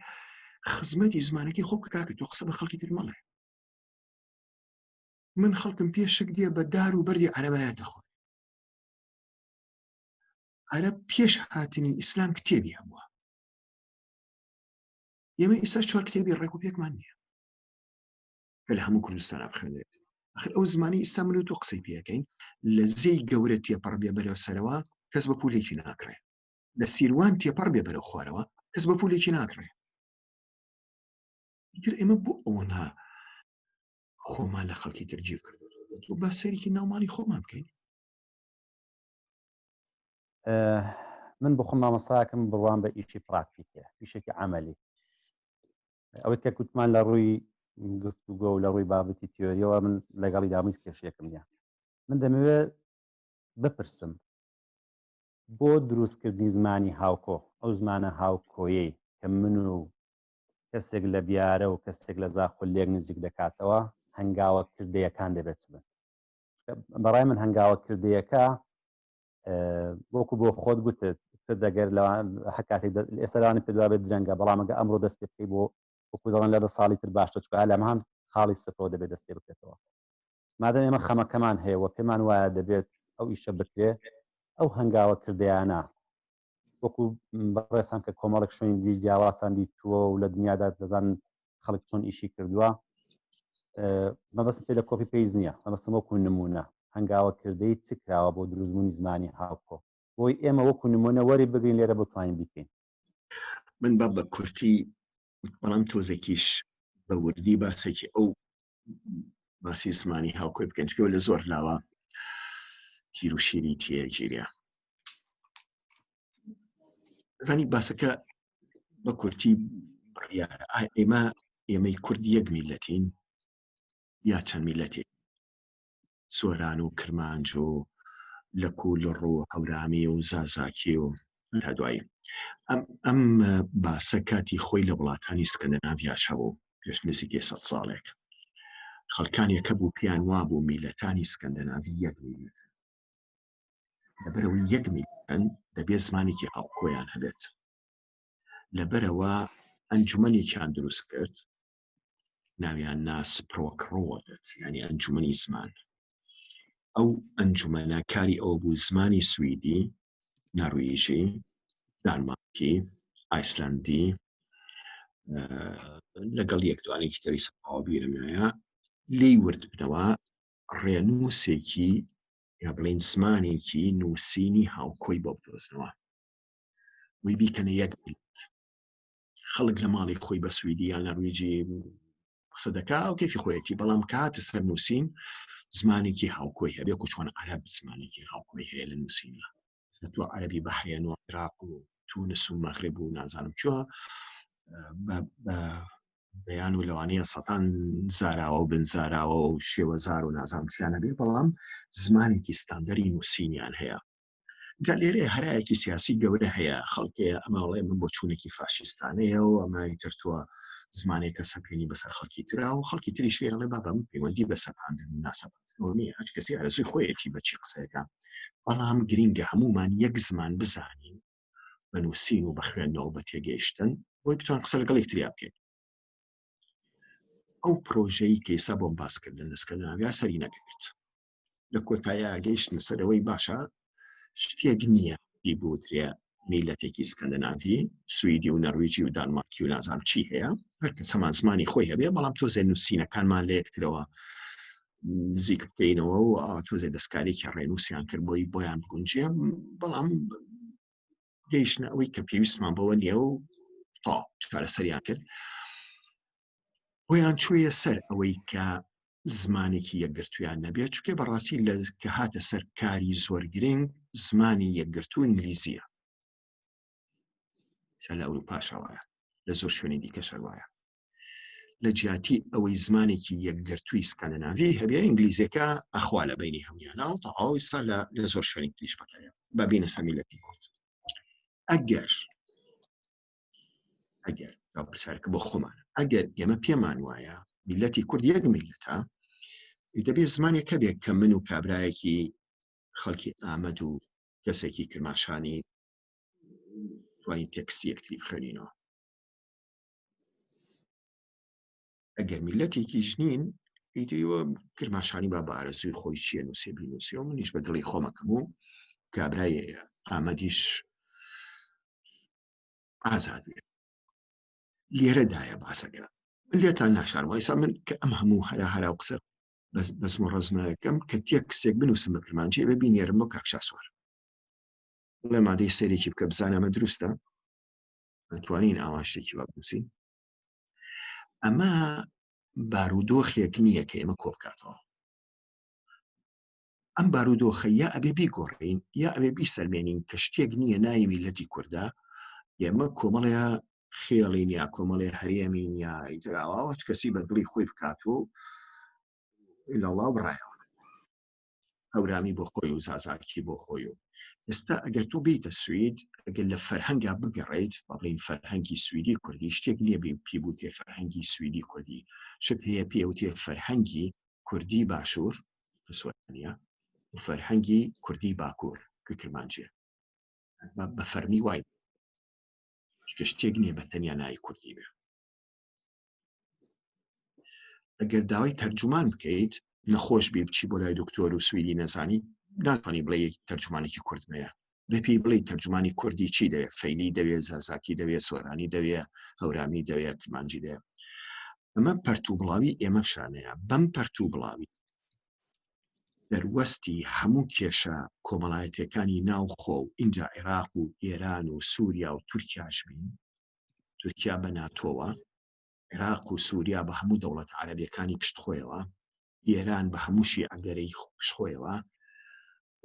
خزمەتی زمانەکەی خۆ بکە کاکە تۆ قسە بە خەڵکی تر مەڵێ من خەڵکم پێشک دێ بە دار و بەردی عەرەبایە دەخۆن عەرەب پێش هاتنی ئیسلام کتێبی هەبووە ئێمە ئیستا چوار کتێبی ڕێک و پێکمان نییە کە لە هەموو کوردستان بخوێنرێت آخر ئەو زمانی ئیستا من و تۆ قسەی پێەکەین لە زێی گەورە تێپەڕ بێ بەرەو سەرەوە کەس بە پولێکی ناکڕێ لە سیروان تێپەڕ بێ بەرەو خوارەوە کەس بە پولێکی ناکڕێ ئیتر ئێمە بۆ ئەوەنا خۆمان لە خەڵکی تر گیر کردو تۆ با سەیرێکی ناوماڵی خۆمان بکەین من بخۆم مامەساکەم بڕوام بە ئیشی پراکتیکە ئیشێکی عملی ئەوەی کە کوتمان لە ڕووی گفتوگۆ و لە ڕووی بابەتی تیۆریەوە من لەگەڵی دامیز کێشێکم نیە من دەمەوێت بپرسم بۆ دروستکردنی زمانی هاوکۆ ئەو زمانە هاوکۆیەی کە من و کەسێک لە بیارە و کەسێک لە زاخۆ لێک نزیک دەکاتەوە هەنگاوە کردەیەکان دەبێت بن بەڕای من هەنگاوە کردەیەکە وەکو بۆ خۆت گوتت دەگەر لە هەکاتێک ئێستا لەوانە پێ دوابێت درەنگە بەڵام ئەگە ئەمڕۆ دەست پێ بکەی بۆ وەکو دەڵێن لە دە ساڵی تر باشتر چونکە لە هەمان خاڵی سفرەوە دەبێت دەست پێ بکرێتەوە مادەم ئێمە خەمەکەمان هەیە و پێمان وایە دەبێت ئەو ئیشە بکرێ ئەو هەنگاوە کردەیانە وەکو بەڕێسان کە کۆمەڵێک شوێنی دی جیاوازتان دیتووە و لە دنیادا دەزان خەڵک چۆن ئیشی کردووە مەبەستم پێ لە کۆپی پێیز نییە مەبەستم وەکو نمونە هەنگاوە کردەی چ کراوە بۆ دروستبوونی زمانی هاوکۆ بۆی ئێمە وەکو نمونە وەری بگرین لێرە بتوانین بیکەین من با بە کورتی بەڵام تۆزێکیش بە وردی باسێکی ئەو باسی زمانی هاوکۆی بکەن چکەوە لە زۆر لاوە تیر و شیری تێگیرە زانی باسەکە بە کورتی بڕیارە ئێمە ئێمەی کورد یەک میلەتین یا چەند میلەتێک؟ سۆران و کرمانج و لەک و لڕ و هەورامی و زازاکی و تا دوایی. ئەم ئەم باسە کاتی خۆی لە وڵاتانی سکەندەناڤیاش هەبوو پێش نزیکەی سەد ساڵێک. خەڵکانێک هەبوو پێیان وابوو میللەتانی سکەندەناڤی یەک میللەتن. لەبەرئەوەی یەک میللەتن دەبێت زمانێکی هاوکۆیان هەبێت. لەبەرئەوە ئەنجومەنێکیان دروست کرد ناویان نا سپرۆکڕۆدت یعنی ئەنجومەنی زمان. ئەو ئەنجومەنە کاری ئەوە بوو زمانی سویدی، نەرویژی، دانمارکی، ئایسلەندی لەگەڵ یەک دوانێکی تری سەقاوە بیرم نایە لێی ورد بنەوە ڕێنووسێکی یا بڵین زمانێکی نووسینی هاوکۆی بۆ بدۆزنەوە وی بیکەنە یەک میللەت. خەڵک لە ماڵی خۆی بە سویدی یان نەرویجی قسە دەکا ئەو کەیفی خۆیەتی بەڵام کاتە سەر نووسین زمانێکی هاوکۆی هەبێ کو چۆن عەرەب زمانێکی هاوکۆی هەیە لە نووسینە تۆ عەرەبی بەحرێن و عێراق و تونس و مەغرب و نازانم کوێ بە بەیان و لەوانەیە سەتان زاراوە و بن زاراوە و شێوەزار و نازانم چیان هەبێ بەڵام زمانێکی ستاندەری نووسینیان هەیە جا لێرەیە هەرایەکی سیاسی گەورە هەیە خەڵکێ ئەماڵێ من بۆچوونێکی فاشیستانەیە و ئەمای ترتووە زمانێکە سەپێنی بەسەر خەڵکی ترا و خەڵکی تریش هەیە بابم پەیوەندی بە سەپاندن و ناسەپاندنەوە نییە هەچ کەسی ئارەزووی خۆیەتی بەچی قسەیەکە بەڵام گرینگە هەمومان یەک زمان بزانین بە نووسین و بە خوێندنەوە بە تێگەیشتن بۆی بتوان قسە لەگەڵ یەکتریا بکەین ئەو پرۆژەی کە ئێستا بۆم باسکردن لە سکەندناویا سەری نەگرت لە کۆتاییا گەیشتمە سەر ئەوەی باشە شتێک نییە پێی بوترێ میلەتێکی سکەندەناڤی سویدی و نەرویجی و دانمارکی و نازانم چی هەیە هەر کەس هەمان زمانی خۆی هەبێ بەڵام تۆزێ نووسینەکانمان لە یەکترەوە نزیک بکەینەوە و تۆزێ دەستکارێکی ڕێنووسیان کرد بۆی بۆیان بگونجێ بەڵام گەیشتنە ئەوەی کە پێویستمان بەوە نییە و تا چارەسەریان کرد بۆیان چوویە سەر ئەوەی کە زمانێکی یەکگرتوویان نەبێت چونکە بەڕاستی لە کە هاتە سەر کاری زۆر گرنگ زمانی یەکگرتوو ئینگلیزیە سا لە ئەوروپاشەوەیە لە زۆر شوێنی دیکە شەروایە لە جیاتی ئەوەی زمانێکی یەکگرتووی سکاندناوی هەبێ ئینگلیزیەکە ئەخوا لە بینی هەمویانە و تەواو ئێستا لە زۆر شوێنی تریش بەکارێ با بینە سەر میللەتی کورد ئەگەر ئەگەر پرسیارەکە بۆ خۆمان ئەگەر ئێمە پێمان وایە میلەتی کورد یەک میلەتە دەبێت زمانێک هەبێت کە من و کابرایەکی خەڵکی ئامەد و کەسێکی کرماشانی توانین تێکستی یەکتری بخوێنینەوە ئەگەر میلەتێکیش نین ئیتریوە کرماشانی با بە ئارەزووی خۆی چییە نووسێ بینووسێ و منیش بە دڵی خۆمەکەم و کابرای ئامەدیش ئازاد بێت لێرەدایە باسەکە من لێتان ناشارم ئێستا من کە ئەم هەموو هەرا هەرا و قسە بەس بەزم و ڕەزمەکەم کە تێکسێک بنووسم بە کرمانجی بە بینێرم بۆ کاک شاسوار بڵێ مادەی سەیرێکی بکە بزانە ئەمە دروستە دەتوانین ئاوا شتێکی وا بنووسین ئەمە بارودۆخێک نییە کە ئێمە کۆ بکاتەوە ئەم بارودۆخە یا ئەبێ بیگۆڕین یا ئەبێ بیسەلمێنین کە شتێک نییە ناوی میللەتی کوردە، ئێمە کۆمەڵێ خێڵین یا کۆمەڵێ هەرێمین یا ئیتر ئاوا هەچ کەسی بە دڵی خۆی بکات و ئیلاڵا و بڕایەوە هەورامی بۆ خۆی و زازاکی بۆ خۆی و ئێستا ئەگەر تۆ بیتە سوید ئەگەر لە فەرهەنگا بگەڕیت با بڵێین فەرهەنگی سویدی کوردی شتێک نییە بێ پێ بوتێ فەرهەنگی سویدی کوردی شت هەیە پێوتێ فەرهەنگی کوردی باشوور کە سۆرانیە و فەرهەنگی کوردی باکوور کە کرمانجیە بە فەرمی وای چونکە شتێک نییە بە تەنیا ناوی کوردی بێ ئەگەر داوای تەرجومان بکەیت نەخۆش بی بچی بۆ لای دکتۆر و سویدی نەزانی ناتوانانی بڵێ تەرجمانێکی کورد مەیە بەپی بڵێ تەرجمانی کوردی چی دەوێت فەیلی دەوێت زازاکی دەوێت سۆرانی دەوێت هەورامی دەوێت کرمانجی دەوێت ئەمە پەرتوبڵاوی ئێمە شانەیە بەم پەرتوبڵاوی دەروەستی هەموو کێشە کۆمەڵایەتیەکانی ناوخۆ و ئینجا عێراق و ئێران و سوریا و تورکیاش بین، تورکیا بە ناتۆوە، عێراق و سوریا بە هەموو دەوڵەتە عەرەبیەکانی پشت خۆیەوە، ئێران بە هەموو شیعەگەرەی پشت خۆیەوە،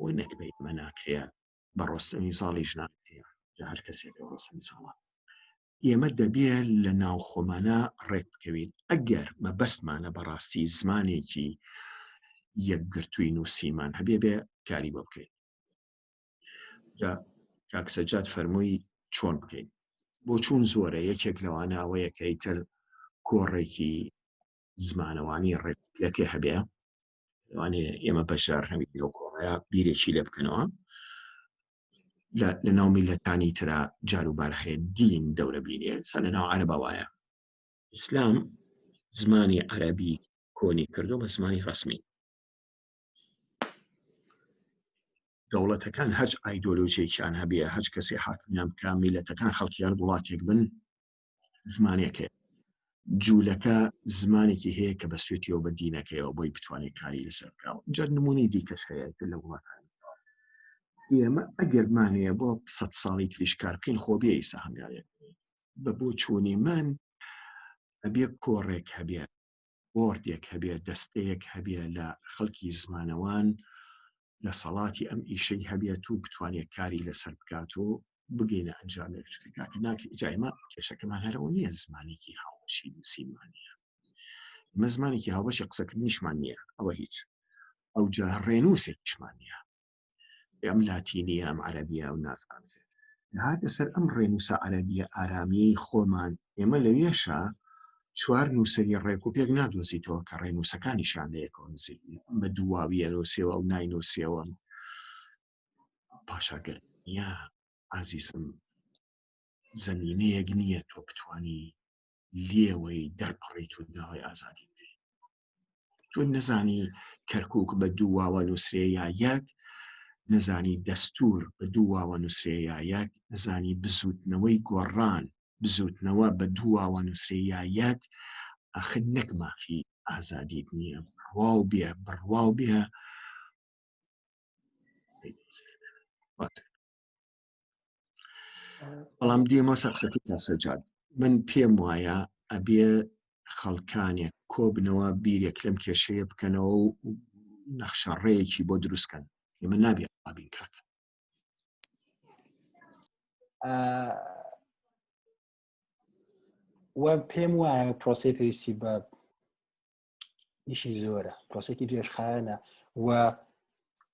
و نەکبەی ئەمە ناکرێ بە ڕۆستەمی زاڵیش ناکرێ، جا هەر کەسێکە ڕۆستەمی زاڵە. ئێمە دەبێ لە ناوخۆمانە ڕێک بکەوین ئەگەر مەبەستمانە بەڕاستی زمانێکی. یەکگرتووی نووسینمان هەبێ بێ کاری بۆ بکەین. جا کاک سەجاد فەرمووی چۆن بکەین؟ بۆچوون زۆرە، یەکێک لەوانە ئەوەیە کە ئیتر کۆڕێکی زمانەوانی ڕێکوپێکێ هەبێ، لەوانەیە ئێمە بەشدار نەبین لەو کۆڕەیە، بیرێکی لێ بکەنەوە. لە ناو میللەتانی ترا جاروبار هەیە دین دەورە بینێ، سا لە ناو عەرەبا وایە. ئیسلام زمانی عەرەبی کۆنی کردو بە زمانی ڕەسمی. دەوڵەتەکان هەچ ئایدۆلۆژیەکیان هەبێ، هەچ کەسێ حاکمیان بکا، میلەتەکان خەڵکی هەر وڵاتێک بن زمانێک هەیە. جوولەکە زمانێکی هەیە کە بەستێتیەوە بە دینەکەیەوە بۆی بتوانێت کاری لەسەر بکا. جا نمونەی دیکەش هەیە تر لە وڵاتانی ئێمە ئەگەر مانەیە بۆ سەد ساڵی تریش کار بکەین خۆ بێ ئیسا هەنگاوێک بە بۆچوونی من ئەبێ کۆڕێک هەبێ بۆردێک هەبێ، دەستەیەک هەبێ لە خەڵکی زمانەوان دەسەڵاتی ئەم ئیشەی هەبێت و بتوانێت کاری لەسەر بکات و بگەینە ئەنجامێک چونکە کاکە ناکرێت جا ئێمە کێشەکەمان هەرەوە نییە زمانێکی هاوبەشی نووسینمان نییە ئێمە زمانێکی هاوبەشی قسەکردنیشمان نییە ئەوە هیچ ئەو جا ڕێنووسێکیشمان نییە ئەم لاتینیە ئەم عەرەبیە ئەو نازانم هاتە سەر ئەم ڕێنووسە عەرەبیە ئارامیەی خۆمان ئێمە لەوێشە چوار نووسەری ڕێک و پێک نادۆزیتەوە کە ڕێنووسەکانیشان لە یەکەوە نزیک بە دوواویە نووسیەوە ئەو ناینووسیەوە پاشاگەر نییە ئازیزم زمینەیەک نییە تۆ بتانی لێوەی دەرپەڕیت و داوای ئازادی بکەیت تۆ نەزانی کەرکک بە دوو واوە نووسرێ یا یەک نەزانی دەستور بە دوو واوە نووسرێ یا یەک نەزانی بزوتنەوەی گۆڕان بزوتنەوە بە دوو واوە نووسرێ یا یەک ئاخر نەک مافی ئازادیت نییە بڕواو بێ بڕواو بێ بەڵام دێمە سەر قسەکەی کاک سەجاد من پێم وایە ئەبێ خەڵکانێک کۆبنەوە بیرێک لەم کێشەیە بکەنەوە و نەخشە ڕێیەکی بۆ دروستکەن ئێمە نابێ بین کاکە و پێم وایە پرۆسی پێویستی بە ئیشی زۆرە پرۆسێکی درێژخایەنە و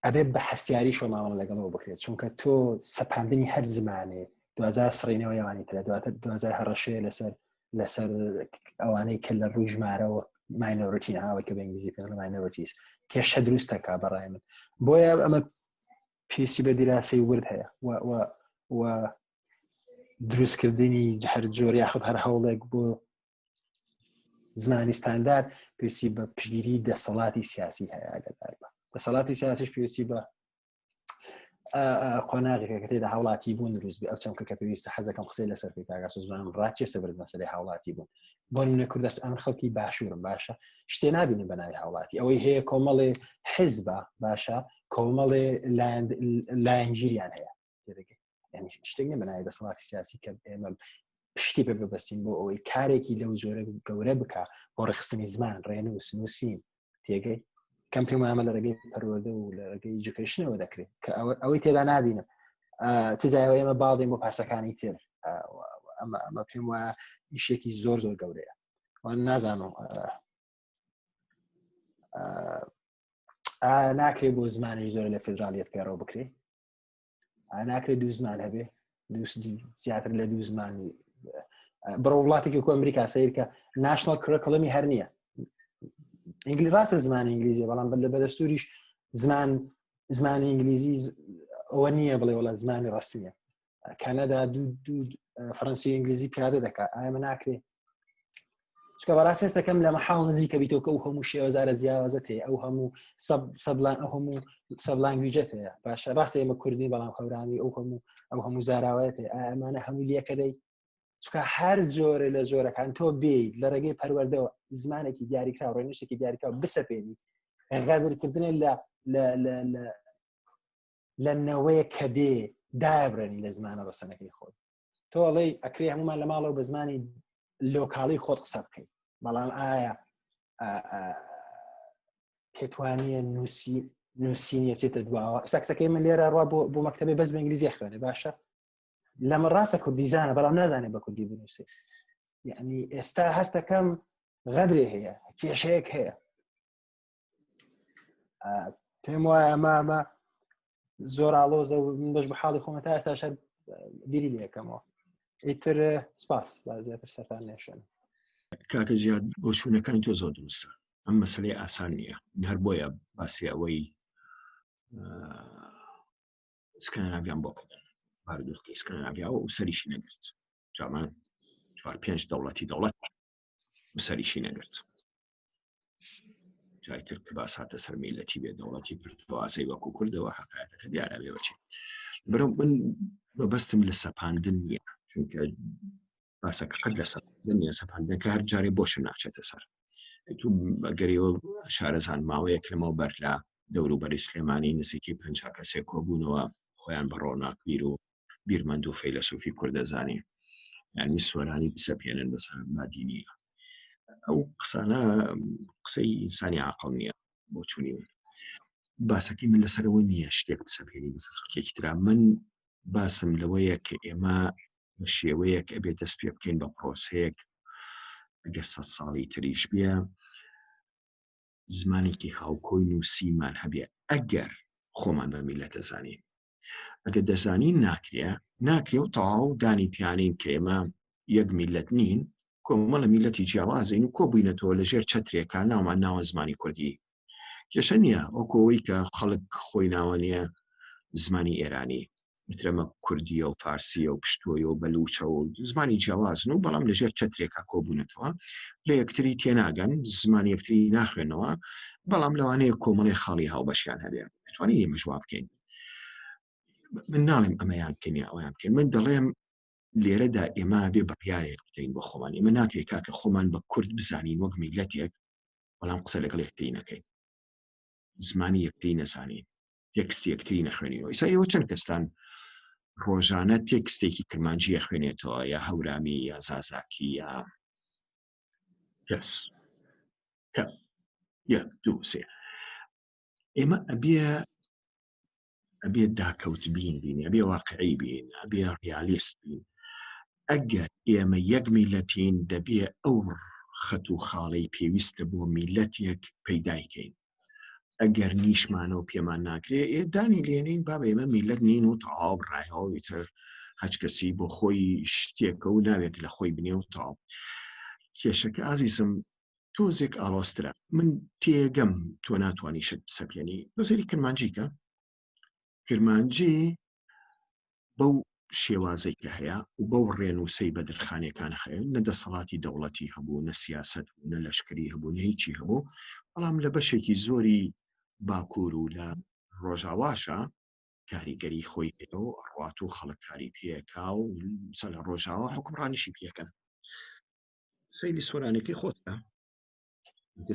ئەبێ بە هەستیاری شۆ مامەڵە لەگەڵەوە بکرێت چونکە تۆ سەپاندنی هەر زمانێ دوجار سڕینەوە یاوانی ترە دواتر دوجار هەڕەشەیە لەسەر لەسەر ئەوانەی کە لە ڕووی ژمارەوە minority ئەوەی کە بە ئینگلیزی پێ minorities کێشە دروستەکە بەڕای من بۆیە ئەمە پێویستی بە دیراسەی ورد هەیە و دروستکردنی هەر جۆر یاخود هەر هەوڵێک بۆ زمانی ستاندار پێویستی بە پشگیری دەسەڵاتی سیاسی هەیە ئاگادار بە دەسەڵاتی سیاسیش پێویستی بە قۆناغێکە کە تێدا هاوڵاتی بوون دروست بێ ئەو چەمکە کە پێویستە حەزەکەم قسەی لەسەر بکەی کاک ئاسۆ زمانم ڕاچێ سەبرد مەسەلەی هاوڵاتی بوون بۆ نمونە کوردست ئەمن خەڵکی باشوورم باشە شتێ نابینم بە ناوی هاوڵاتی ئەوەی هەیە کۆمەڵێ حیزبە باشە کۆمەڵێ لایەنگیریان هەیە تێدەگەی یعنی شتێک نیە بە ناوی دەسەڵاتی سیاسی کە ئێمە پشتی پێ ببەستین بۆ ئەوەی کارێکی لەو جۆرە گەورە بکە بۆ ڕێخستنی زمان ڕێنووس نووسین تێگەی کەم پێم ئەمە لە ڕێگەی پەروەردە و لە ڕێگەی education ەوە دەکرێت کە ئەوەی تێدا نابینم چ جایەوە ئێمە باڵین بۆ پارچەکانی تر ئەمە ئەمە پێم وایە ئیشێکی زۆر زۆر گەورەیە وان نازانم ناکرێت بۆ زمانی زۆر لە فیدراالیت پەیڕەو بکرێت ناکرێت دوو زمان هەبێ زیاتر لە دوو زمان بڕۆ وڵاتێکی کو ئەمریکا سیر کە national curriculum ی هەر نییە ئینگلی ڕاستە زمانی ئینگلیزی بەڵام بە لە بەدەستوریش زمان زمانی ئینگلیزی ئەوە نییە بڵێ وڵا زمانی ڕسمیە کەنەدا دوو دوو فەرەنسی ئینگلیزی پیادە دەکات ئایمە ناکرێ چکە بەڕاست هێستەکەم لە مەحاڵ نزیکە بیتەوە کە ئەو هەموو شێوەزارە جیاوازە هەیە ئەو هەموو sub ئەو هەموو sub language ەت هەیە باشە ڕاستە ئێمە کوردی بەڵام هەورامی ئەو هەموو ئەو هەموو زاراوەیەت هەیە ئەمانە هەموو لەکە دەی چکە هەر جۆرە لە جۆرەکان تۆ بیت لە ڕێگەی پەروەردەوە زمانێکی دیاریکراو ڕێنووسێکی دیاریکراو بسەپێنی غەدرکردنە لە لە لە لە لە نەوەیە کە دێ دابرێنی لە زمانە ڕەسەنەکەی خۆی تۆ ئەڵێی ئەکرێ هەمومان لە ماڵەوە بە زمانی local ی خۆت قسە بکەیت بەڵام ئایا پێتوانیە نووسی نووسینیە چێتە دواوە ئێستا قسەکەی من لێرە ڕوا بۆ بۆ مەکتەبێ بەس بە ئینگلیزی خوێنێ باشە لەمە ڕاستە کوردیزانە بەڵام نازانێت بە کوردی بنووسێ یعنی ئێستا هەستەکەم غەدرێ هەیە کێشەیەک هەیە. پێم وایە ئەمە ئەمە زۆر ئاڵۆزە و من بەش بە حاڵی خۆمە تا ئێستا شەر بیری لەکەمەوە ئیتر سپاس با زیاتر سەرتان نێشێن کاکە زیاد بۆچوونەکانی تۆ زۆر دروستە ئەم مەسلەی ئاسان نییە هەر بۆیە باسی ئەوەی سکەنابیان بۆ کردن بارودۆخی سکەنابیا و سەریشی نەگرت جامان چوار پێنج دەوڵەتی دەوڵەت سەریشی نەگرت جایتر کە باس هاتە سەر میلەتی بێ دەوڵەتی پرتوازەی وەکو کوردەوە حقایەتەکە دیارە بێ بەچێت برم من مەبەستم لە سەپاندن نییە چونکە باسەکە قەت لە سەپاندن نییە سەپاندنەکە هەر جارێ بۆشە ناچێتە سەر تو ئەگەرەوە شارەزان ماوەیەک لەمەوە بەر لە دەوروبەری سلێمانی نزیکەی پ کەسێک کۆبوونەوە خۆیان بە ڕۆناکبیر و بیرمەند و فەیلەسوفی کوردەزانی یعنی سۆرانی بسەپێنن بەسەر بادینیە ئەو قسانە قسەی ئینسانی عقل نییە بۆچوونی من باسەکەی من لەسەرەوە نییە شتێک بسەپێنی بەسەر خەڵکێکی ترا من باسم لەوەیە کە ئێمە بە شێوەیەک ئەبێ دەست پێ بکەین بە پرۆسەیەک ئەگەر سە ساڵی تریش بێ زمانێکی هاوکۆی نووسیمان هەبێ ئەگەر خۆمان بە میلەتە زانین ئەگەر دەزانین ناکرێ ناکرێ و تەواو دانی پیانین کە ئێمە یەک میلەت نین کۆمەڵە میلەتی جیاوازین و کۆبووینەتەوە لە ژێر چەترێکا ناومان ناوە زمانی کوردی کێشە نییە وەکەوەی کە خەڵک خۆی ناوە نییە زمانی ئێرانی مترەمە کوردیە و فارسیە و پشتۆیە و بەلوچە و زمانی جیاوازن و بەڵام لەژێر چەترێکا کۆبوونەتەوە لە یەکتری تێناگەن زمانی یەکتری ناخوێنەوە بەڵام لەوانەیە کۆمەڵی خاڵی هاوبەشیان هەبێ توانین ئێمەش وا بکەین من ناڵێم ئەمەیان بکەین یا ئەویان بکەین من دەڵێم لێرەدا ئێمە بێ بڕیارێک بدەین بۆ خۆمان ئێمە ناکرێت کاکە خۆمان بە کورد بزانین وەک میلەتێک بەڵام قسە لەگەڵ یەکتری نەکەین زمانی یەکتری نەزانین تێکستی یەکتری نەخوێنینەوە ئیسا ئێوە چەند کەستان ڕۆژانە تێکستێکی کرمانجی خوێنێتەوە یا هەورامی یا زازاکی یا کەس کە یەک دوو سێ ئێمە ئەبێ ئەبێ داکەوت بین بین ئەبێ واقعی بین ئەبێ ڕیالیست بین ئەگەر ئێمە یەک میلەتین دەبێ ئەو خەت و خاڵەی پێویستە بۆ میلەتێک پەیدایکەین ئەگەر نیشمانەوە پێمان ناکرێ ئێ دانی لێنین با ئێمە میلەت نین و تەواو ڕایەوە ئیتر هەچ کەسی بۆ خۆی شتێکە و ناوێک لە خۆی بنێ و تەواو کێشەکە ئازیزم تۆزێک ئاڵۆزترە من تێگەم تۆ ناتوانانی شت بسەپێنی تۆ سەیری کرمانجیکە کرمانجی بەو شێوازەی کە هەیە و بەو ڕێنووسەی بەدرخانەکان هەیە نە دەسەڵاتی دەوڵەتی هەبوو نە سیاست بوو نە لەشکری هەبوو نە هیچی هەبوو بەڵام لە بەشێکی زۆری باکوور و لە ڕۆژاواشە کاریگەری خۆی هەیە و ئەڕوات و خەڵک کاری پێکا و سە لە ڕۆژاوا حکومڕانیشی پێکەن سەیری سۆرانەکەی خۆتە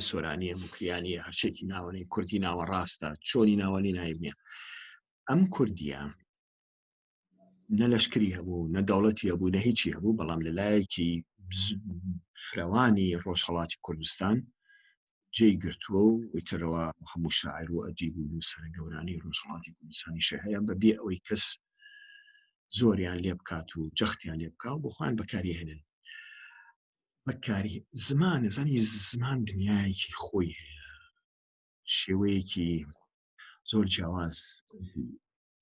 سۆرانیە مکریانیە هەرچێکی ناوەنەی کوردی ناوەڕاستە چۆنی ناوەنی نایب نییە ئەم کوردیە نە لەشکری هەبوو نە دەوڵەتی هەبوو نە هیچی هەبوو بەڵام لە لایەکی فرەوانی ڕۆژهڵاتی کوردستان جێی گرتووە و ئیترەوە هەموو شاعر و ئەدیب و نووسەرە گەورانی ڕۆژهڵاتی کوردستانیشە هەیە بە بێ ئەوەی کەس زۆریان لێ بکات و جەختیان لێ بکە و بۆ خۆیان بەکاری هێنن بەکاری زمان زانی زمان دنیایەکی خۆی هەیە شێوەیەکی زۆر جیاواز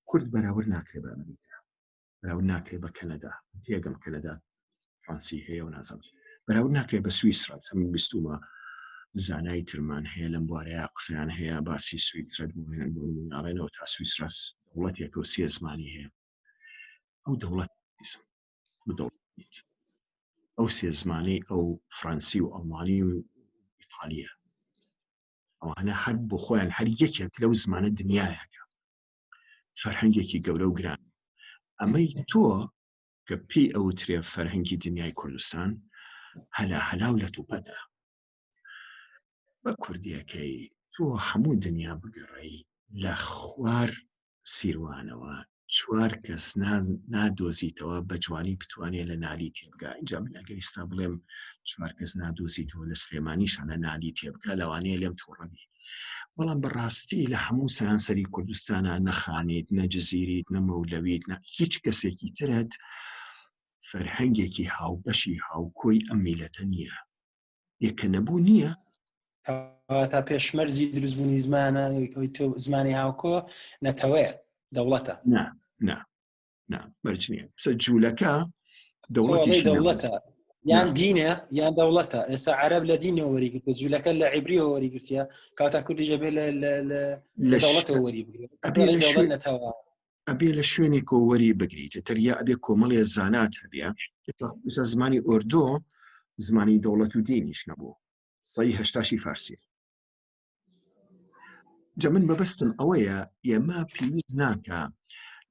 کورد بەراورد ناکرێ بە ئەمریکا بەراورد ناکرێ بە کەنەدا تێگەم کەنەدا فранسی هەیە و نازم بەراورد ناکرێ بە سویسرا من بیستومە زانای ترمان هەیە لەم بوارەیە قسەیان هەیە باسی سویسرا بۆ هێن بۆ نموناڵێنەوە تا سویسراس دەوڵەتێکە و سێ زمانی هەیە ئەو دەوڵەت دەوڵەت ئەو سێ زمانی ئەو فранسی و ئەڵمانی و ئیتالیە ئەوانە هەر بۆ خۆیان هەر یەکێک لەو زمانە دنیایەکە فەرهەنگێکی گەورە و گران ئەمەی تۆ کە پێی ئەوترێ فەرهەنگی دنیای کوردستان هەلا هەلا و لە توپەتە بە کوردیەکەی تۆ هەموو دنیا بگەڕێی لە خوار سیروانەوە چوار کەس نادۆزیتەوە بە جوانی بتوانێ لە نالی تێبگا ئینجا من ئەگەر ئیستا بڵێم چوار کەس نادۆزیتەوە لە سلێمانیشا لە نالی تێبگا لەوانەیە لێم تووڕە بی بەڵام بەڕاستی لە هەموو سەرانسەری کوردستانە نەخانیت نە جززیریت نە مەولەویت نە هیچ کەسێکی ترت فەرهەنگێکی هاوبەشی هاوکۆی ئەم میلەتە نییە یەکە نەبوو نییە. تا پێشمەرجی دروستبوونی زمانە ئەوی تۆ زمانی هاوکۆ نەتەوەیە دەوڵەتە نا نا نا مەرج نییە سە جوولەکە دەوڵەتی دەوڵەتە یان دینە یان دەوڵەتە ئێستا عرب لە دینەوە وەریگرتە جوولەکە لە عیبریەوە وەریگرتیە کاتا کوردیژە بێ لە دەوڵەتەوە وەری بگرێت نەتەوە ئەبێ لە شوێنێکەوە وەری بگریت تەریا ئەبێ کۆمەڵێ زانات هەبێ ئێستا زمانی ئۆردۆ زمانی دەوڵەت و دینیش نەبوو سەی هەشتاشی فارسیە جا من مەبەستم ئەوەیە ئێمە پێویست ناکە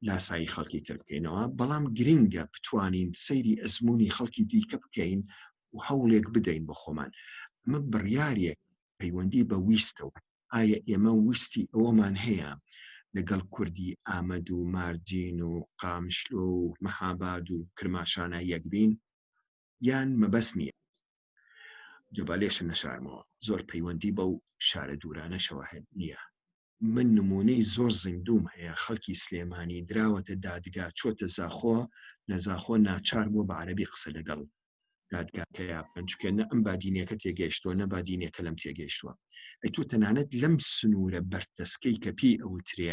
لاسایی خەڵکی تر بکەینەوە بەڵام گرنگە بتوانین سەیری ئەزمموی خەڵکی دیکە بکەین و هەوڵێک بدەین بۆ خۆمان ئەمە بڕیارێک پەیوەندی بە ویستەوە ئایا ئێمە ویستی ئەوەمان هەیە لەگەڵ کوردی ئامەد و ماردین و قامشلۆ و مەهاباد و کرماشانە یەکبین یان مەبەست نییە جا با لێشم نەشارمەوە زۆر پەیوەندی بەو شارە دوورانەشەوە نییە من نمونەی زۆر زیندوم هەیە خەڵکی سلێمانی دراوەتە دادگا چۆتە زاخۆ لە زاخۆ ناچار بووە بە عەربی قسە لەگەڵ دادگاکەیا بکەن چونکە نە ئەم بادینیەکە تێگەیشتووە نە بادینیەکە لەم تێگەیشتووە ئەی تۆ تەنانەت لەم سنوورە بەرتەسکەی کە پێی ئەوترێ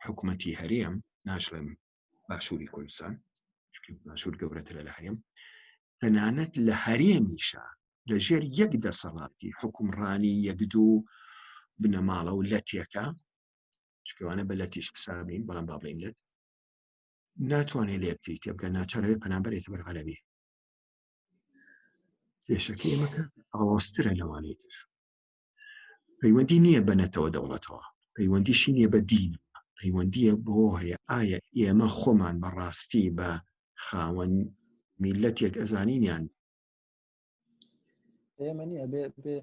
حکوومەتی هەرێم ناشڵێم باشووری کوردستان باشوور گەورەترە لە هەرێم تەنانەت لە هەرێمیشە لە ژێر یەک دەسەڵاتی حکومڕانی یەک دوو بنەماڵە و لەتێکە چکەوانە بە لەتیش حسابین بەڵام با بڵین لەت ناتوانێت لە یەکتری تێبگە ناچارەوێت پەنابەرێتە بەر عەرەبی کێشەکە ئێمەکە ئاڵۆزترە لەوانەی تر پەیوەندی نییە بە نەتەوە دەوڵەتەوە پەیوەندیشی نییە بە دین پەیوەندیە بۆ هەیە ئایا ئێمە خۆمان بەڕاستی بە خاوەن میلەتێک ئەزانینیان ئێمە نیە بێ بێ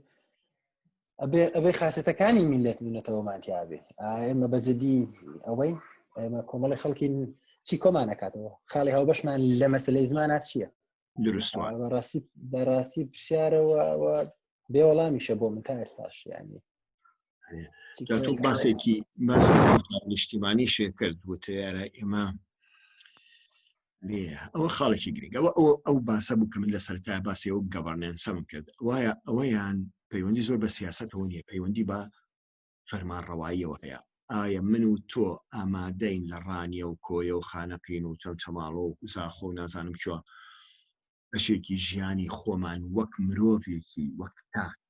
ئەبێ ئەبێ خاصەتەکانی میلەت و نەتەوەمان تیاابێ ئێمە بەجددی ئەوەی ئێمە کۆمەڵی خەڵکی چی کۆمان نکاتەوە خاڵی هاوبەشمان لە مەسلەی زمانات چییە دروست بەڕاستی بەڕاستی پرسیارەوە بێ وەڵامیشە بۆ من تا ئێستاش ینی تۆ باسێکی باسی نیشتیمانی شێ کرد وتیارە ئێمە ئەوە خاڵێکی گرنگ ئەوە ئەو ئەو باسە بوو کە من لە سەرتا باسی ئەو گەڤەرننسەم کرد وایە ئەوەیان پەیوەندی زۆر بە سیاستەوە نییە پەیوەندی بە فەرمانڕەواییەوە هەیە ئایا من و تۆ ئامادەین لە ڕانیە و کۆیە و خانەقین و چەمچەماڵۆ و زاخۆ و نازانم کوێ بەشێکی ژیانی خۆمان وەک مرۆڤێکی وەک تاک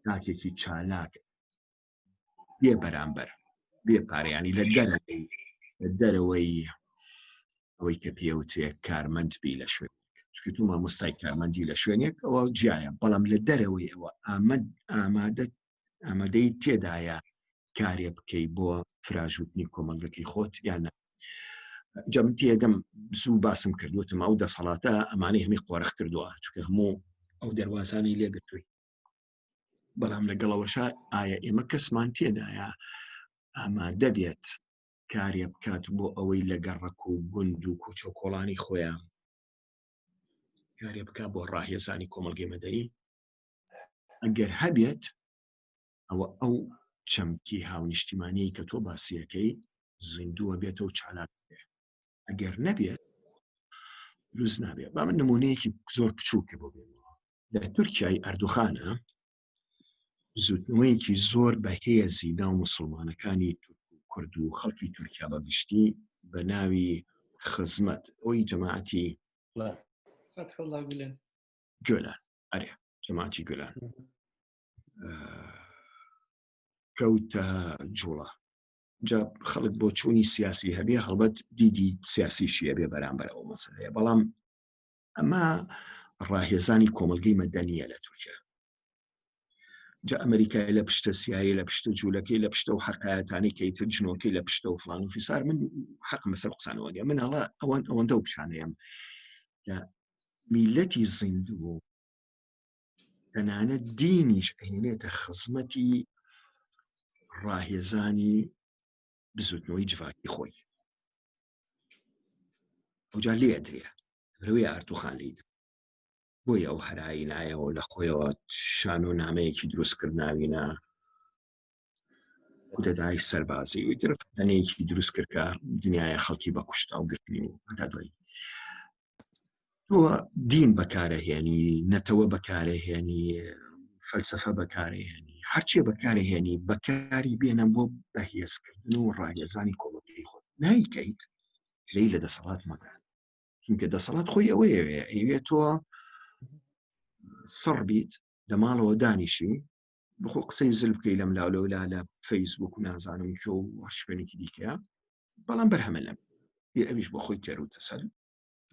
تاکێکی چالاک بێ بەرامبەر بێ پارەیانی لە دەرەوەی لە دەرەوەی ئەوەی کە پێوترێ کارمەند بی لە شوێن چونکە تۆ مامۆستای کارمەندی لە شوێنێک ئەوە جیایە بەڵام لە دەرەوەی ئەوە ئامد ئامادە ئامادەی تێدایە کارێ بکەی بۆ فراژوتنی کۆمەڵگەکەی خۆت یان نا جا من تێگەم زوو باسم کرد وتم ئەو دەسەڵاتە ئەمانەی هەمی قۆرخ کردووە چونکە هەموو ئەو دەروازانەی لێگرتووی بەڵام لەگەڵەوەشا ئایا ئێمە کەسمان تێدایە ئامادە بێت کارێ بکات بۆ ئەوەی لە گەڕەک و گوند و کوچە و کۆڵانی خۆیان کارێ بک بۆ ڕاهێزانی کۆمەڵگەی مەدەنی ئەگەر هەبێت ئەوە ئەو چەمکی هاونیشتیمانی کە تۆ باسیەکەی زیندووە بێتەوە چالاک بێت ئەگەر نەبێت دروست نابێت با من نمونەیەکی زۆر بچووکە بۆ بێنەوە لە تورکیای ئەردوخانە بزوتنەوەیەکی زۆر بەهێزی ناو مسلمانەکانی تورک و کورد و خەڵکی تورکیا بە گشتی بە ناوی خزمەت ئەوی جەماعەتی گۆلان ئەرێ جەماعەتی گۆلان کەوتە جوڵە جا خەڵک بۆ چوونی سیاسی هەبێ هەڵبەت دیدی سیاسیشی هەبێ بەرامبەر ئەو مەسەلەیە بەڵام ئەمە ڕاهێزانی کۆمەلگەی مەدەنیە لە تورکیا جا ئەمریکای لە پشتە سیایی لە پشتە جوولەکەی لە پشتە و حقایەتانی کە ئیتر جنۆکەی لە پشتە و فلان و فیسار من حەق مەسەر قسانەوە نیە من ئەڵە ئەوەن ئەوەندە و پیشانەیەم کە میلەتی زیندوو تەنانەت دینیش ئەهێنێتە خزمەتی ڕاهێزانی بزوتنەوەی جڤاکی خۆی ئەوجا لێ ئەدرێ برەوەی ئاردوخان لێی بۆیە ئەو هەرایی نایەوە لە خۆیەوە شانۆ نامەیەکی دروست کرد ناوینە کودەتای سەربازی و تر دەنەیەکی دروست کرد کە دنیاە خەڵکی بە کوشتا و گرتنی و هەتا دوایی تۆ دین بەکارەهێنی نەتەوە بەکارەهێنی. فەلسفە بەکارهێنی هەرچێ بەکارهێنی بەکاری بێنە بۆ بەهێزکردن و ڕاهێزانی کۆمەڵگەی خۆت نایکەیت لەی لە دەسەڵات مەگە چونکە دەسەڵات خۆی ئەوەیەوێ ئەوێ تۆ سڕ بیت لە ماڵەوە دانیشی بخۆ قسەی زل بکەی لەم لاو لەولا لە فەیسبوک و نازانم کێ و هەر شوێنێکی دیکەیە بەڵام بەرهەمە لەم ئەویش بۆ خۆی تێر و تەسەل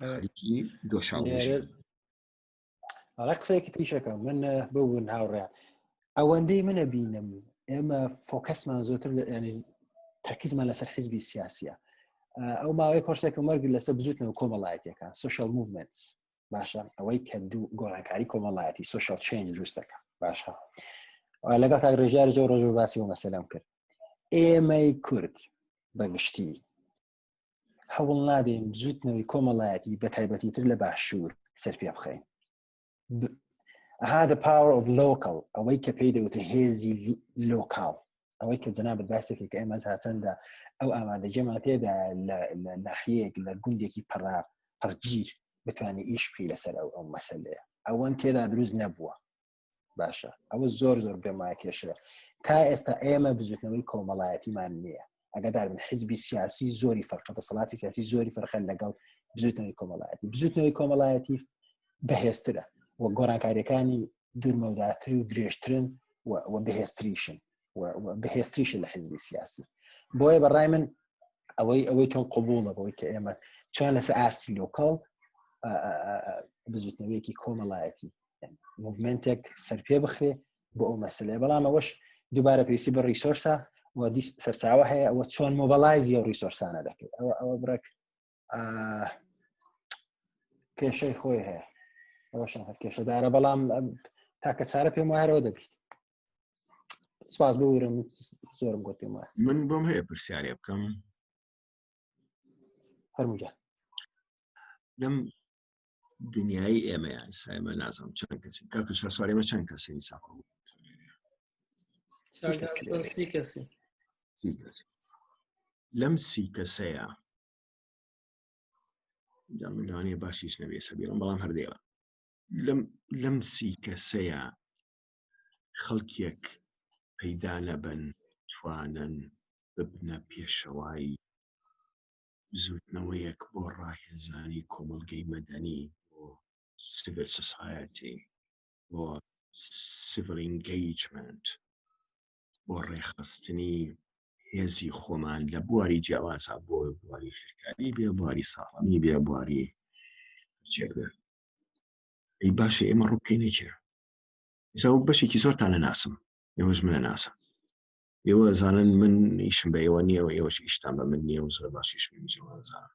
خەریکی دۆشاو ئەڵێ قسەیەکی تریشەکە من ببوون هاوڕێیان ئەوەندەی منە بینم ئێمە فۆکەسمان زۆتر ینی تەرکیزمان لەسەر حیزبی سیاسیە ئەو ماوەی کۆرسێکم وەرگر لەسەر بزوتنەوە کۆمەڵایەتیەکان social movements باشە ئەوەی کە دوو گۆڕانکاری کۆمەڵایەتی social change دروست دەکە باشە لەگەڵ کاک ڕێژیاری جۆ ڕۆژ باسی و مەسەلەم کرد ئێمەی کورد بەگشتی هەوڵ نادەین بزوتنەوەی کۆمەڵایەتی بە تایبەتی تر لە باشوور سەرپێ بخەین ها the power of local ئەوەی کە پێی دەوترێ هێزی local ئەوەی کە جەنابت باسێکی کە ئێمە تا چەندە ئەو ئامادەگیمان تێدا لە ناحیەیەک لە گوندێکی پەڕا پەڕگیر بتوانانی ئیش بکەی لەسەر ئەو ئەو مەسەلەیە ئەوەن تێدا دروست نەبووە باشە ئەوە زۆر زۆر بێمایە کێشەیە تا ئێستا ئێمە بزوتنەوەی کۆمەڵایەتیمان نییە ئەگەدار بن حزبی سیاسی زۆری فەرقە دەسەڵاتی سیاسی زۆری فەرقە لەگەڵ بزوتنەوەی کۆمەڵایەتی بزوتنەوەی کۆمەڵایەتی بەهێزترە و گۆڕانکاریەکانی دوورمەوداتر و درێژترن و بەهێزتریشن و بەهێزتریشن لە حزبی سیاسی بۆیە بەڕای من ئەوەی ئەوەی تۆن قوبوڵە بەوەی کە ئێمە چۆن لەسەر ئاستی local بزوتنەوەیەکی کۆمەڵایەتی movement ێک سەرپێ بخرێ بۆ ئەو مەسلەیە بەڵام ئەوەش دووبارە پێویستی بە resource ە و دیس سەرچاوە هەیە ئەوە چۆن mobilize ی ئەو resource انە دەکرێت ئەوە ئەوە بڕێک کێشەی خۆی هەیە ئەوەشان هەر کێشەدارە بەڵام تاکە چارە پێم وایەرەوە دەبیت سپاس بورم زۆرم گوت پێم وایە من بۆم هەیە پرسیارێ بکەم فەرموجان لەم دنیای ئێمەیە ئیسا ئێمە نازانم چەند کەسی کاکە شاسوار ئێمە چەند کەسی ئیسا سی کەسی لەم سی کەسەیە جا من لەوانەیە باشیش نەبێ سەبیرم بەڵام هەر دێڵە لەم لەم سی کەسەیە خەڵکێک پەیدا نەبن توانن ببنە پێشەوای بزووتنەوەیەک بۆ ڕاهێزانی کۆمەڵگەی مەدەنی، بۆ civil society، بۆ civil engagement، بۆ ڕێکخستنی هێزی خۆمان لە بواری جیاوازا، بۆ بواری فێرکاری بێ، بواری ساڵەمی بێ، بواری هەرچێک بێ. ئەی باشە ئێمە ڕوو بکەینە کێ؟ ئێستا بەشێکی زۆرتان نەناسم، ئێوەش منە ناسن. ئێوە ئەزانن من ئیشم بە ئێوە نییە و ئێوەش ئیشتان بە من نییە و زۆر باشیش منیش ئەوە ئەزانم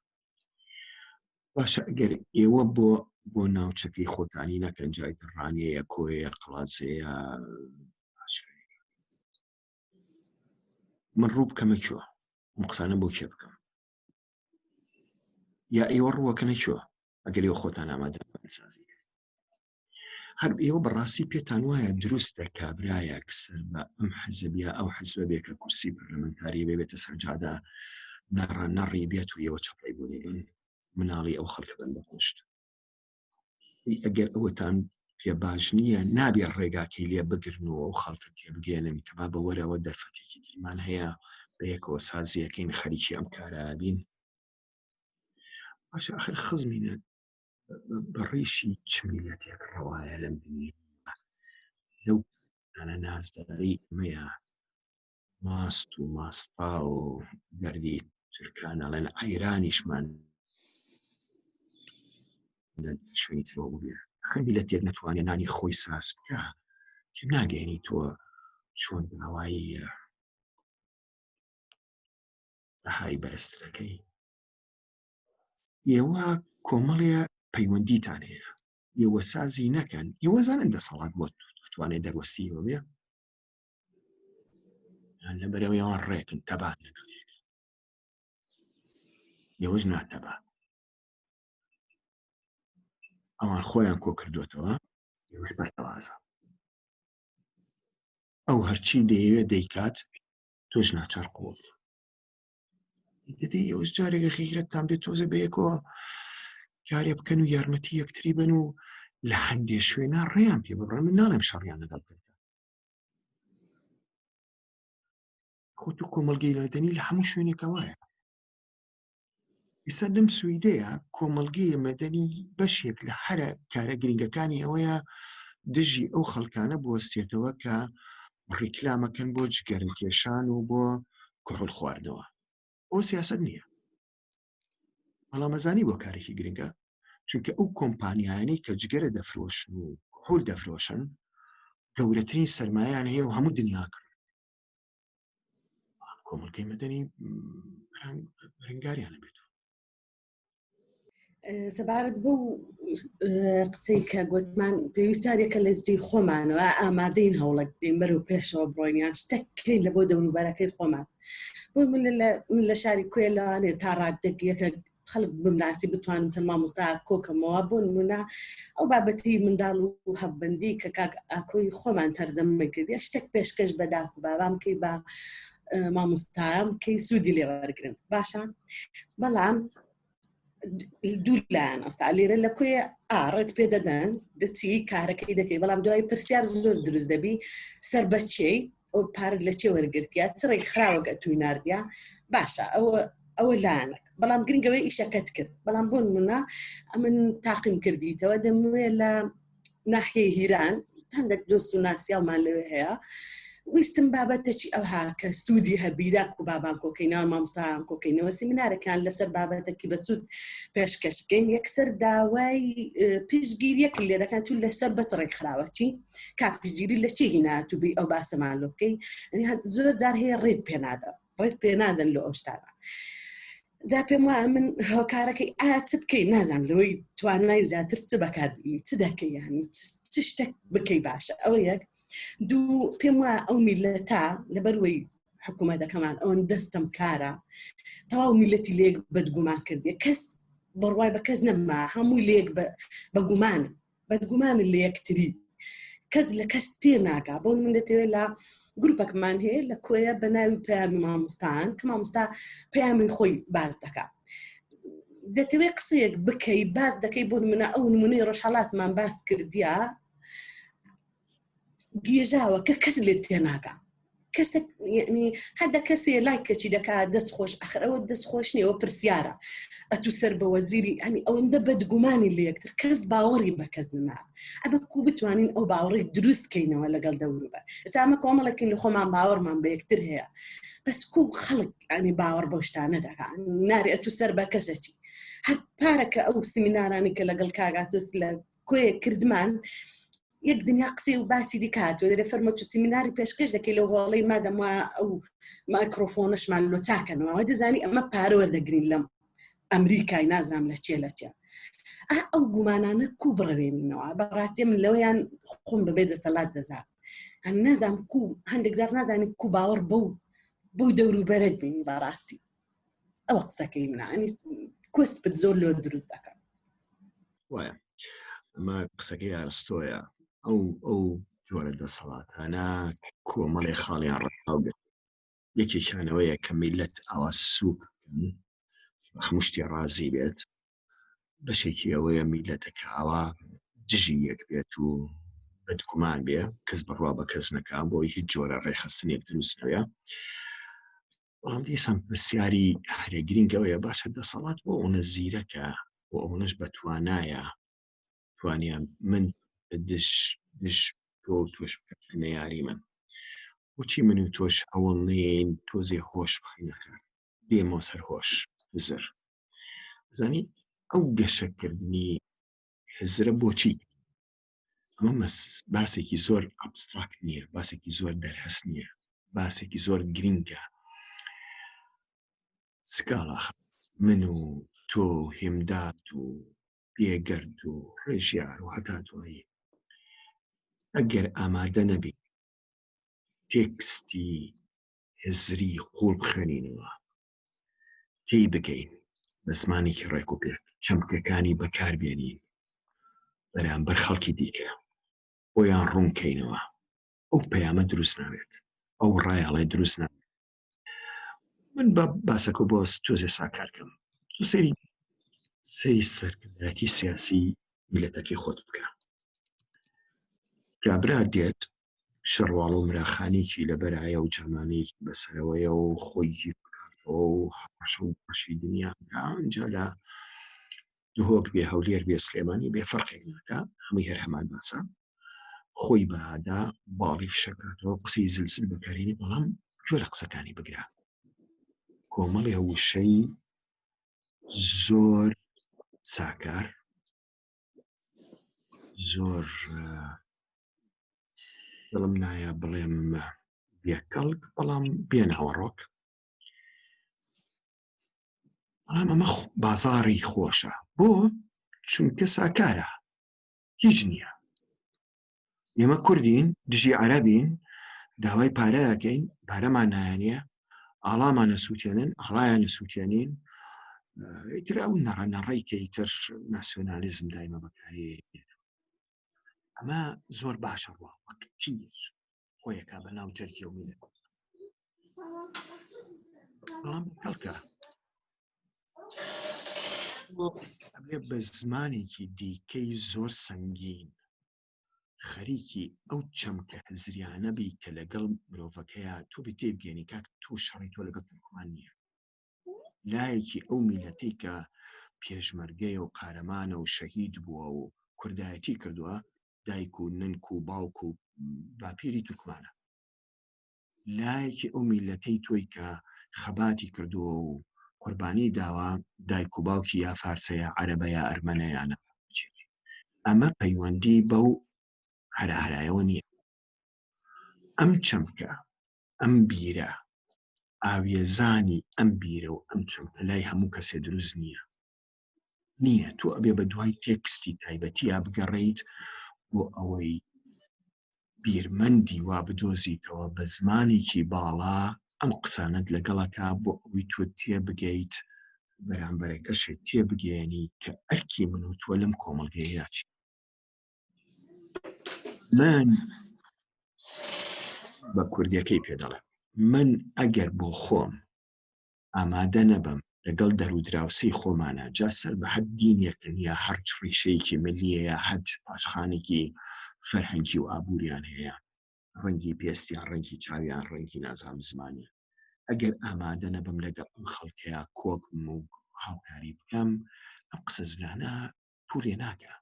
باشە ئەگەر ئێوە بۆ بۆ ناوچەکەی خۆتانی نەکەن جای ڕانیەیە کۆیە قڵازەیە من ڕوو بکەمە کوێ ئەم قسانە بۆ کێ بکەم یا ئێوە ڕووەکەنە کوێ ئەگەر ئێوە خۆتان ئامادە سازی هەر ئێوە بەڕاستی پێتان وایە دروستە کابرایەک سەر بە ئەم حزب یا ئەو حزبە بێ کە کورسی پەرلەمەنتاری بێ بێتە سەرجادە نەڕە نەڕی بێت و ئێوە چەپڵەی بۆ لێبن مناڵی ئەو خەڵکە بن بەکوشت ئەگەر ئەوەتان پێ باش نییە نابێ ڕێگاکەی لێ بگرن و ئەو خەڵکە تێبگەێنن کە با بەوەرەوە دەرفەتێکی ترمان هەیە بە یەکەوە سازیەکەین خەریکی ئەم کارە بین باشە ئەخر خزمینە بە ڕیشی چ میلەتێک ڕەوایە لەم دنیا لەو دانە نازداری ئەمەیە ماست و ماستا و گەردی تورکان ئەڵێن ئەیرانیشمان لە شوێنی ترەوە بووبێ ئەخر میلەتێک نەتوانێت نانی خۆی ساز بکە تێ ناگەێنی تۆ چۆن داوایی بەهای بەرزترەکەی ئێوە کۆمەڵێ پەیوەندیتان هەیە ئێوە سازی نەکەن ئێوە زانن دەسەڵات بۆ دەتوانێت دەروەستی ئێوە بێ لەبەرەوەی ئەوان ڕێکن تەبان لەگەڵ یەک ئێوەش ناتەبا ئەوان خۆیان کۆ کردوێتەوە ئێوەش پەرتەوازە ئەو هەرچی دەیەوێت دەیکات تۆش ناچار قوڵ دەدەی ئێوەش جارێک غیرەتتان بێت تۆزە بەیەکەوە کارێ بکەن و یارمەتی یەکتری بن و لە هەندێ شوێنە ڕێیان پێ ببڕن من ناڵێم شەڕیان لەگەڵ بکەن. خۆ تو کۆمەڵگەی مەدەنی لە هەموو شوێنێکە وایە. ئێستا لەم سویدەیە کۆمەڵگەی مەدەنی بەشێک لە هەرە کارە گرنگەکانی ئەوەیە دژی ئەو خەڵکانە بوەستێتەوە کە ڕیکلامەکەن بۆ جگەرە کێشان و بۆ کحول خواردنەوە. ئەو سیاسەت نییە، بەڵام ئەزانی بۆ کارێکی گرنگە، چونکە ئەو کۆمپانیایانەی کە جگەرە دەفرۆشن و کحول دەفرۆشن گەورەترین سەرمایان هەیە و هەموو دنیا کڕن. کۆمەڵگەی مەدەنی بەرەنگاریانە بێت. سەبارەت بەو قسەی کە گوتمان پێویستارێکە لە جێی خۆمانەوە ئامادەین هەوڵک بدەین بەرەو پێشەوە بڕۆین یان شتێک بکەین لە بۆ دەوروبەرەکەی خۆمان. بۆ من من لە شاری کوێ لەوانێ تا ڕاددەک یەکە خەڵک بمناسی بتوانم چەند مامۆستا کۆکەمەوە، بۆ نمونە ئەو بابەتی منداڵ و هەببندی کە کاک ئاکۆی خۆمان تەرجەمە کرد یا شتێک پێشکەش بە داک و بابام کەی بە مامۆستایان کەی سوودی لێ وەرگرن باشە. بەڵام دوو لایەن ئەستا لێرە لە کوێ ئاڕێت پێ دەدەن دەچی کارەکەی دەکەی، بەڵام دوای پرسیار زۆر دروست دەبی سەر بە چێی ئەو پارت لە چێ وەرگرتیا چ ڕێکخراوەک ئەتووی ناردیا. باشە ئەوە ئەوە لایەنێک، بەڵام گرنگەوەی ئیشەکەت کرد. بەڵام بۆ نمونە ئەمن تاقیم کردیتەوە دەموێ لە ناحیەی هیران هەندێک دۆست و ناسیاومان لەوێ هەیە، ویستم بابەتەکی ئەوها کە سوودی هەبی داک و بابان کۆکەینەوە مامۆستایان کۆکەینەوە سیمینارەکان لەسەر بابەتەکی بە سوود پێشکەش بکەین. یەکسەر داوای پشتگیریەک لێ دەکەن تو لەسەر بەچ ڕێکخراوە چی کاک پشتگیری لە چی هینات و بی ئەو باسەمان لۆ بکەی. یعنی زۆر جار هەیە ڕێت پێنادەن، ڕێت پێنادەن لۆ ئەو شتانە. جا پێم وایە من هۆکارەکەی ئایا چ بکەی نازانم لەوەی توانای زیاتر چ بەکاربینی چ دەکەی یعنی چ شتێک بکەی باشە. ئەوە یەک. دوو پێم وایە ئەو میلەتە لەبەروەی حکوومەتەکەمان ئەوەن دەستم کارە تەواو میلەتی لێک بەدگومان کردیە، کەس بڕوای بە کەس نەما، هەمووی لێک بەگومان بەدگومان لە یەکتری، کەس لە کەس تێ ناگا. بۆ من دەتەوێت لە گروپەکمان هەیە لە کۆیە بە ناوی پەیامی مامۆستان کە مامۆستا پەیامی خۆی باز دەکا، دەتەوێت قسەیەک بکەی باز دەکەی. بۆ نمونە ئەو نمونەی ڕۆژهەڵاتمان باس کردیا گێژاوە کە کەس لێت تێناگا، کەسێک یعنی هەندە کەسێ لای کەچی دەکا دەست خۆش، ئەخر ئەوە دەست خۆش نییە ئەوە پرسیارە ئەتوو سەر بە وەزیری، یعنی ئەوەندە بەدگومانی لە یەکتر کەس باوەڕی بە کەس نەما. ئەمە کو بتوانین ئەو باوەڕی دروست کەینەوە لەگەڵ دەوروبەر. ئێستا ئەمە کۆمەڵێکین لە خۆمان باوەڕمان بە یەکتر هەیە، بەس کو خەڵک یعنی باوەڕ بەو شتانە دەکا نارێ ئەتوو سەر بە کەسەچی. هەر پارەکە ئەو سیمینارانی کە لەگەڵ کاک ئاسۆس لە کۆیە کردمان یەک دنیا قسەی و باسی دیکە هاتووە دەرێ فەرموو تو سیمیناری پێشکەش دەکەی لەو هۆڵەی مادەم وا ئەو مایکرۆفۆنەشمان لۆ چاکەنەوە ئەوە دەزانی ئەمە پارە وەردەگرین لەم ئەمریکای نازانم لە چێ لە چێ. ئا ئەو گومانانە کو بڕەوێنینەوە؟ بەڕاستی من لەوەیان خۆم بەبێ دەسەڵات دەزان نازانم کو هەندێک جار نازانی کو باوەڕ بەو بەو دەوروبەرت بینی بەڕاستی. ئەوە قسەکەی منە ئەنی کۆسپت زۆر لۆ دروست دەکەن. وایە ئەمە قسەکەی ئارستۆیە ئەو ئەو جۆرە دەسەڵاتانە کۆمەڵێ خاڵیان ڕەچاو گرت یەکێکیانەوەیە کە میلەت ئاوا سووک بکەن بە هەموو شتێ ڕازی بێت بەشێکی ئەوەیە میلەتەکە ئاوا دژی یەک بێت و بەدگومان بێ کەس بڕوا بە کەس نەکا بۆی هیچ جۆرە ڕێخستنێک دروست نەوێ بەڵام دیسان پرسیاری هەرە گرنگ ئەوەیە باشە دەسەڵات بۆ ئەوەنە زیرەکە و ئەوەنەش بەتوانایە توانیان من دژ دژ تۆ و تۆش بکاتە نەیاری من بۆچی من و تۆش هەوڵ نەیەین تۆزێ هۆش بخەینە کار دێمەوە سەر هۆش هزر زانی ئەو گەشەکردنی هزرە بۆچی ئەمە مەس باسێکی زۆر ئەبستراکت نییە باسێکی زۆر دەرهەست نییە باسێکی زۆر گرنگە سکاڵا من و تۆ و هێمداد و بێگەرد و ڕێژیار و هەتا دوایی ئەگەر ئامادە نەبین تێکستی هزری قوڵ بخوێنینەوە تێی بگەین بە زمانێکی ڕێک و پێک چەمکەکانی بەکاربێنین بەرامبەر خەڵکی دیکە بۆیان ڕوونکەینەوە ئەو پەیامە دروست نابێت ئەو ڕایەڵێ دروست نابێت من بە باسەکە بۆ تۆزێ ساکارکەم تو سەری سەری سەرکردایەتی سیاسی میلەتەکەی خۆت بکە کابرا دێت. شەڕواڵ و مراخانێکی لەبەرایە و جامانەیەکی بەسەرەوەیە و خۆی گیر بکاتەوە و هەڕەشە و بەشی دنیا بکا ئینجا لە دهۆک بێ هەولێر بێ سلێمانی بێ فەرقێک ناکا هەمووی هەر هەمان باسە خۆی بەهادا باڵی فشەکاتەوە قسەی زلزل بەکارێنی بەڵام گوێ لە قسەکانی بگرە کۆمەڵێ وشەی زۆر ساکار زۆر دڵم نایە بڵێم بێکەڵک بەڵام بێناوەڕۆک بەڵام ئەمە بازاڕی خۆشە بۆ چونکە ساکارە هیچ نییە ئێمە کوردین دژی عەربین داوای پارەکەین پارەمان نایانە ئاڵامانە سووتێنن ئاڵایانە سووتێنین ئیتر ئەو نەڕە نەڕەی کە ئیتر ناسیۆنالیزم دایمە بەکاری ئەمە زۆر باشە ڕوا وەک تیر خۆیەکە بە ناو جەرگی و میلەت بەڵام کەڵکە ئەبێ بە زمانێکی دیکەی زۆر سەنگین خەریکی ئەو چەمکە هزریانە بی کە لەگەڵ مرۆڤەکەیا تۆ بێ تێبگەێنی کاک تۆ شەڕی تۆ لەگەڵ تورکمان نییە لایەکی ئەو میلەتەی کە پێشمەرگەیە و قارەمانە و شەهید بووە و کوردایەتی کردووە دایک و نەنک و باوک و باپیری تورکمانە لایەکی ئەو میلەتەی تۆی کە خەباتی کردووە و قوربانی داوە دایک و باوکی یا فارسە یا عەرەبە یا ئەرمەنە یا ئەمە پەیوەندی بەو هەراهرایەوە نییە ئەم چەمکە ئەم بیرە ئاوێزانی ئەم بیرە و ئەم چەمکە لای هەموو کەسێ دروست نییە نییە تۆ ئەبێ بە دوای تێکستی تایبەتیا بگەڕێیت بۆ ئەوەی بیرمەندی وا بدۆزیتەوە بە زمانێکی باڵا ئەم قسانەت لەگەڵەکە بۆ ئەوەی تۆ تێبگەیت بەرامبەرەکەشت تێبگەیەنی کە ئەرکی من و تۆ لەم کۆمەڵگەیە چی من بە کوردیەکەی پێ دەڵێم من ئەگەر بۆ خۆم ئامادە نەبم لەگەڵ دەرودراوسێی خۆمانە جا سەر بە هەر دینێکن یا هەر ڕیشەیەکی ملیە یا هەر پاشخانێکی فەرهەنگی و ئابووریان هەیە ڕەنگی پێستیان ڕەنگی چاویان ڕەنگی نازام زمانیان ئەگەر ئامادە نەبم لەگەڵ ئەم خەڵکەیا کۆک بم و هاوکاری بکەم ئەم قسە زلانە پورێ ناکە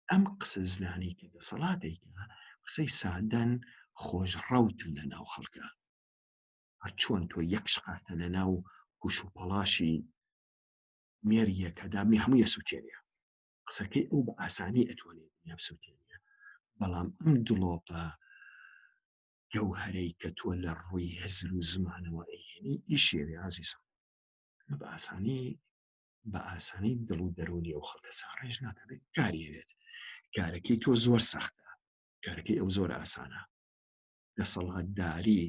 ئەم قسە زلانەی کە دەسەڵات دەیکا قسەی سادەن خۆش ڕەوتن لە ناو خەڵکە هەرچۆن تۆ یەک شقارتە لە ناو پوش و پەڵاشی مێریەکەدا می هەموو یەسووتێنێ قسەکەی ئەو بە ئاسانی ئەتوانێت دنیا بسووتێنێ بەڵام ئەم دڵۆپە گەوهەرەی کە تۆ لە ڕووی هزر و زمانەوە ئەیهێنی ئیشێوێ ئازیزم بە ئاسانی بە ئاسانی دڵ و دەروونی ئەو خەڵکە ساڕێژ ناکەبێت کاری هەبێت کارەکەی تۆ زۆر سەختە کارەکەی ئەو زۆر ئاسانە دەسەڵاتداری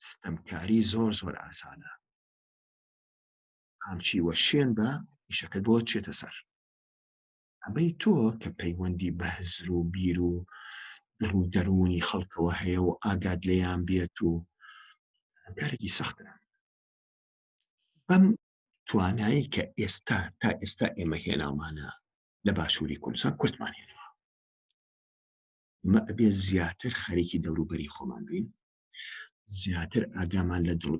ستەمکاری زۆر زۆر ئاسانە قامچی وەشێن بە ئیشەکەت بۆ چێتە سەر ئەمەی تۆ کە پەیوەندی بە هزر و بیر و دڵ و دەروونی خەڵکەوە هەیە و ئاگات لێیان بێت و کارێکی سەختە بەم توانایی کە ئێستا تا ئێستا ئێمە هێناومانە لە باشووری کوردستان کورتمان هێناوە ئمە ئەبێ زیاتر خەریکی دەوروبەری خۆمان بین زیاتر ئاگامان لە دڵ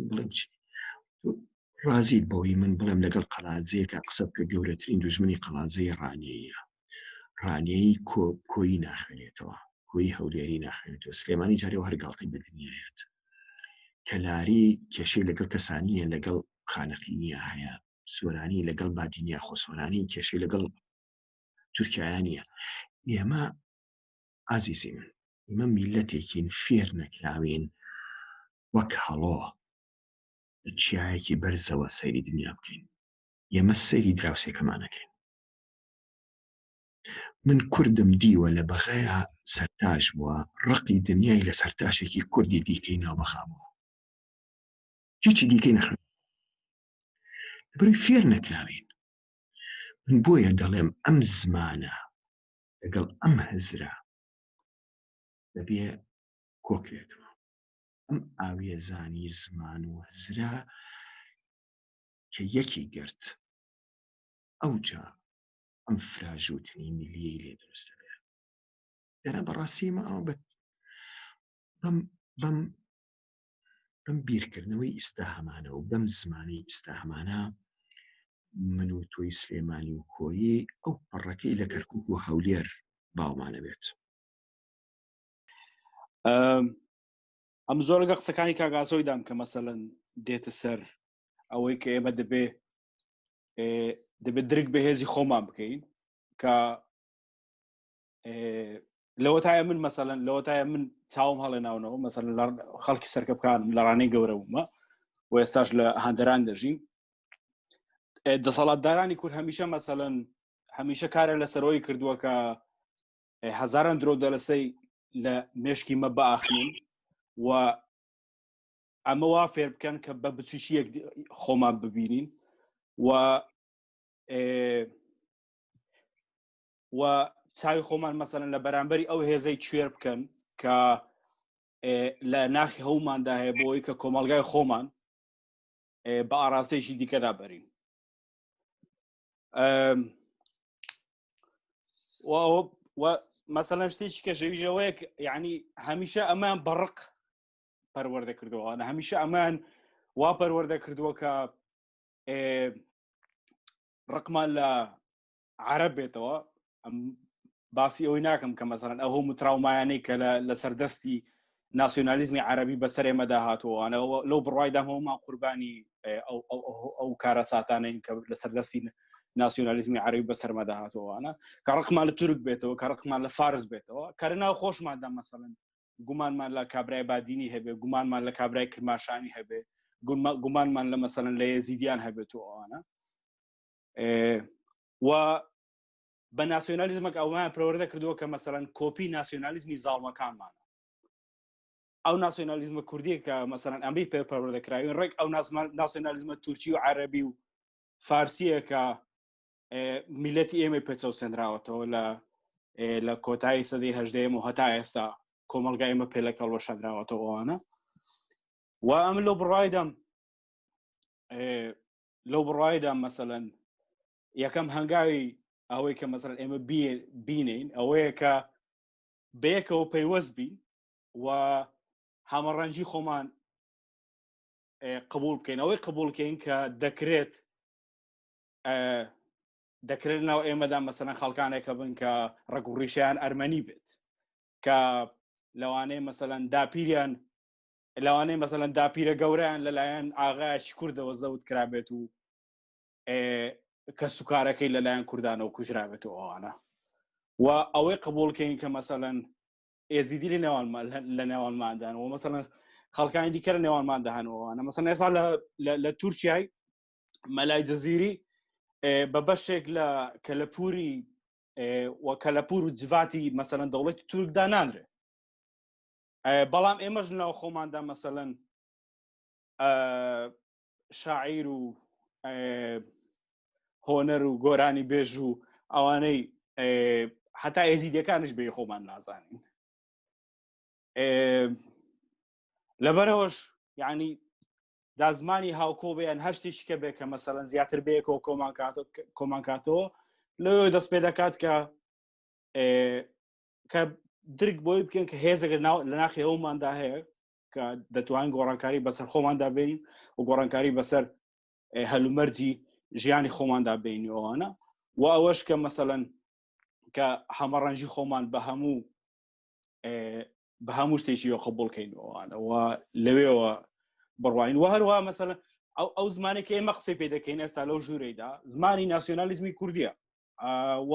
بڵێم چی ڕازیت بەوەی من بڵێم لەگەڵ قەڵادزەیەکە قسە بکە گەورەترین دوژمنی قەڵادزەی ڕانیەیە ڕانیەی کۆ کۆیی ناخوێنێتەوە کۆی هەولێری ناخوێنێتەوە سلێمانی جارێ هەر گاڵتەی بە دنیایەت کەلاری کێشەی لەگەڵ کەسانیە لەگەڵ خانەقینیە هەیە سۆرانی لەگەڵ بادینیا خۆ سۆرانی کێشەی لەگەڵ تورکیا نییە ئێمە ئازیزی من ئێمە میلەتێکین فێر نەکراوین وەک هەڵۆ لە چیایەکی بەرزەوە سەیری دنیا بکەین ئێمە سەیری دراوسێکەمانەکەین من کوردم دیوە لە بەغایا سەرتاش بووە ڕقی دنیای لە سەرتاشێکی کوردی دیکەی ناو بەغا بووە هیچی دیکەی نەخوێن بڕی فێر نەکراوین من بۆیە دەڵێم ئەم زمانە لەگەڵ ئەم هزرە دەبێ کۆکرێتەوە ئەم ئاوێزانی زمان و هزرە کە یەکی گرت ئەوجا ئەم فراژوتنی میلیەی لێ دروست دەبێ. ئێرە بەڕاستی ئمە ئەوە بە بەم بەم بەم بیرکردنەوەی ئیستا هەمانە و بەم زمانی ئیستا هەمانە من و تۆی سلێمانی و کۆیی ئەو پەڕەکەی لە کەرکک و هەولێر باومانە بێت. ئەم زۆر لەگە قسەکانی کاگاسۆی دام کە مەسەەن دێتە سەر ئەوەی کە ئێمە دەبێ دەبێت درک بەهێزی خۆمان بکەین کە لەوەتایە من مەسەلەن لەوەتایە من چاوم هەڵێناونەوە مەسەل لە خەڵکی سەرکەپکانم لە ڕانەی گەورە بوومە و ئێستاش لە هەندەران دەژین دەسەڵاتدارانی کورد هەمیشە مەسەلەن هەمیشە کارە لەسەرەوەی کردووە کە هەزاران درۆ دەلەسەی لە مێشکی مە بئاخنین و ئەمە وا فێر بکەن کە بە بچووکیەک خۆمان ببینین و و چاوی خۆمان مەسەن لە بەرامبەری ئەو هێزەی کوێر بکەن کە لە ناخی هەوماندا هەیە بۆی کە کۆمەلگای خۆمان بە ئاراستەیەکی دیکەدا بەرین مەسەلەن شتێکی کە ژەویژەوەیەک یعنی هەمیشە ئەمان بەڕق پەروەردە کردەوە هەمیشە ئەمان وا پەروەردە کردووە کە ڕقمان لە عرب بێتەوە ئەم باسی ئەوەی ناکەم کە مەسەرەن ئەو هەموو تراومایانەی کە لەسەر دەستی ناسیۆنالیزمی عەربی بەسەر ئێمەدا هاتووانەوە لەو بڕایدا هەمومان قوربانی ئەو کارەساتانین کە لەسەر دەستی ناسیۆنالیزمی عەربی بەسەرمەدا هاتووانە کە ڕقمان لە تورک بێتەوە کە ڕقمان لە فارس بێتەوە کە لە ناو خۆشماندا مەسەلەن گومانمان لە کابرای بادینی هەبێ گومانمان لە کابرای کرماشانی هەبێ گومانمان لە مەسەلەن لە یەزیدیان هەبێت و ئەوانە و بە ناسیۆنالیزمەک ئەومان پرەوەردە کردووە کە مەسەلەن کۆپی ناسیۆنالیزمی زاڵمەکانمانە ئەو ناسیۆنالیزمە کوردیە کە مەسەلەن ئەمری پێ پەروەردە کراوین ڕێک ئەو ناسیۆنالیزمە تورکی و عەرەبی و فارسیە کە میلەتی ئێمەی پێچەوسێنراوەتەوە لە لە کۆتایی سەدەی هەژدەیەم و هەتا ئێستا کۆمەلگای ئێمە پێ لە کەڵوەشەدراوەتەوە ئەوانە و ئەم لەو بڕایدەم لەو بڕایدا مەسەەن یەکەم هەنگاوی ئەوەی کە مەسەن ئێمە بینین ئەوەیە کە بەیەکەوە پەیوەست بین و هەمەڕەنجی خۆمان قبول بکەین ئەوەی قبولکەین کە دەکرێت دەکرێت ناو ئێمەدا مەسەن خەڵکانێکە بن کە ڕگوڕیشیان ئەرمەنی بێت کە لەوانەیە مەسەەن داپیریان لەوانەیە مەسەلەن داپیرە گەورەیان لەلایەن ئاغایەکی کوردەوە زەوت کرابێت و کە سوکارەکەی لەلایەن کوردانەوە کوژرابێت و ئەوانە و ئەوەی قبولکەین کە مەسەلەن ئێزیدی لە نێوان لە نێوانماندان و مەسەلەن خەڵکانی دیکە لە نێوانماندا هەنەوەوانە مەسەن ئێستا لە تورکیای مەلای جززیری بە بەشێک لە کەلەپوری و کەلەپور و جڤاتی مەسەلەن دەوڵەتی تورکدا نانرێ بەڵام ئێمەش ناو خۆماندا مەسەلەن شاعیر و هۆنەر و گۆرانی بێژ و ئەوانەی هەتا ئێزیدیەکانش بێ خۆمان نازانین لەبەرەوەش یعنی دازمانی هاوکۆ بێن هەر شتێکی کە بێ کە مەسەلەن زیاتر بەیەکەوە کۆمان کۆمان کاتەوە لەوێ دەست پێ دەکات کە کە درک بۆی بکەن کە هێزێک لە ناخی ئەوماندا هەیە کە دەتوانین گۆڕانکاری بەسەر خۆماندا بێنین و گۆڕانکاری بەسەر هەلومەرجی ژیانی خۆماندا بینی ئەوانە و ئەوەش کە مەسەەن کە هەمەڕەنجی خۆمان بە هەموو بە هەموو شتێکی یۆ قبولکەین ئەوانە و لەوێەوە بڕواین و هەروە مەسەن ئەو ئەو زمانێک ئێمە قسەی پێ دەکەین ئێستا لەو ژوورەیدا زمانی ناسیۆنالیزمی کوردیە و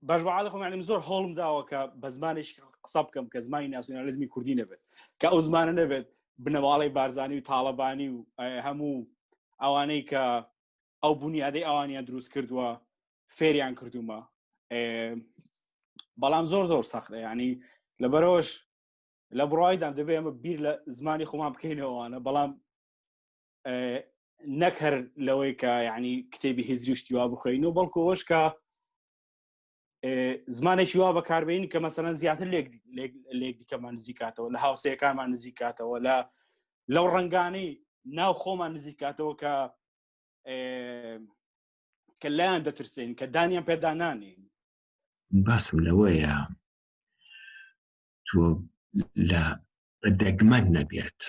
باش بەعالی خۆم یعنی زۆر هەوڵم داوە کە بە زمانێکی قسە بکەم کە زمانی ناسیۆنالیزمی کوردی نەبێت کە ئەو زمانە نەبێت بنەماڵەی بارزانی و تاڵەبانی و هەموو ئەوانەی کە ئەو بنیادەی ئەوانیان دروست کردووە فێریان کردومە بەڵام زۆر زۆر سەختە ینی لەبەرەوەش لە بڕایدان دەبێ ئەمە بیر لە زمانی خۆمان بکەینەوەوانە بەڵام نەک هەر لەوەی کە یعنی کتێبی هزری شتی وا بخوێنین و بەڵکو ئەوەش کە زمانێکی وا بەکاربێنین کە مەسەلەن زیاتر لێک دیکەمان نزیکاتەوە لە هاوسەیەکانمان نزیکاتەوە لە لەو ڕەنگانەی ناو خۆمان نزیکاتەوە کە کە لایان دەترسین کە دانیان پێدا نانین. باسم لەوەیە تۆ لە بە دەگمەن نەبێت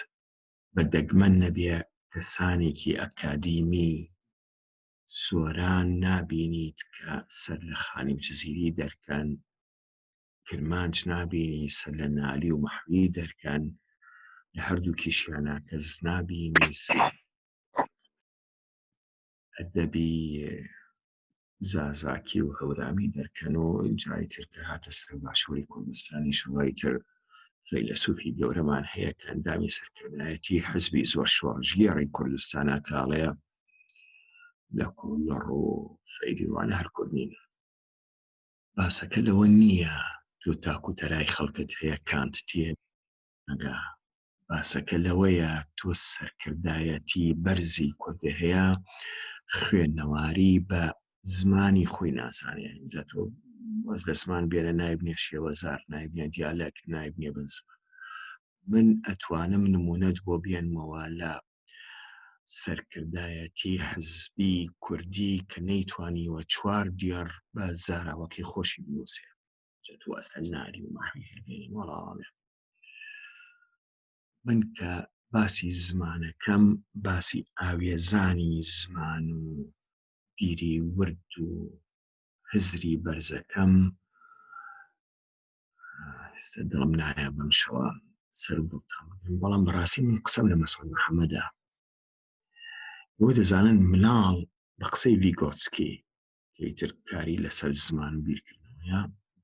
بە دەگمەن نەبێ کەسانێکی ئەکادیمی سۆران نابینیت کە سەر لە خانی و جزیری دەرکەن، کرمانج نابینی سەر لە نالی و مەحوی دەرکەن، لە هەردووکیشیانا کەس نابینی سەر ئەدەبی زازاکی و هەورامی دەرکەن و ئینجا ئیتر کە هاتە سەر باشووری کوردستانیش ئیتر فەیلەسوفی گەورەمان هەیە کە ئەندامی سەرکردایەتی حزبی زۆر شۆڕشگێڕی کوردستانە کاڵێ لە لەڕ و فەیلیوانە هەر کورد نین. باسەکە لەوە نییە تۆ تاک و تەرای خەڵکت هەیە کانت تێ نەگا، باسەکە لەوەیە تۆ سەرکردایەتی بەرزی کوردێ هەیە خوێنەواری بە زمانی خۆی نازانێ، ئینجا تۆ واز لە زمان بێنە نایبنێ شێوەزار نایبنێ دیالەکت نایبنێ بە زمان. من ئەتوانم نمونەت بۆ بێنمەوە لە سەرکردایەتی حزبی کوردی کە نەیتوانیوە چوار دێڕ بە زاراوەکەی خۆشی بنووسێ. جا تۆ ئەسلەن ناری و مەحوی هەربێنی وەڵاڵێ. من کە باسی زمانەکەم باسی ئاوێزانی زمان و بیری ورد و هزری بەرزەکەم ئێستا دڵم نایە بەم شەوە سەر و دڵتان بگرم بەڵام بەڕاستی من قسەم لە مەسعود محەممەدە بۆ دەزانن مناڵ بە قسەی ڤیگۆتسکی کە ئیتر کاری لەسەر زمان و بیرکردنەوەیە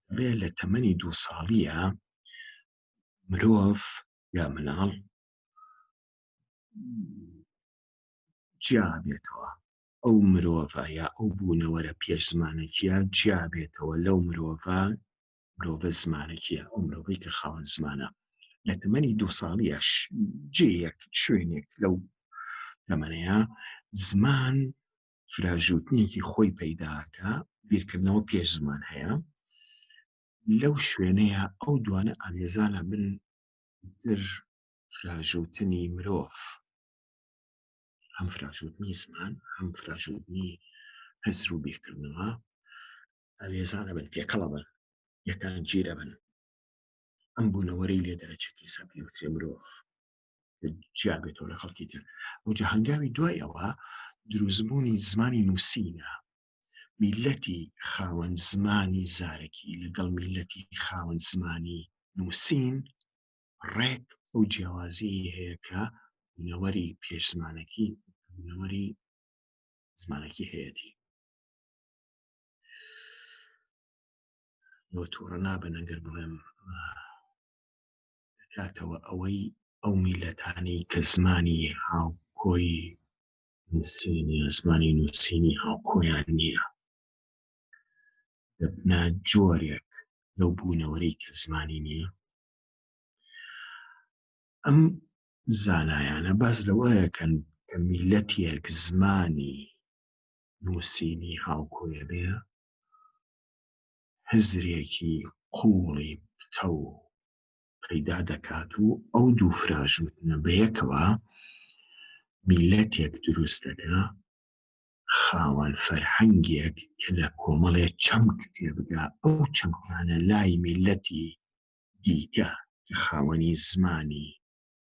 دەڵێ لە تەمەنی دوو ساڵیە مرۆڤ یا مناڵ جیا بێتەوە ئەو مرۆڤە یا ئەو بوونەوەرە پێش زمانەکیە جیا بێتەوە لەو مرۆڤە مرۆڤە زمانەکیە ئەو مرۆڤەی کە خاوەن زمانە لە تەمەنی دوو ساڵیە جێیەک شوێنێک لەو تەمەنەیە زمان فراژوتنێکی خۆی پەیداکە بیرکردنەوە پێش زمان هەیە لەو شوێنەیە ئەو دوانە ئاوێزانە بن تر فراژوتنی مرۆڤ هەم فراژوتنی زمان هەم فراژوتنی هزر و بیرکردنەوە ئاوێزانە بن تێکەڵە بن یەکان گیرە بن ئەم بوونەوەرەی لێ دەرەچێت کە ئێستا پێی وترێ مرۆڤ جیا بێتەوە لە خەڵکی تر ئەو جا هەنگاوی دوای ئەوە دروستبوونی زمانی نووسینە میلەتی خاوەن زمانی زارەکی لەگەڵ میلەتی خاوەن زمانی نووسین ڕێک ئەو جیاوازیی هەیە کە بوونەوەری پێش زمانەکی بوونەوەری زمانەکی هەیەتی. لۆ تووڕە نابن ئەگەر بڵێم دەکاتەوە ئەوەی ئەو میلەتانەی کە زمانی هاوکۆی نووسین یا زمانی نووسینی هاوکۆیان نییە دەبنە جۆرێک لەو بوونەوەرەی کە زمانی نییە ئەم زانایانە باس لەوەیەکەن کە میلەتێک زمانی نووسینی هاوکۆیە بێ هزرێکی قووڵی پتەو پەیدا دەکات و ئەو دوو فراژووتنە بەیەکەوە میللەتێک دروست دەکا خاوەن فەرهەنگێک کە لە کۆمەڵێ چەمک تێبگا ئەو چەمکانە لای میللەتی دیکە کە خاوەنی زمانی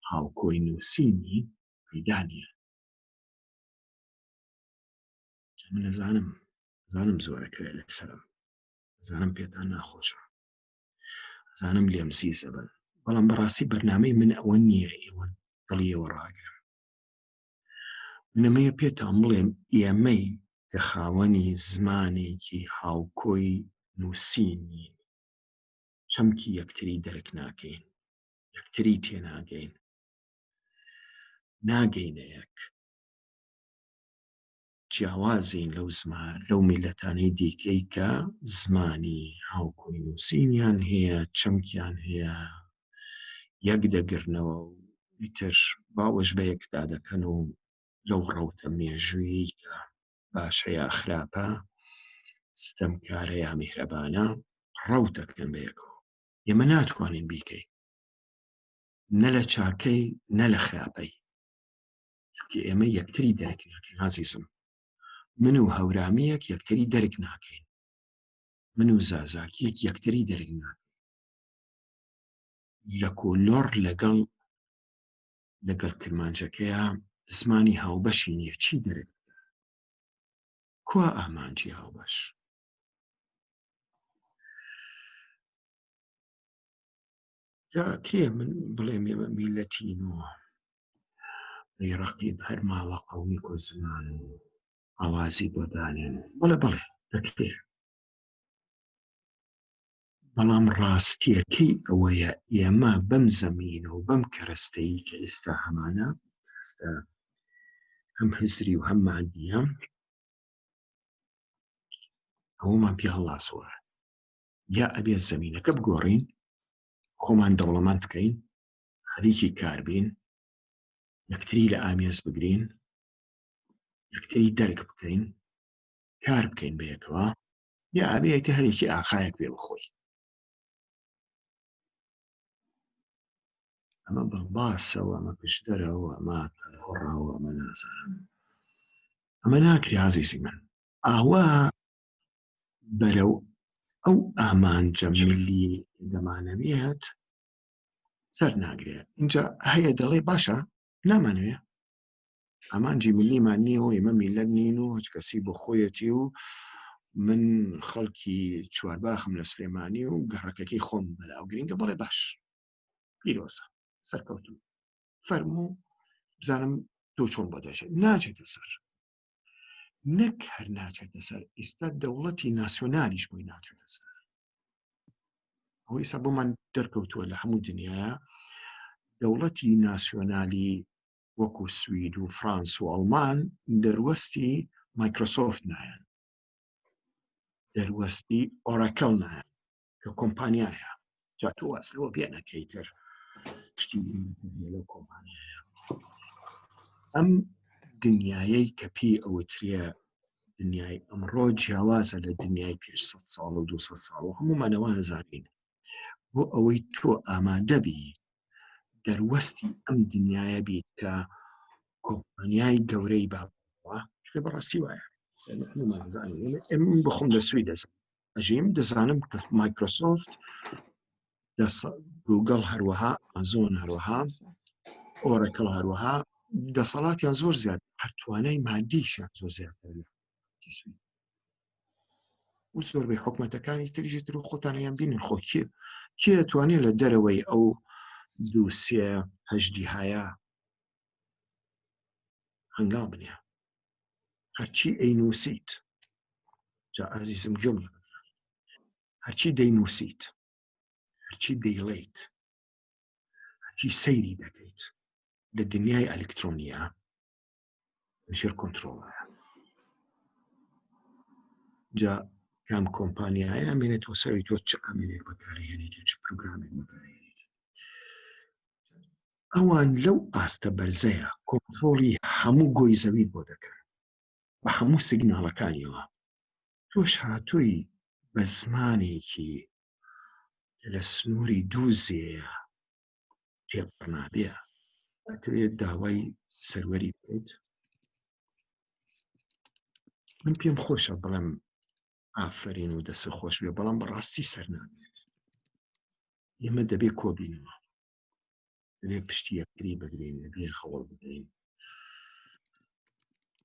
هاوکۆی نووسینی پەیدا نییە. جا من ئەزانم ئەزانم زۆرەکەوێ لەسەرم ئەزانم پێتان ناخۆشە ئەزانم لێم سیزە بن بەڵام بەڕاستی بەرنامەی من ئەوە نییە ئێوە دڵیەوە ڕاگرم منەمەیە پێتان بڵێم ئێمەی کە خاوەنی زمانێکی هاوکۆی نووسینی چەمکی یەکتری دەرک ناکەین یەکتری تێناگەین ناگەینە یەک جیاوازین لەو زمان لەو میلەتانەی دیکەی کە زمانی هاوکۆی نووسینیان هەیە چەمکیان هەیە یەک دەگرنەوە و ئیتر باوەش بە یەکدا دەکەن و لەو ڕەوتە مێژوویی کە باشە یا خراپە ستەمکارە یا میهرەبانە ڕەوتەکەن بە یەکەوە ئێمە ناتوانین بیکەین نە لە چاکەی نە لە خراپەی چونکە ئێمە یەکتری دەرک ناکەین ئازیزم. من و هەورامیەک یەکتری دەرک ناکەین من و زازاکیەک یەکتری دەرک ناکەین لە کۆلۆڕ لەگەڵ لەگەڵ کرمانجەکەیا زمانی هاوبەشی نییە چی دەرک کوا ئامانجی هاوبەش جا کرێ من بڵێم ئێمە میلەتین و ئەی ڕەقیب هەر ماوە قەومی کۆ زمان و ئاوازی بۆ دانێن بەڵێ بەڵێ دەکرێ بەڵام ڕاستیەکەی ئەوەیە ئێمە بەم زەمینە و بەم کەرەستەی کە ئێستا هەمانە ئێستا هەم هزری و هەم مادیە ئەومان پێ هەڵاسوە یا ئەبێ زەمینەکە بگۆڕین خۆمان دەوڵەمەند بکەین خەریکی کار بین یەکتری لە ئامێز بگرین یەکتری دەرک بکەین کار بکەین بەیەکەوە یا ئەبێ ئیتر هەرێکی ئاخایەک بێ بخۆی ئەمە بەڵباسەوە ئەمە پشدەرەوە ئەمە کەڵهۆڕاوە ئەمە نازانم ئەمە ناکرێ ئازیزی من ئاوا بەرەو ئەو ئامانجە ملی دەمانەوێت سەر ناگرێ اینجا هەیە دەڵێ باشە نامانەوێ ئامانجی ملیمان نییە و ئێمە میلەت نین و هیچ کەسی بۆ خۆیەتی و من خەڵکی چوارباخم لە سلێمانی و گەڕەکەکەی خۆم بەلاو گرنگە بەڵێ باش پیرۆزە سەرکەوتوو فەرموو بزانم تۆ چۆن بۆ دەژێت ناچێتە سەر نەک هەر ناچێتە سەر ئێستا دەوڵەتی ناسیۆنالیش بۆی ناچێتە سەر ئەوە ئێستا بۆمان دەرکەوتووە لە هەموو دنیاە دەوڵەتی ناسیۆنالی وەکو سوید و فرانس و ئەڵمان دەروەستی مایکرۆسۆفت نایەن دەروەستی ئۆراکل نایەن کە کۆمپانیایە جا تۆ واز لەوە بێنەکەیتر شتی لەو کۆمپانیایە ئەم دنیایەی کە پێی ئەوترێ دنیای ئەمڕۆ جیاوازە لە دنیای پێش 100 ساڵ و 200 ساڵ و هەموومانەوە زانین بۆ ئەوەی تۆ ئامادە بی دەروەستی ئەم دنیاە بیت کە کۆمپانیای گەورەی باوە چکە بەڕاستی وایە هەموومان زانین ئێمە بخۆم لە سوی دەزانم ئەژیم دەزانم کە مایکرۆسۆفت گوگڵ هەروەها ئەمازۆن هەروەها ئۆرەکڵ هەروەها دەسەڵاتیان زۆر زیاد هەر توانای مادیشیان زۆر زیاتر لە و زۆربەی حکومەتەکانی تریژی تر و خۆتانیان بینن خۆ کێ کێ توانێت لە دەرەوەی ئەو دووسێ هەژدی هایا هەنگاو بنێ هەرچی ئەینووسیت جا ئازیزم گوێم لێ بگرە هەرچی دەینووسیت هەرچی دەیڵێیت هەرچی سەیری دەکەیت لە دنیای ئەلکترۆنیا ژێر کۆنتترۆڵە جا کام کۆمپانیایە ئەمێنێتەوە سەری تۆ چ ئامێرێک بەکارهێنیت و چ پرۆگرامێک بەکارهێنیت ئەوان لەو ئاستە بەرزەیە کۆنترۆڵی هەموو گۆی زەویت بۆ دەکەن بە هەموو سیگناڵەکانیەوە تۆش هاتووی بە زمانێکی لە سنووری دوو زێیە تێپەڕ نابێ ئەتەوێت داوای سەروەری بکەیت من پێم خۆشە بڵێم ئافرین و دەست خۆش بێ بەڵام بەڕاستی سەر نابێت ئێمە دەبێ کۆبینەوە دەبێ پشتی یەکتری بگرین دەبێ هەوڵ بدەین.